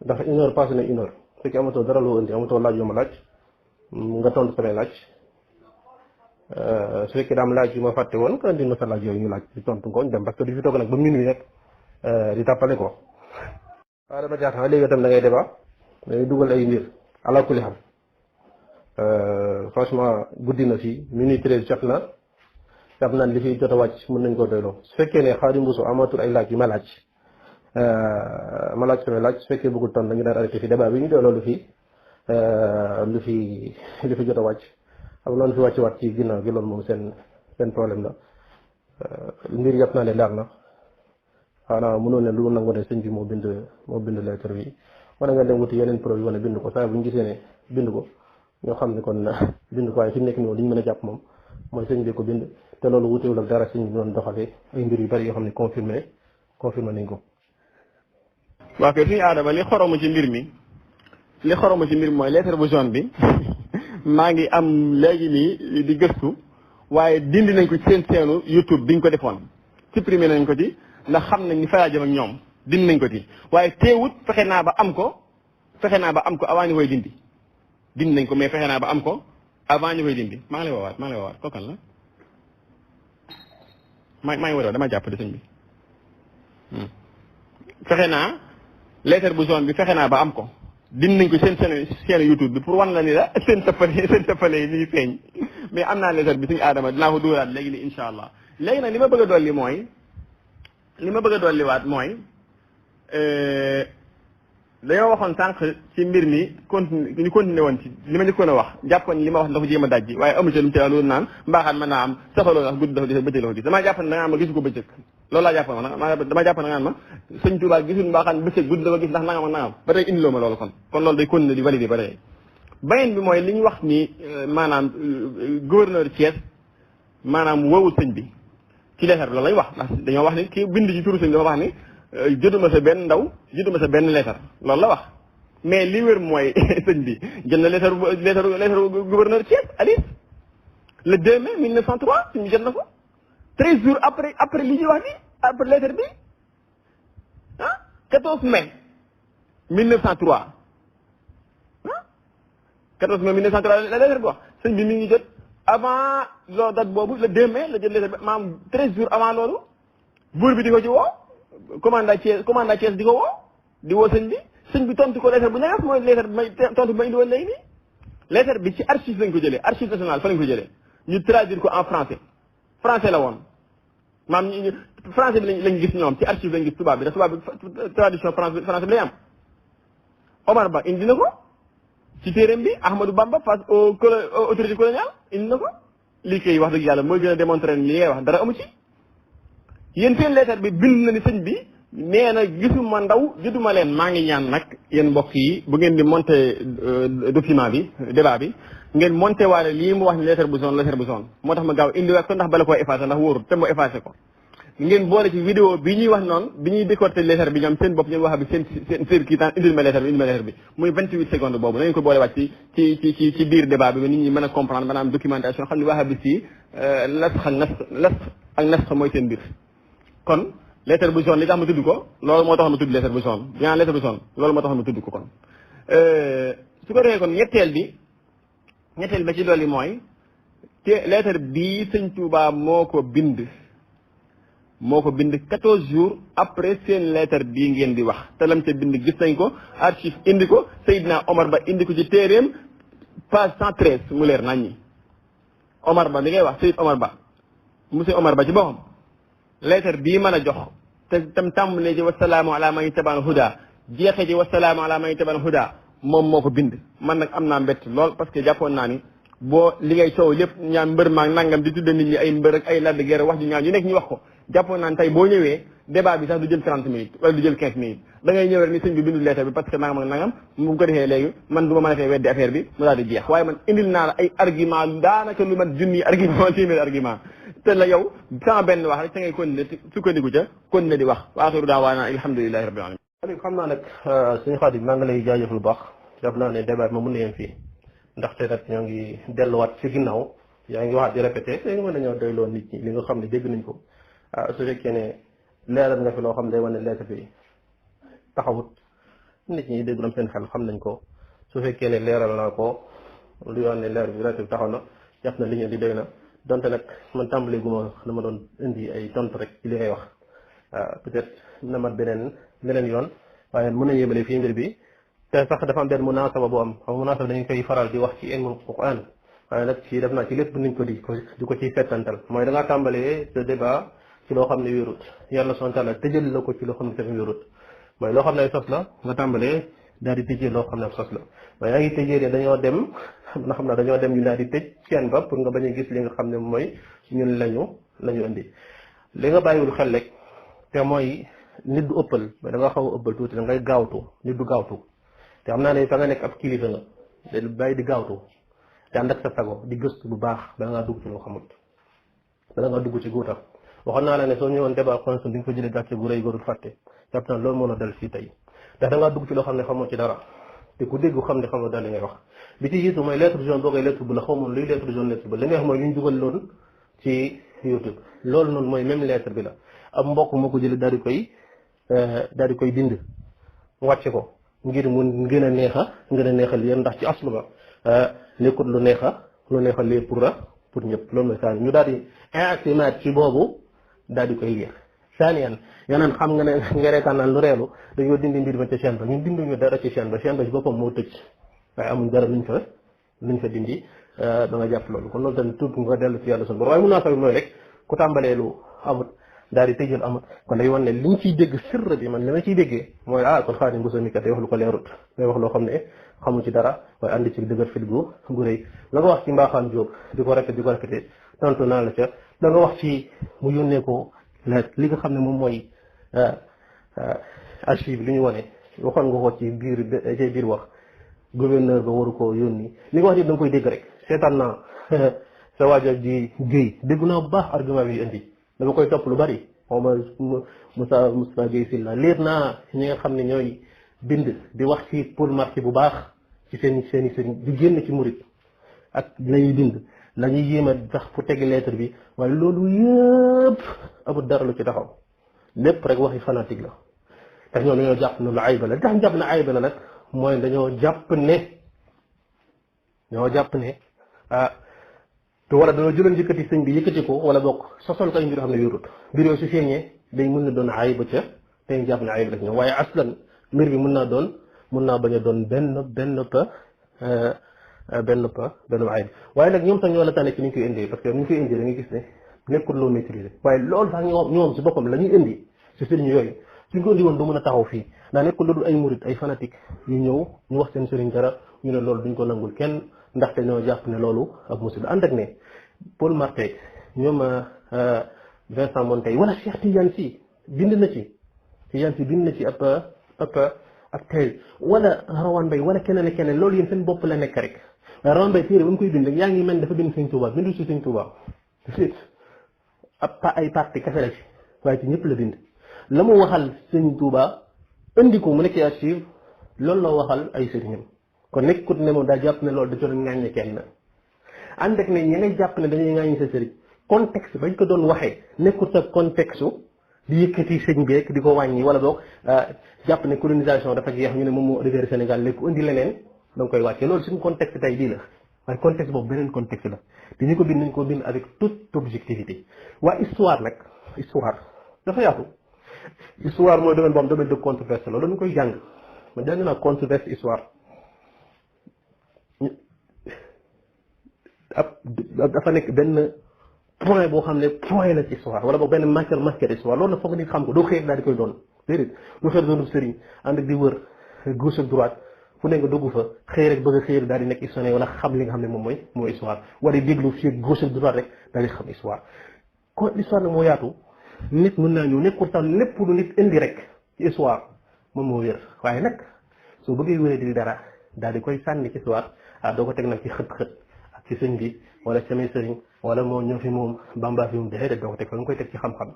ndax une heure passé na une heure su fekkee amatoo dara loo indi amatoo laaj yu ma laaj nga tontu samay laaj su fekkee daam laaj yu ma fàtte woon nga indi ma sa laaj yooyu ñu laaj di tontu ngooñ dem parce que du fi toog nag ba minuit rek di tàppale ko waaw dama jaaxal léegi itam da ngay débat dangay dugal ay mbir ala kulli xam franchement guddi na fii minuit 13 jot na jàpp naan li fi jot a wàcc mën nañ koo doyloo su fekkee ne Xaadimu Buso amatul ay laaj yu ma laaj samay laaj su fekkee bëggul ton dañu daan arrêté fi débat bi ñu doyloo lu fi jot a wàcc xam noonu fi wàcc waat ci ginnaaw gi loolu moom seen problème la mbir yàpp naa ne leer na xanaa mënoon ne lu nangu ne sëñ bi moo bind lettre bi wala nga dem wuti yeneen preuve wala bind ko saa bu ñu gisee ne bind ko ñoo xam ne kon bind ko waaye fi mu nekk nii li ñu mën a jàpp moom mooy sëñ bi ko bind te loolu wutewul ak dara sëñ bi doon doxalee ay mbir yu bari yoo xam ne confirmé nañ ko waa kay suñu aadama li xoromu ci mbir mi mooy lettre bu jaune bi maa ngi am léegi nii di gëstu waaye dindi nañ ko ci seen seenu YouTube biñ ko defoon supprimé nañ ko ci ndax xam nañ ni fa jëm ak ñoom dindi nañ ko ci waaye teewut fexe naa ba am ko avant ñu koy dindi nañ ko mais fexe naa ba am ko avant ñu koy dindi maa ngi lay woowaat kookan la maa ngi woowaat dama jàpp de sëñ bi fexe naa lettre bu jaune bi fexe naa ba am ko dindi nañ ko seen YouTube bi pour wan la ni la seen tappale yi nii feeñ mais am naa lettre bi suñu aadama dinaa ko dugalaat léegi nii incha allah léegi nag li ma bëgg a dolliwaat mooy dañoo waxoon sànq ci mbir mi ñu continué woon ci li ma njëkkoon a wax jàppoon li ma wax dafa jéem a dajji waaye amu ci lu mu ci loolu naan mbaaxaan mën naa am saxaloo ndax guddi dafa gis bëccëg dafa gis damaa jàpp ne da nga am ma gisu ko bëccëg loolu laa jàppoon dama jàpp na nga ma sëñ Tuubaa gisul mbaaxaan bëccëg guddi dafa gis ndax nangam ak nangam ba tey indiloo ma loolu kon loolu day continué di validé ba tey beneen bi mooy li ñu wax ni maanaam gouverneur Thiès maanaam wowul sëñ bi ci leetar bi loolu lañ wax ndax dañoo wax ni kii bind ci turu sëñ dafa wax ni jotuma sa benn ndaw jotuma sa benn leetar loolu la wax mais li wér mooy sëñ bi jël na leetar gouverneur Thiès Alice le 2 mai 1903 sëñ bi jot na ko 13 jours après li ñuy wax ni après leetar bi 14 mai 1903 14 mai 1903 la leetar bi wax sëñ bi mi ngi jot avant loolu date boobu le 2 mai la jël leetar bi maanaam 13 jours avant loolu buur bi di ko ci woo commandant Thiès di ko woo di woo sëñ bi tontu ko lettre bu ñagas mooy lettre bi may tontu bi ma indi woon léegi nii lettre bi ci archive lañ ko jëlee archive nationale fa lañ ko jëlee ñu traduire ko en français la woon maam français bi lañ gis ñoom ci archive lañ gis tubaab bi da tubaab bi traduction français bi lay am Omar Ba indi na ko ci téeréem bi Ahmadou Bamba face aux autorités coloniales indi na ko lii koy wax dëgg yàlla mooy gën a démontrer li ngay wax dara amu ci yéen seen lettre bi bind na ni sëñ bi nee na gisuma ndaw jotuma leen maa ngi ñaan nag yéen mbokk yi bu ngeen di monter document bi débat bi ngeen monter waale lii mu wax ni lettre bu jaune moo tax ma gaaw indiwaat ko ndax bala koo effacé ndax wóorul te moo effacé ko ngeen boole ci vidéo bi ñuy wax noonu bi ñuy décorté lettre bi ñoom seen bopp ñoom wax bi seen kii taan indil ma lettre bi muy 28 secondes boobu nañu ko boole waat ci biir débat bi nit ñi mën a comprendre maanaam documentation xam ne wax bi si las ak nas mooy seen biir kon lettre bu jaune li tax ma tudd ko loolu moo tax ma tudd lettre bu jaune bien lettre bu jaune loolu moo tax ma tudd ko kon su ko defee kon ñetteel ba ci dolli mooy te lettre bii sëñ Touba moo ko bind 14 jours après seen lettre bii ngeen di wax te lam ca bind gis nañ ko archive indi ko Seydina Omar Ba indi ko ci téeréem page 113 mu leer nañ ñi Omar Ba mi ngay wax Seyd Omar Ba monsieur Omar Ba ci boppam lettre bii mën a jox te tam tàmbalee ci wasalaamu ala man tabaan huda jeexee ci wasalaamu ala man tabaan huda moom moo ko bind man nag am naa mbett lool parce que jàppoon naa ni boo li ngay coow lépp ñaan mbër maag nangam di tudde nit ñi ay mbër ak ay ladd guerre wax ju ñaan yu nekk ñu wax ko jàppoon naa ni tey boo ñëwee débat bi sax du jël 30 minutes wala du jël 15 minutes da ngay ñëw rek ni sëñ bi bindul lettre bi parce que nangam ak nangam mu ko defee léegi man du ma mën a fee weddi affaire bi mu daal di jeex waaye man indil naa la ay argument daanaka lu mat junni argument téeméer argument te la yow sama benn wax rek sa ngay continuer sukkandiku ca continuer di wax wa axiru daawaana alhamdulilahi rabbil alamin léegi xam naa nag suñu Xaadim maa ngi lay jaajëf lu baax def naa ne débat ma mun na yem fii ndaxte nag ñoo ngi delluwaat ci ginnaaw yaa ngi waxaat di répété léegi mën nañoo doyloo nit ñi li nga xam ne dégg nañ ko su fekkee ne leeral nga fi loo xam ne day wane lettre bi taxawut nit ñi dégg nam seen xel xam nañ ko su fekkee ne leeral naa ko lu yoon ne leer bi lettre bi taxaw na jàpp na li ñu di doy na donte nag man tàmbalee gu ma dama doon indi ay tontu rek ci li ngay wax peut-être na mat beneen yoon waaye mën a yébale fii mbir bi te sax dafa am benn munaasaba bu am xam munaasaba dañu koy faral di wax ci ilmul Qur'an waaye nag ci def naa ci lépp niñ ko di ko ciy settantal mooy da ngaa tàmbalee ce débat ci loo xam ne wérut yàlla subhanahu wa ta'ala tëjal la ko ci loo xam ne tamit wérut mooy loo xam ne ay sos la nga tàmbalee daal di tëjee loo xam ne ab sos la waaye yaa ngi tëjee ne dañoo dem ñu daal di tëj seen ba pour nga bañ a gis li nga xam ne mooy ñun lañu indi li nga bàyyiwul xel rek te mooy nit du ëppal mais da nga xaw a ëppal tuuti da ngay gaawtu nit du gaawtu te xam naa ne fa nga nekk ab kilifa nga te bàyyi di gaawtu te ànd ak sa sago di gëstu bu baax bala ngaa dugg ci loo xamut bala ngaa dugg ci guutam waxoon naa la ne soo ñëwoon débat consul di nga ko jëlee gàcce gu rëy góorul fàtte jàpp naa loolu moo la dal fii tey ndax da ngaa dugg ci loo xam ne xamoo ci dara te ku dégg xam ne xamoo daal li ngay wax bi ci jiitu mooy lettre jaune boo koy lettre bu la xamoon luy lettre jaune lettre bu li ngay wax mooy li ñu dugal loon ci YouTube loolu noonu mooy même lettre bi la ab mbokk moo ko jëlee daal di koy bind wàcce ko ngir mu gën a neexal yéen ndax ci aslu ba nekkut lu neexal lii pour ñëpp loolu mooy saani ñu daal di intimaat ci boobu daal di koy lire saaniyan yeneen xam nga ne nga reetaan naan lu reelu dañoo dindi mbir ma ca chaîne ba ñun dinduñu dara ci chaîne ba ci boppam moo tëj waaye amuñ dara luñ fa dindi da nga jàpp loolu kon loolu tamit tuub nga dellu ci yàlla sun borom waaye mun naa fay mooy rek ku tàmbalee lu amut daal di tëjal amut kon day wan ne liñ ciy dégg sirr bi man li ma ciy déggee mooy kon Xaadim Bousso mi kat day wax lu ko leerut day wax loo xam ne xamu ci dara waaye andi ci dëgër fit gu rëy la nga wax ci Mbaaxaan Jóob di ko répété tontu naa la ca da nga wax ci mu yónnee ko li nga xam ne moom mooy archive li ñu wane waxoon nga ko ci biir wax gouverneur ba waru ko yónni li nga wax yëpp da nga koy dégg rek seetaan naa sa waaja ji Guèye dégg naa bu baax argument bi indi dama koy topp lu bari xaw ma Moussa Guèye Sylla liir naa ñi nga xam ne ñooy bind di wax ci Paul Marty bu baax ci seen sëriñ di génn ci murit ak lañuy bind la ñuy yéem a sax pour tegi lettre bi waaye loolu yëpp amul dara lu ci taxaw lépp rek waxi fanatique la tax ñoom dañoo jàpp ne lu ayba la tax jàpp ne ayba la nag mooy dañoo jàpp ne te wala dañoo jëloon yëkkati sëñ bi yëkkati ko wala bokk sosol ko ay mbir xam ne yorut mbir yooyu su feeñee day mën na doon ayba ca te ñu jàpp ne ayba la ci ñoom waaye aslan mbir bi mën naa bañ a doon benn ayib waaye nag ñoom sax ñoo la tànne ci ni ñu koy indee parce que ni ñu koy indee da nga gis ne nekkul loo maîtriser waaye loolu sax ñoom si boppam la ñuy indi si sëriñ yooyu suñ ko indi woon du mën a taxaw fii ndax nekkul loolu ay murit ay fanatique yu ñëw ñu wax seen sëriñ dara ñu ne loolu duñ ko nangul kenn ndaxte ñoo jàpp ne loolu ak musiba ànd ak ne Paul Marty ñoom Vincent Montaigne wala Cheikh Tidiane Sy bind na ci ab tey wala Rawane Mbaye wala keneen loolu yéen seen bopp la nekk rek waaye Rawane Mbaye téere ba mu koy bind yaa ngi mel dafa bind Sëñ Tuubaa bindu si Sëñ Tuubaa ay parti kese la ci waaye ci ñëpp la bind la mu waxal Sëñ Tuubaa indi ko mu nekk archive loolu la waxal ay sëriñam kon nekkut ne moom daa jàpp ne loolu da doon ŋàññe kenn ànd ak ne ñi ngay jàpp ne dañuy ŋàññi sa sëriñ contexte bañ ko doon waxee nekkut sa contexte di yëkkati sëñ beek di ko wàññi wala boog jàpp ne colonisation dafa jeex ñu ne moom moo arrivé Sénégal léegi ku indi leneen da nga koy wàcce loolu suñu contexte tey bii la waaye contexte boobu beneen contexte la te ñu ko bind nañ ko bind avec toute objectivité waaye histoire nag dafa yaatu histoire mooy domaine boobu domaine de controverse la dañu koy jàng ma jàng naa controverse histoire dafa nekk benn point boo xam ne point la ci histoire wala boog benn matière histoire loolu nag foog nit xam ko doo xëy daal di koy doon déedéet doo xëy doonu sëriñ ànd ak di wër gauche ak droite fu ne nga dugg fa xëy rek bëgg a xëy daal di nekk historien wala xam li nga xam ne moom mooy histoire wala déglu fii gauche ak droite rek daal di xam histoire kon histoire nag moo yaatu nit mën naa ñëw nekkul sax lépp lu nit indi rek ci histoire moom moo wér waaye nag soo bëggee wéree di dara daal di koy sànni ci histoire doo ko teg nag ci xët-xët ak ci sëñ bi wala samay sëriñ wala moo ñoo fi moom Bamba fi moom déedéet doo ko teg fa nga koy teg ci xam-xam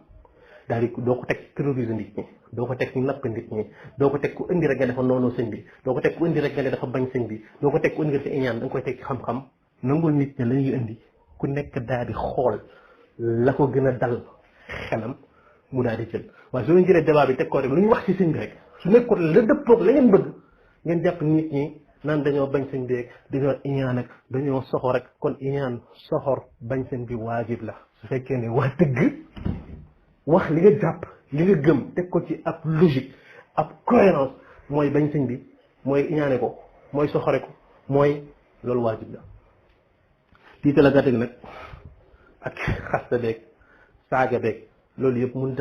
daal di doo ko teg ci terroriser nit ñi doo ko teg ci napp nit ñi doo ko teg ku indi rek nga dafa noonu sëñ bi doo ko teg ku indi rek nga ne dafa bañ sëñ bi doo ko teg ku indi rek ci iñaan da nga koy teg ci xam-xam nangul nit ñi la ñuy indi ku nekk daal di xool la ko gën a dal xelam mu daal di jël waaye soo leen jëlee débat bi teg ko rek lu ñu wax ci sëñ bi rek su nekkul la dëppoog la ngeen bëgg ngeen jàpp nit ñi naan dañoo bañ sëñ bi dañoo iñaan ak dañoo soxor rek kon iñaan soxor bañ sëñ bi waajib la su fekkee ne wax dëgg wax li nga jàpp li nga gëm teg ko ci ab logique ab cohérence mooy bañ sëñ bi mooy iñaane ko mooy soxore ko mooy loolu waajib la tiita la gàtt gi nag ak xasta beeg saaga beeg loolu yëpp mënut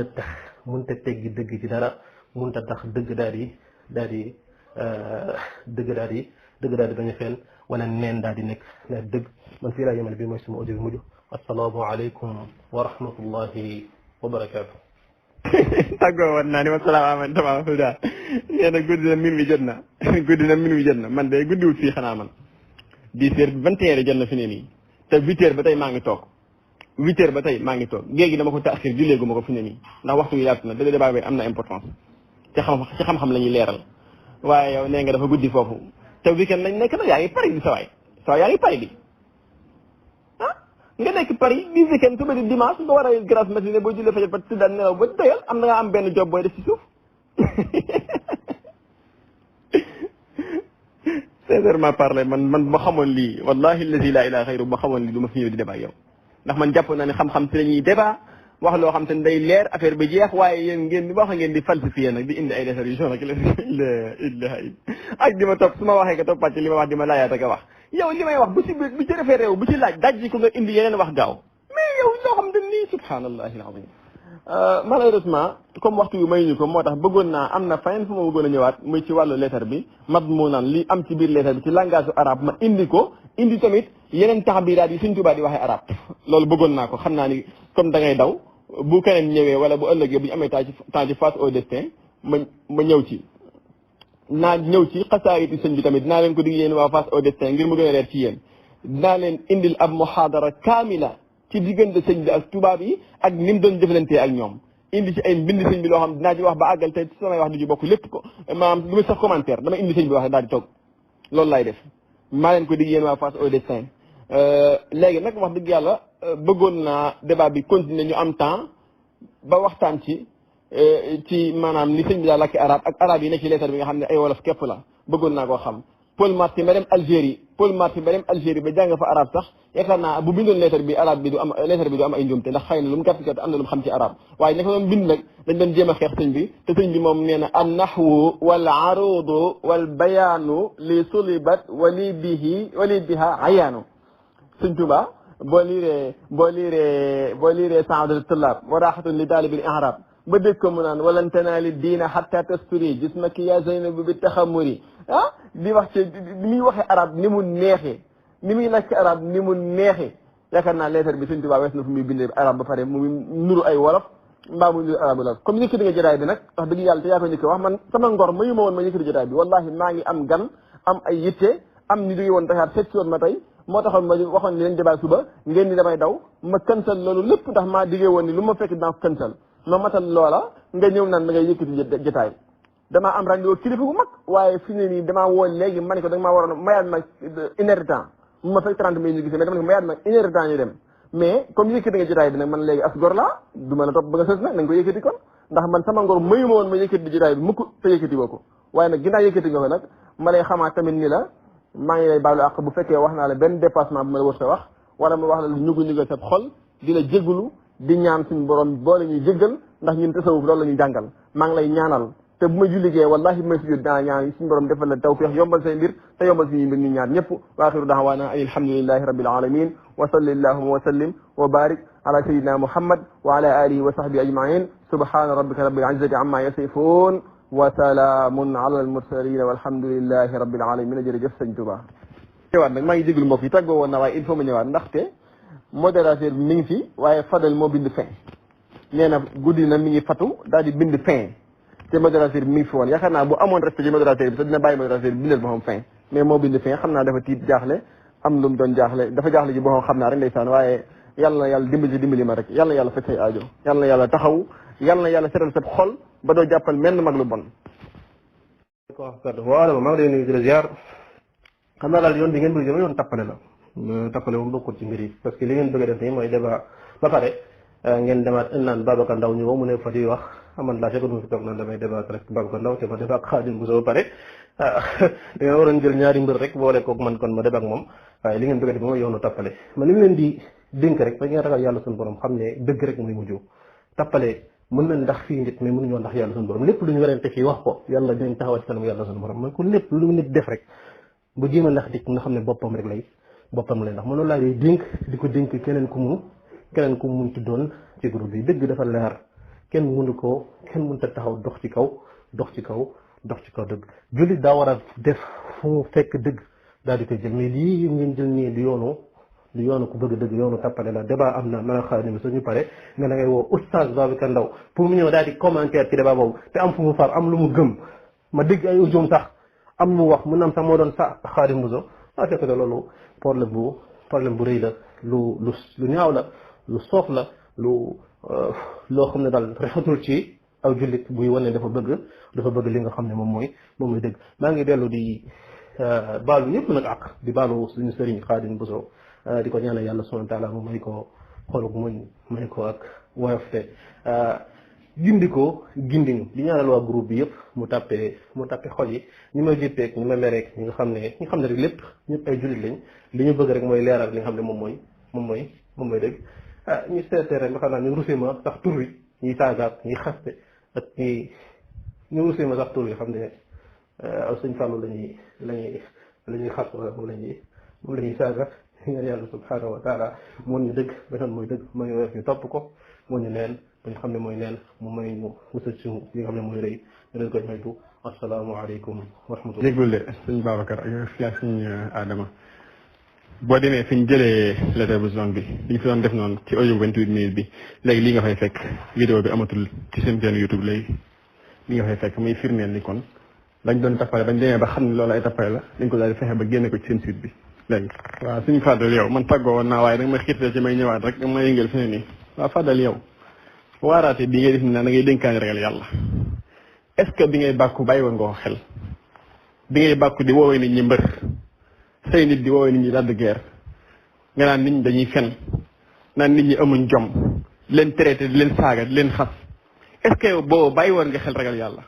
a teggi dëgg ci dara mënut a tax dëgg daal di bañ a fenn wala neen daal di nekk dëgg man fii laa yemale bi mooy sama audio bi mujj assalaamu aleykum wa rahmatullahi wa barakaatu. tàggoo woon naa ni wasalaamaaleykum tamam Fulda nee na guddi na min wi jot na man de guddiwut fii xanaa man 10h 21h jot na fi ne nii te 8h ba tey maa ngi toog 8h ba tey maa ngi toog géej gi dama ko taaxir julleegu ma ko fi ne nii ndax waxtu wi yaatu na dëgg débat bi am na importance ci xam-xam la ñuy leeral waaye yow nee nga dafa guddi foofu te weekend lañ nekk nag yaa ngi Paris bi sa waay yaa ngi Paris bi ah nga nekk Paris di weekend suba di dimanche nga war a grasse matinée boo jullee fajar ba tëddal nelaw ba doyal am na nga am benn job booy def ci suuf sincèrement parler man ma xamoon lii wallahi allazi la ilaha xayru ma xamoon lii du ma fi ñëw di débat yow ndax man jàpp naa ne xam-xam ci la ñuy débat wax loo xam te ne day leer affaire bi jeex waaye yéen ngeen di wax ngeen di falsifier nag di indi ay résolution ak la ak di ma topp su ma waxee nga toppaat ci li ma wax di ma laayaat ak a wax yow li may wax bu ci référé wu bu ci laaj daj ko nga indi yeneen wax gaaw mais yow loo xam te nii subhanallahi alazim malheureusement comme waxtu yu may ñu ko moo tax bëggoon naa am na feneen fu ma bëggoon a ñëwaat muy ci wàllu lettre bi madmunan li am ci biir lettre bi ci langage arabe ma indi ko indi tamit yeneen taxbiraat yi Sëñ Tuubaa di waxee arabe loolu bëggoon naa ko xam naa ni comme da ngay daw bu keneen ñëwee wala bu ëllëgee bu ñu amee temps ci face au destin ma ñëw ci naa ñëw ci xasaayiti sëñ bi tamit dinaa leen ko dig yéen waa face au destin ngir mu gën a leer ci yéen dinaa leen indil ab muhaadara kaamila ci diggante sëñ bi ak tubaab yi ak ni mu doon jëflantee ak ñoom indi ci ay mbind sëñ bi loo xam dinaa ci wax ba àggal te samay wax du ci bokk lépp ko maanaam lu muy sax commentaire dama indi sëñ bi wax daal di toog loolu laay def maa leen ko dig yéen waa face au destin léegi nag wax dëgg yàlla bëggoon naa débat bi continuer ñu am temps ba waxtaan ci maanaam ni sëñ bi daal lakki arab ak arab yi nekk ci lettre bi nga xam ne ay wolof képp la bëggoon naa koo xam Paul Marty ba dem Algérie ba jàng fa arab sax yaakaar naa bu bindoon lettre bi arab bi du am lettre bi du am ay njuumte ndax xëy na lu mu gàtt gàtt am na lu mu xam ci arab waaye naka doon bind nag dañ doon jéem a xeex sëñ bi te sëñ bi moom nee na an nahwu wal arudu wal bayaanu li sulibat wali biha ayaanu sëñ Tuubaa boo liiree saadatu tullaab wa raaxatun li taalibil i'raab ba dégg ko mu naan walan tanaali diina hatta tasturi jismaki ya zaynabu bi taxamuri di wax ci ni muy waxee arab ni mu neexee ni muy lakk arab ni mu neexee yaakaar naa lettre bi Sëñ Tuubaa wees na fu muy bindee arab ba pare mu nuru ay wolof mbaa mu nuru arab la comme yëkkati nga jotaay bi nag wax dëgg yàlla te yaa ko njëkk wax man sama ngor mayu ma woon ma yëkkati jotaay bi wallahi maa ngi am gan am ay yitte am ñu jóge woon Dakar seet si woon ma tey moo taxoon ma waxoon ni leen débat suba ngeen ni damay daw ma cancel loolu lépp ndax maa diggee woon ni lu ma fekk dinaa ko cancel ma matal loola nga ñëw naan da ngay yëkkati jotaay damaa am rendez-vous kilifa bu mag waaye fi ne nii damaa woo léegi ma ne ko da nga maa waroon mayaat ma une heure de temps mu ma fekk 30 minutes ñu gisee mais dama ne ko mayaat ma une heure de temps ñu dem mais comme yëkkati nga jotaay bi nag man léegi as gor laa du ma la topp ba nga sës nag na nga ko yëkkati kon ndax man sama ngor mayu ma woon ma yëkkati jotaay bi mukk te yëkkati woo ko waaye nag ginnaaw yëkkati nga ko nag ma lay xamaat tamit ni la maa ngi lay baalu àq bu fekkee wax naa la benn dépassement bu ma la war sa wax wala ma wax la lu ñugu sa xol di la jégalu di ñaan suñu borom boole ñuy jéggal ndax ñun tasawuf loolu la ñuy jàngal maa ngi lay ñaanal te bu ma julligee wallahi bu may sujud daa ñaan suñu borom defal la tawfiq yombal say mbir te yombal suñuy mbir ñu ñaar ñëpp wa axiru da'wana alhamdulillahi rabbil alamin wa sallallahu wa sallim wa barik ala sayyidina muhammad wa ala alihi wa sahbihi ajma'in subhana rabbika rabbil izzati amma yasifun wa salaamun ala al mursalin walhamdulillahi rabbil alamin jërëjëf sëñ Tuba ñëwaat nag maa ngi jégalu mbokk yi tàggoo woon na waaye il faut ma ñëwaat ndaxte modérateur bi mi ngi fi waaye Fadel moo bind fin nee na guddi na mi ngi fatu daal di bind fin te modérateur bi mi ngi fi woon yaakaar naa bu amoon respect ci modérateur bi sax dina bàyyi modérateur bi bindal boppam fin mais moo bind fin xam naa dafa tiit jaaxle am lu mu doon jaaxle dafa jaaxle ci boppam xam naa rek ndeysaan waaye yàlla na yàlla dimbali ma rek yàlla na yàlla fekk say aajo yàlla na yàlla taxaw yàlla na yàlla setal sa xol ba doo jàppal menn mag lu bon. waaw maa ngi lay nuyu di la ziar xam naa daal yoon bi ngeen bëgg jëm yoon tappale la tappale moom bokkul ci mbir yi parce que li ngeen bëgg a def nii mooy débat ba pare ngeen demaat naan Babacar Ndaw ñu mu ne fa di wax aman laa fekk du fi toog naan damay débat rek Babacar Ndaw te ma débat ak Xaadim Buso ba pare da ngeen waroon jël ñaari mbir rek boole koog man kon ma débat ak moom waaye li ngeen bëgg a def mooy yoonu tappale man li mu leen di dénk rek ba ngeen ragal yàlla suñu borom xam ne dëgg rek muy mujj tappale mën na ndax fii nit mais mënuñoo ndax yàlla suñu borom lépp lu ñu warante fii wax ko yàlla dinañ taxawal ci kanam yàlla suñu borom man ko lépp lu nit def rek bu jéem a ndax dik nga xam ne boppam rek lay ndax mënoo laa lay dénk di ko dénk keneen ku mu mun tuddoon ci groupe bi dëgg dafa leer kenn mënut a taxaw dox ci kaw dëgg jullit daa war a def fu mu fekk dëgg daal di koy jël mais lii ngeen jël nii du yoonu ku bëgg dëgg yoonu tappale la débat am na mën a xaar ni suñu pare nga da ngay woo oustaz Babacar Ndaw pour mu ñëw daal di commentaire ci débat boobu te am fu mu far am lu mu gëm ma dégg ay audio sax am mu wax mu nam sax moo doon sa Xaadim Buso fekk na loolu problème bu rëy la lu ñaaw la lu soof la loo xam ne daal rafetul ci aw jullit buy wane dafa bëgg li nga xam ne moom mooy dëgg. maa ngi dellu di baalu ñëpp nag ak di baalu suñu sëriñ Xaadim Buso di ko ñaanal yàlla subhanahu wa taala mu may ko xoluk muñ may ko ak woyofte gindi di ñaanal waa groupe bi yëpp mu tàppe xol yi ñi ma jéppeeg ñi ma mereek ñi nga xam ne rek lépp ñëpp ay jullit lañ li ñu bëgg rek mooy leeral li nga xam ne moom mooy dëgg ñu seetee rek nga xam naa ñu rusé ma sax tur wi ñuy saagaat ñuy xaste ak ñu rusé ma sax tur wi xam ne sëñ Fallou lañuy xas wala moom la ñuy saaga ñaan yàlla subhanahu wa taala moon ñu dëgg ba noonu mooy dëgg ma ngi woyof ñu topp ko moo ñu neen ba ñu xam ne mooy neen mu may ñu musal ci li nga xam ne mooy rëy ñu leen koy moytu asalaamaaleykum wa rahmatullah. déggul de sëñ Babacar ak sëñ Adama boo demee fi ñu jëlee lettre bu zone bi li ñu fi doon def noonu ci audio 28 minutes bi léegi lii nga fay fekk vidéo bi amatul ci seen chaîne YouTube léegi li nga fay fekk muy firndeel ni kon lañ doon tappale bañ demee ba xam ne loolu ay tappale la dañ ko daal di fexe ba génne ko ci seen site bi léegi. waaw suñu Fadal yow man tàggoo woon naa waaye danga may xiirtal ci may ñëwaat rek danga may yëngal fi ne nii waaw Fadal yow waaraate bi ngay def ni naan da ngay dénkaani ragal yàlla est ce que bi ngay bàkku bàyyi woon nga ko xel bi ngay bàkku di woowee nit ñi mbër say nit di woowee nit ñi dadd guerre nga naan nit ñi dañuy fen naan nit ñi amuñ jom leen traité di leen saaga di leen xas est ce que yow boobu bàyyi woon nga xel ragal yàlla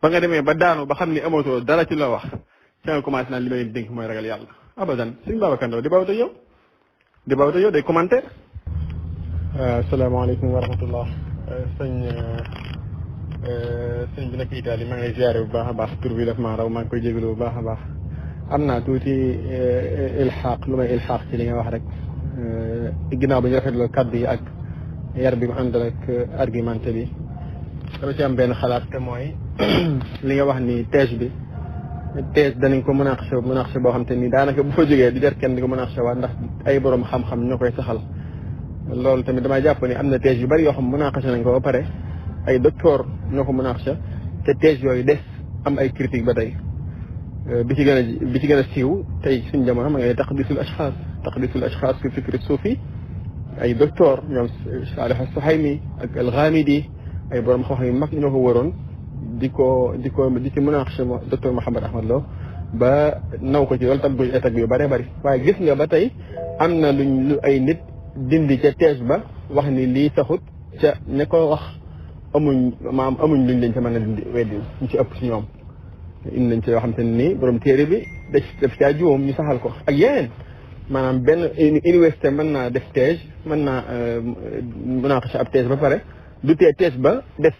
ba nga demee ba daanu ba xam ni amatoo dara ci la wax ci nga commencé naan li ma leen dénk mooy ragal yàlla abadan suñu Babacar Ndaw di bawta yow day commentaire. asalaamaaleykum wa rahmatullah sëñ bi nekk Italie maa ngi lay ziare bu baax a baax tur bi daf maa raw maa ngi koy jégalu bu baax a baax am naa tuuti ilxaaq lu may ilxaaq ci li nga wax rek ginnaaw bi ñu rafetlu kàddu yi ak yar bi mu àndal ak argumenté bi dama ci am benn xalaat te mooy li nga wax ni thèse danañ ko munaqasha boo xam te ni daanaka bu fa jógee di jar kenn di ko munaqasha waat ndax ay borom xam-xam ñoo koy saxal loolu tamit damay jàpp ni am na thèse yu bari yoo xam munaqasha nañ ko ba pare ay docteur ñoo ko munaqasha te thèse yooyu des am ay critique ba tey bi ci gën a siiw tey suñ jamono ma ngay taqdisul ashxaas fi fikri suufi ay docteur ñoom Salih as-Suhaymi ak al-Ghamidi ay borom xam-xam yu mag ñoo ko waroon di ci munaqasha docteur Mouhamed Ahmad Lo ba naw ko ci loolu tam buy état bi yu bëree bëri waaye gis nga ba tey am na lu ay nit dindi ca thèse ba wax ni lii saxut ca ne ko wax amuñ luñ leen ca mën a dindi weddi ñu ci ëpp ci ñoom indi nañ ci yoo xam te ne nii borom téere bi def caa juum ñu saxal ko ak yeneen maanaam benn université mën naa def thèse mën naa munaqasha ab thèse ba pare du tee thèse ba des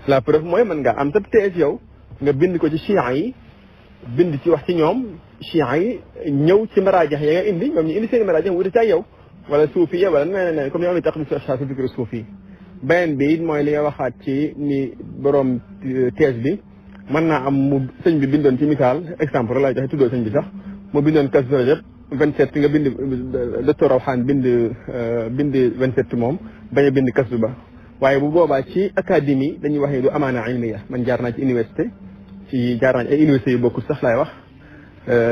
la preuve mooy mën ngaa am sa thèse yow nga bind ko ci chiites yi bind ci wax ci ñoom chiites yi ñëw ci maraajax ya nga indi ñoom ñu indi seen maraajax wuute ca yow wala suufi ya wala neneen comme ni am ni taqdis ashxaas fi fikri suufi beneen bi mooy li nga waxaat ci ni borom thèse bi mën naa am mu sëñ bi bindoon ci misaal exemple laa joxe tuddoo sëñ bi sax mu bindoon Kazu Rajab 27 nga bind docteur Rawxaan bind 27 moom bañ a bind Kazu ba waaye bu boobaa ci académie dañuy wax ni du amaana ilmiya man jaar naa ci université ay université yu bokkul sax laay wax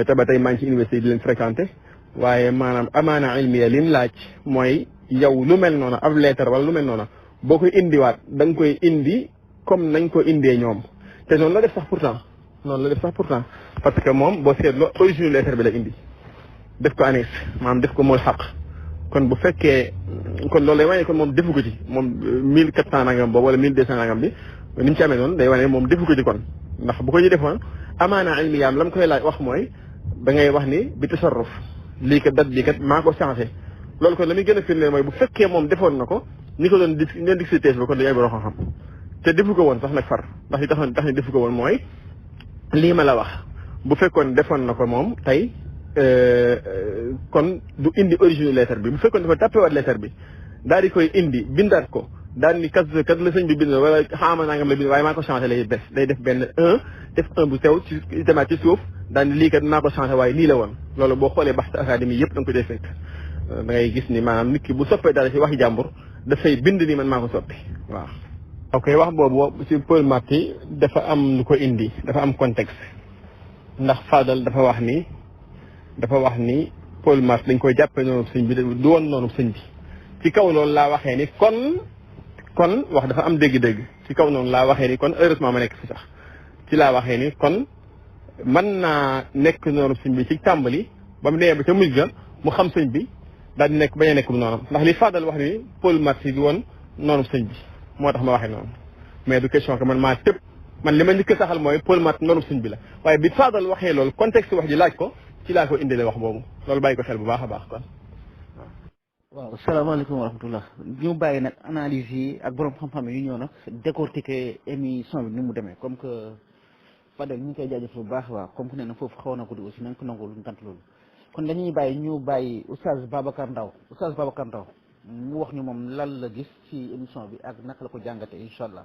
te ba tey maa ngi ci université yi di leen fréquenté waaye maanaam amaana ilmiya li mu laaj mooy yow lu mel noonu ab lettre wala lu mel noonu boo koy indiwaat da nga koy indi comme nañ ko indee ñoom te noonu la def sax pourtant parce que moom boo seetloo origine lettre bi la indi def ko annexe maanaam def ko mool xaq kon bu fekkee kon loolu lay wane kon moom defu ko ci moom 1400 nangam boobu wala 1200 nangam bi ni mu ci amee noonu day wane moom defu ko ci kon ndax bu ko ñu defoon amaana ilmiyaam la mu koy laaj wax mooy da ngay wax ni bi tasarruf lii kat date bii kat maa ko changé loolu kon la muy gën a firndeel mooy bu fekkee moom defoon na ko ni ko doon di si thèse ba kon dañu ay borom xam-xam te defu ko woon sax nag far ndax li tax ni defu ko woon mooy lii ma la wax bu fekkoon defoon na ko moom tey kon du indi origine lettre bi bu fekkoon dafa tàppewaat lettre bi daal di koy indi bindaat ko daal ni kat la sëñ bi bind wala xaama nangam la bind waaye maa ko changé lay def day def benn def bu sew ci demaat ci suuf daal ni lii kat maa ko changé waaye lii la woon loolu boo xoolee baxte académie yëpp da nga ko dee fekk da ngay gis ni maanaam nit ki bu soppee dara ci waxi jàmbur dafay bind ni man maa ko soppi waaw. ok wax boobu ci Paul Marty dafa am lu ko indi dafa am contexte ndax Fadal dafa wax ni Paul Marty dañ koy jàppee noonu sëñ bi du woon noonu sëñ bi ci kaw loolu laa waxee ni kon kon wax dafa am dégg-dégg ci kaw noonu laa waxee ni kon heureusement ma nekk fi sax ci laa waxee ni kon mën naa nekk noonu sëñ bi ci tàmbali ba mu nee ba ca mujj ga mu xam sëñ bi daal di nekk bañ a nekk noonu ndax li Fadal wax ni Paul Marty bi woon noonu sëñ bi moo tax ma waxee noonu mais du question que man maa tëb man li ma njëkk a saxal mooy Paul Marty noonu sëñ bi la waaye bi Fadal waxee loolu contexte wax ji laaj ko ci laa ko indile wax boobu loolu bàyyi ko xel bu baax a baax kon. waaw salaamaaleykum wa rahmatullah ñu bàyyi nag analyse yi ak borom xam-xam yi ñëw nag décortiquer émission bi ni mu demee comme que Fadel ñu ngi koy jaajëfal bu baax waaw comme que nee na foofu xaw na guddi aussi nañ ko nangul ngant loolu kon dañuy bàyyi ñu bàyyi oustaz Babacar Ndaw mu wax ñu moom lan la gis ci émission bi ak naka la ko jàngate incha allah